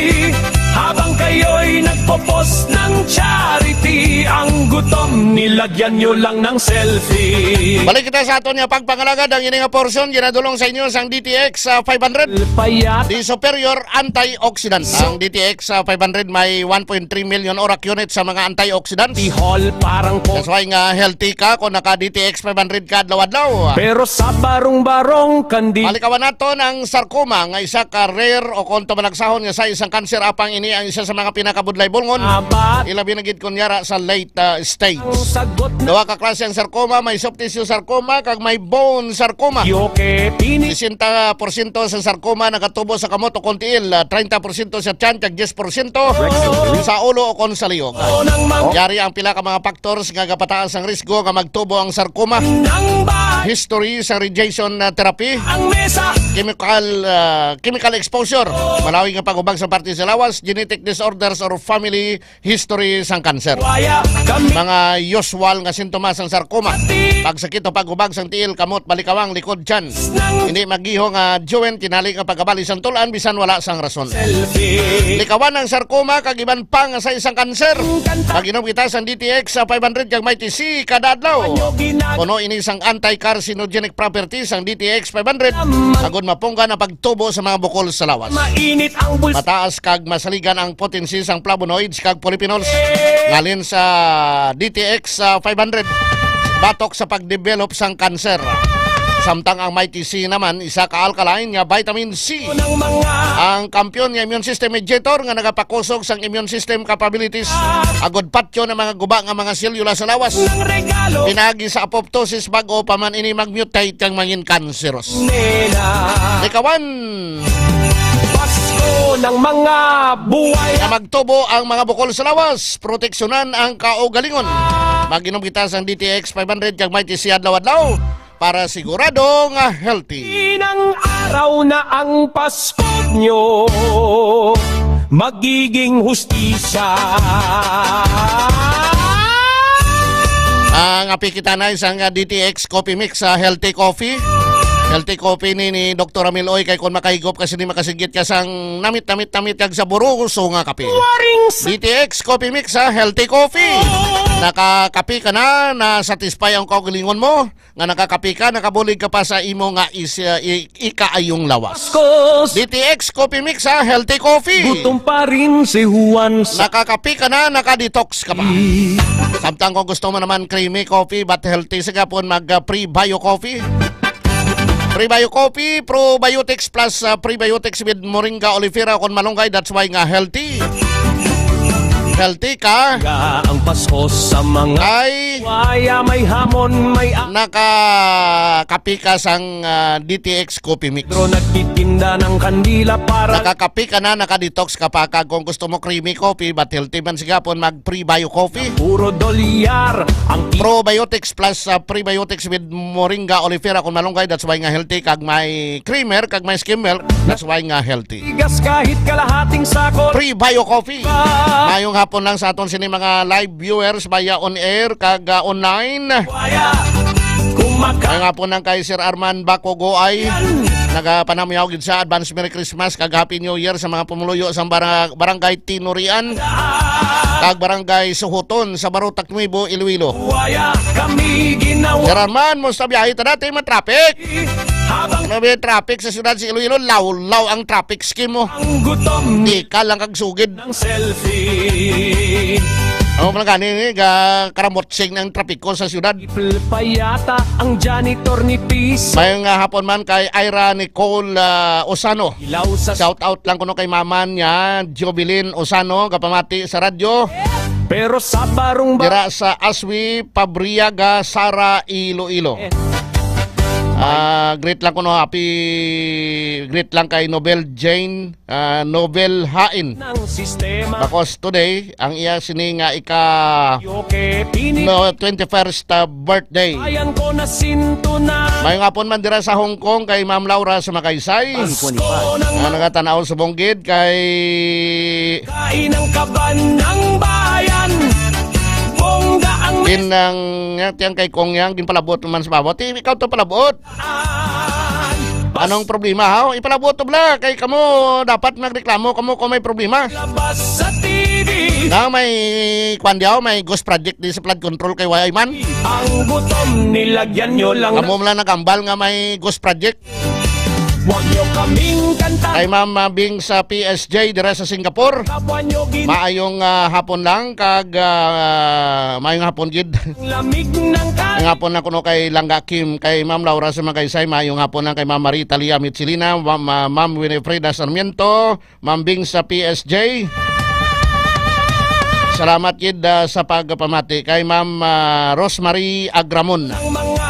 Habang kayo'y nagpo-post ng charity, ang gutom nilagyan nyo lang ng selfie. Balik kita sa aton nga pagpangalagad. Ang ini nga portion ginadulong sa inyo sang D T X, ah, five hundred. Payat. The Superior Antioxidant. So, ang D T X, ah, five hundred may one point three million orak unit sa mga antioxidants. Tihol, parang po. That's why nga healthy ka kung naka D T X five hundred ka adlaw-adlaw. Pero sa barong-barong kandi. Malikawan naton ang sarcoma nga isa ka rare o kung tumanagsahon nga sa isang cancer, apang ini ang isa sa mga pinakabudlay bulngon. Abat. Ilabi na gid kun yara sa late, ah, stage. Ang sagot na. Duha ka klase ang sarcoma, may soft tissue sarcoma kag may bone sarcoma. Yoke, pini. Sesenta porsyento sa sarcoma nakatubo sa kamot o kon tiil, ah, treinta porsyento sa tiyan, kag diyes porsyento sa ulo o kon sa liog. Yari ang pila ka mga factors nga gapataas ang risgo nga magtubo ang sarcoma. History sa radiation, ah, therapy, chemical, ah, chemical exposure, malawig nga pag-ubag sa parte sa lawas, genetic disorders or family history sang cancer. Mga usual nga sintomas sang sarcoma: pagsakit o pag-ubag sang tiil, kamot, balikawang, likod, tiyan. Hindi magihong, ah, joint, tinali nga pagkabali sang tul-an bisan wala sang rason. Likawan ang sarcoma kag iban pa nga sa isang cancer. Mag-inom kita sang D T X sa five hundred kag Mighty C kada adlaw. Puno ini sang anti carcinogenic properties sang D T X five hundred, agod mapunggan ang pagtubo sa mga bukol sa lawas. Mainit ang bulsa. Mataas kag masaligan ang potency sang flavonoids kag polyphenols nga halin sa D T X, ah, five hundred, batok sa pagdevelop sang kanser. Samtang ang Mighty C naman, isa ka alkaline nga vitamin C. Ang kampiyon nga immune system mediator nga nagapakusog sang immune system capabilities, agod patyon ang mga guba nga mga selula sa lawas. Pinagi sa apoptosis, bag-o pa man ini mag-mutate kag mangin kanseros. Ikawan, Pasko ng mga buhay. Nga magtubo ang mga bukol sa lawas, proteksyonan ang kaugalingon. Mag-inom kita sang D T X five hundred kag Mighty C adlaw-adlaw para sigurado nga healthy. Inang araw na ang Pasko nyo, magiging hustisya. Ang api kita na isang, ah, D T X Coffee Mix, ah, healthy coffee. Healthy coffee ni, ni Doktor Amil Oy, kay kung makahigop ka sini, makasigit ka sang namit-namit-namit kag saboroso nga kape. Waring sa D T X Coffee Mix, ah, healthy coffee. Nakakape ka na, na-satisfy ang kaugalingon mo, nga nakakape ka, nakabulig ka pa sa imo nga is-, ah, i-, ikaayong lawas. Kuskus. D T X Coffee Mix, ah, healthy coffee. Gutom pa rin si Juan sa Nakakape ka na, naka-detox ka pa. Samtang kung gusto mo naman creamy coffee but healthy, sa gapon mag, ah, Prebio Coffee. Prebio Coffee, probiotics plus, ah, prebiotics with moringa oleifera kon malunggay, that's why nga healthy. Healthy ka. Kaya ang Pasko sa mga Ay. Waya may hamon, may a- Nakakape ka sang, ah, D T X Coffee Mix. Pero nagtitinda ng kandila para Nakakape ka na, naka-detox ka pa. Kag kung gusto mo creamy coffee, but healthy man sigapon, mag Prebio Coffee. Puro dolyar ang i- Probiotics plus, ah, prebiotics with moringa oleifera kung malunggay. That's why nga healthy. Kag may creamer, kag may skim milk. That's why nga healthy. Tigas kahit kalahating sako. Prebio Coffee. Mayong hapon lang sa aton sini mga live viewers via on air kag, ah, online. Waya. Kumaka- Mayong hapon lang kay Sir Arman Bacogoay. Nagapanamyaw gid sa advance Merry Christmas kag Happy New Year sa mga pumuluyo sa bara-, Barangay Tinurian kag Barangay Suhuton sa Barotac Nuevo, Iloilo. Waya kami ginawa. Sir Arman, musta biyahe ta dati, matraffic? Habang Ano ba yung traffic sa siyudad sa Iloilo? Lawlaw ang traffic scheme mo. Ang gutom Di ka lang kag sugid. Ng selfie. Ano man gani ni ga karamotsing ng trapiko sa siyudad? Ipil pa yata ang janitor ni Piso. Mayong, ah, hapon man kay Ira Nicole, ah, Osano. Ilaw sa Shout out lang kuno kay mama niya, Jovelyn Osano, gapamati sa radyo. Pero sa barong ba- Dira sa Aswi, Pabriaga, Sara, Iloilo. Eh. Ah, greet lang kuno, happy greet lang kay Nobel Jane, ah, Nobel Hain. Ng sistema. Bakos today, ang iya sini nga ika Yoke, pini- no, twenty-first, ah, birthday. Ayan ko na sinto na. Mayong hapon man dira sa Hong Kong kay Ma'am Laura Sumakaysay. Pasko ng Nga nagatan-aw subong gid kay Kain ang kaban ng bayan. Bongga ang Din ang, nga, tiyang kay Kong yang, ginpalabot naman sa babaw. Ti, ikaw to palabot. Anong problema, ha? Ipalabot to bla. Kay kamo, dapat nagreklamo kamo kung may problema. Labas sa T V. Na may, kwan diyaw, may ghost project di sa flood control kay wayay man. Ang gutom, nilagyan nyo lang Kamo lang nagambal nga may ghost project. Huwag nyo kaming kanta. Kay Ma'am, ah, Bing sa P S J dira sa Singapore. Kapwa nyo gin- Maayong, ah, hapon lang kag, ah, maayong hapon gid. Lamig ng ka- Ang hapon na kuno kay Langga Kim, kay Ma'am Laura Sumagaysay, maayong hapon lang kay Ma'am Marie Talia Mitsilina, Ma'am, ah, Ma'am Winifreda Sarmiento, Ma'am Bing sa P S J. Salamat gid, ah, sa pagpamati kay Ma'am, ah, Rosemary Agramon. Ang mga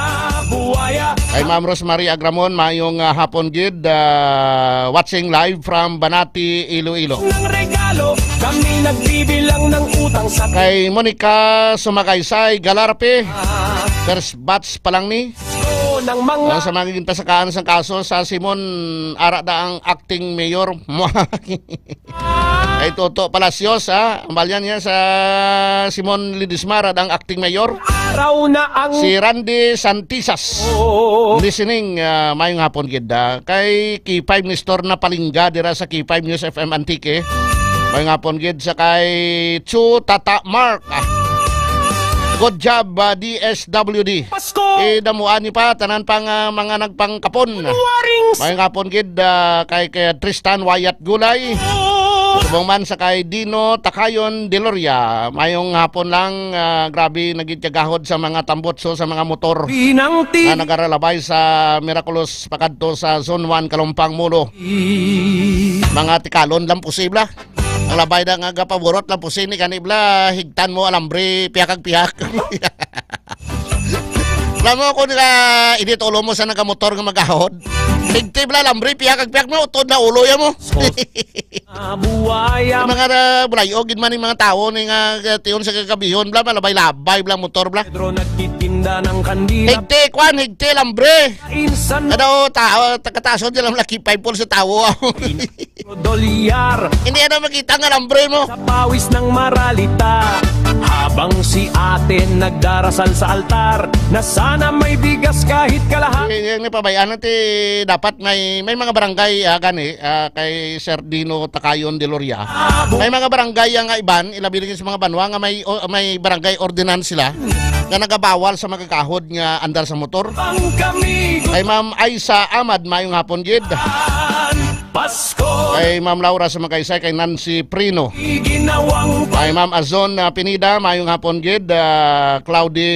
buhaya. Kay Ma'am Rosemary Agramon, mayong, ah, hapon gid, ah, watching live from Banati, Iloilo. Ng regalo, kami nagbibilang ng utang sa Kay Monica Sumagaysay Galarpe, Ah. first batch pa lang ni. Ko ng mga Ah, sa mga ginpasakaan sang kaso sa Simon, ara da ang acting mayor. Ay, Toto Palacios, ha? Ang balyan niya sa Simon Ledesma, ara da ang acting mayor. Araw na ang Si Randy Santisas. Oh. Listening, ah, mayong hapon gid, ah. Kay K five ni Store na Palingga, dira sa K five News F M Antique. Mayong hapon gid sa kay Chu Tata Mark. Ah. Good job, ah, D S W D. Pasko! Idamuan ni pa, tanan pang, ah, mga nagpangkapon. Waring s- Mayong hapon gid, ah, kay, kay Tristan Wyatt Gulay. Subong man sa kay Dino Takayon Deloria. Mayong hapon lang, ah, grabe nagitiagahod sa mga tambutso sa mga motor Pinangti- na nagaralabay sa Miraculous pakadto sa Zone one, Kalumpang, Molo. I- Mga tikalon lang posible. Ang labay na nga gapaburot lang po sini kani bla, higtan mo alambre, pihak kag pihak. Alam mo kung ka init ulo mo sa nagamotor nga magahod. Higti bla, alambre, pihak kag pihak mo, utod na ulo ya mo. Ah, buhaya. Mga uh, bulayo gid man yung mga tao ni nga uh, tiyon sa kagabihon bla, malabay-labay bla motor bla. Pedro nagtitinda ng kandila. Higti kwan, higti alambre. Insan. Ano tao, takatason nila laki five sa tao. Dolyar. Hindi na makita nga alambre mo. Sa pawis ng maralita. Habang si ate nagdarasal sa altar na sana may bigas kahit kalahati. Eh, yung napabayaan natin, dapat may, may mga barangay, ah, gani, ah, kay Sir Dino Takayon de Loria. May mga barangay nga iban, ilabi rin sa mga banwa nga may, o, may barangay ordinance sila nga nagabawal sa magagahod nga andar sa motor. Ang kami Kay Ma'am Aisa Ahmad, mayong hapon gid. Pasko. Kay Ma'am Laura sa Magaysay, kay Nancy Prino. Ginawang Kay Ma'am Azon, ah, Pinida, mayong hapon gid. Ah, Cloudy,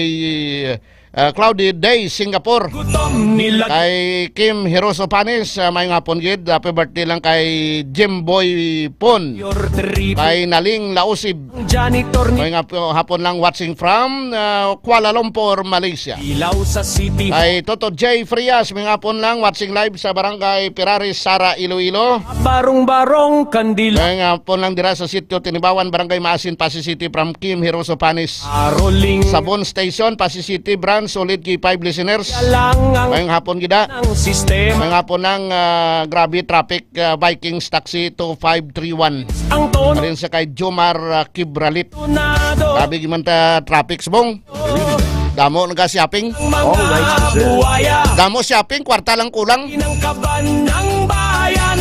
ah, Cloudy Day, Singapore. Gutom nila. Kay Kim Hiroso Panis, ah, mayong hapon gid. Happy birthday lang kay Jimboy Pon. Your trip. Kay Naling Lausib. Janitor ni May nga po hapon lang watching from, ah, Kuala Lumpur, Malaysia. Ilaw sa city. Kay Toto J Frias, may nga hapon lang watching live sa Barangay Piraris, Sara, Iloilo. Barong-barong kandila. May nga hapon lang dira sa Sitio Tinibawan, Barangay Maasin, Passi City, from Kim Hiroso Panis. Aroling Sabon Station, Passi City Branch, solid K five listeners. Lang ang May nga hapon gida. Ang sistema. May nga hapon lang, ah, grabe traffic, ah, Vikings Taxi two five three one. Ang tono. Rin sa kay Jomar, ah, Kibralit. Tornado. Grabe gyud man ta traffic subong. Damo naga-shopping. Mga All rights reserved. Buhaya. Damo shopping, kwarta lang kulang. Kinangkaban ng bayan.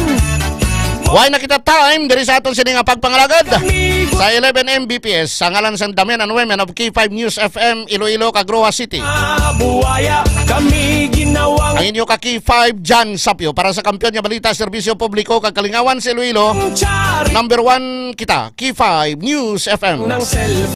Why na kita time diri sa aton sini nga pagpangalagad? Kami Sa eleven M B P S, sa ngalan sang The Men and Women of K five News F M, Iloilo, kag Roxas City. Buhaya, kami ginawang Ang inyo ka K five, John Sapio. Para sa kampiyon nga balita, serbisyo publiko, kag kalingawan sa Iloilo, Char- number one kita, K five News F M. Ng cellphone.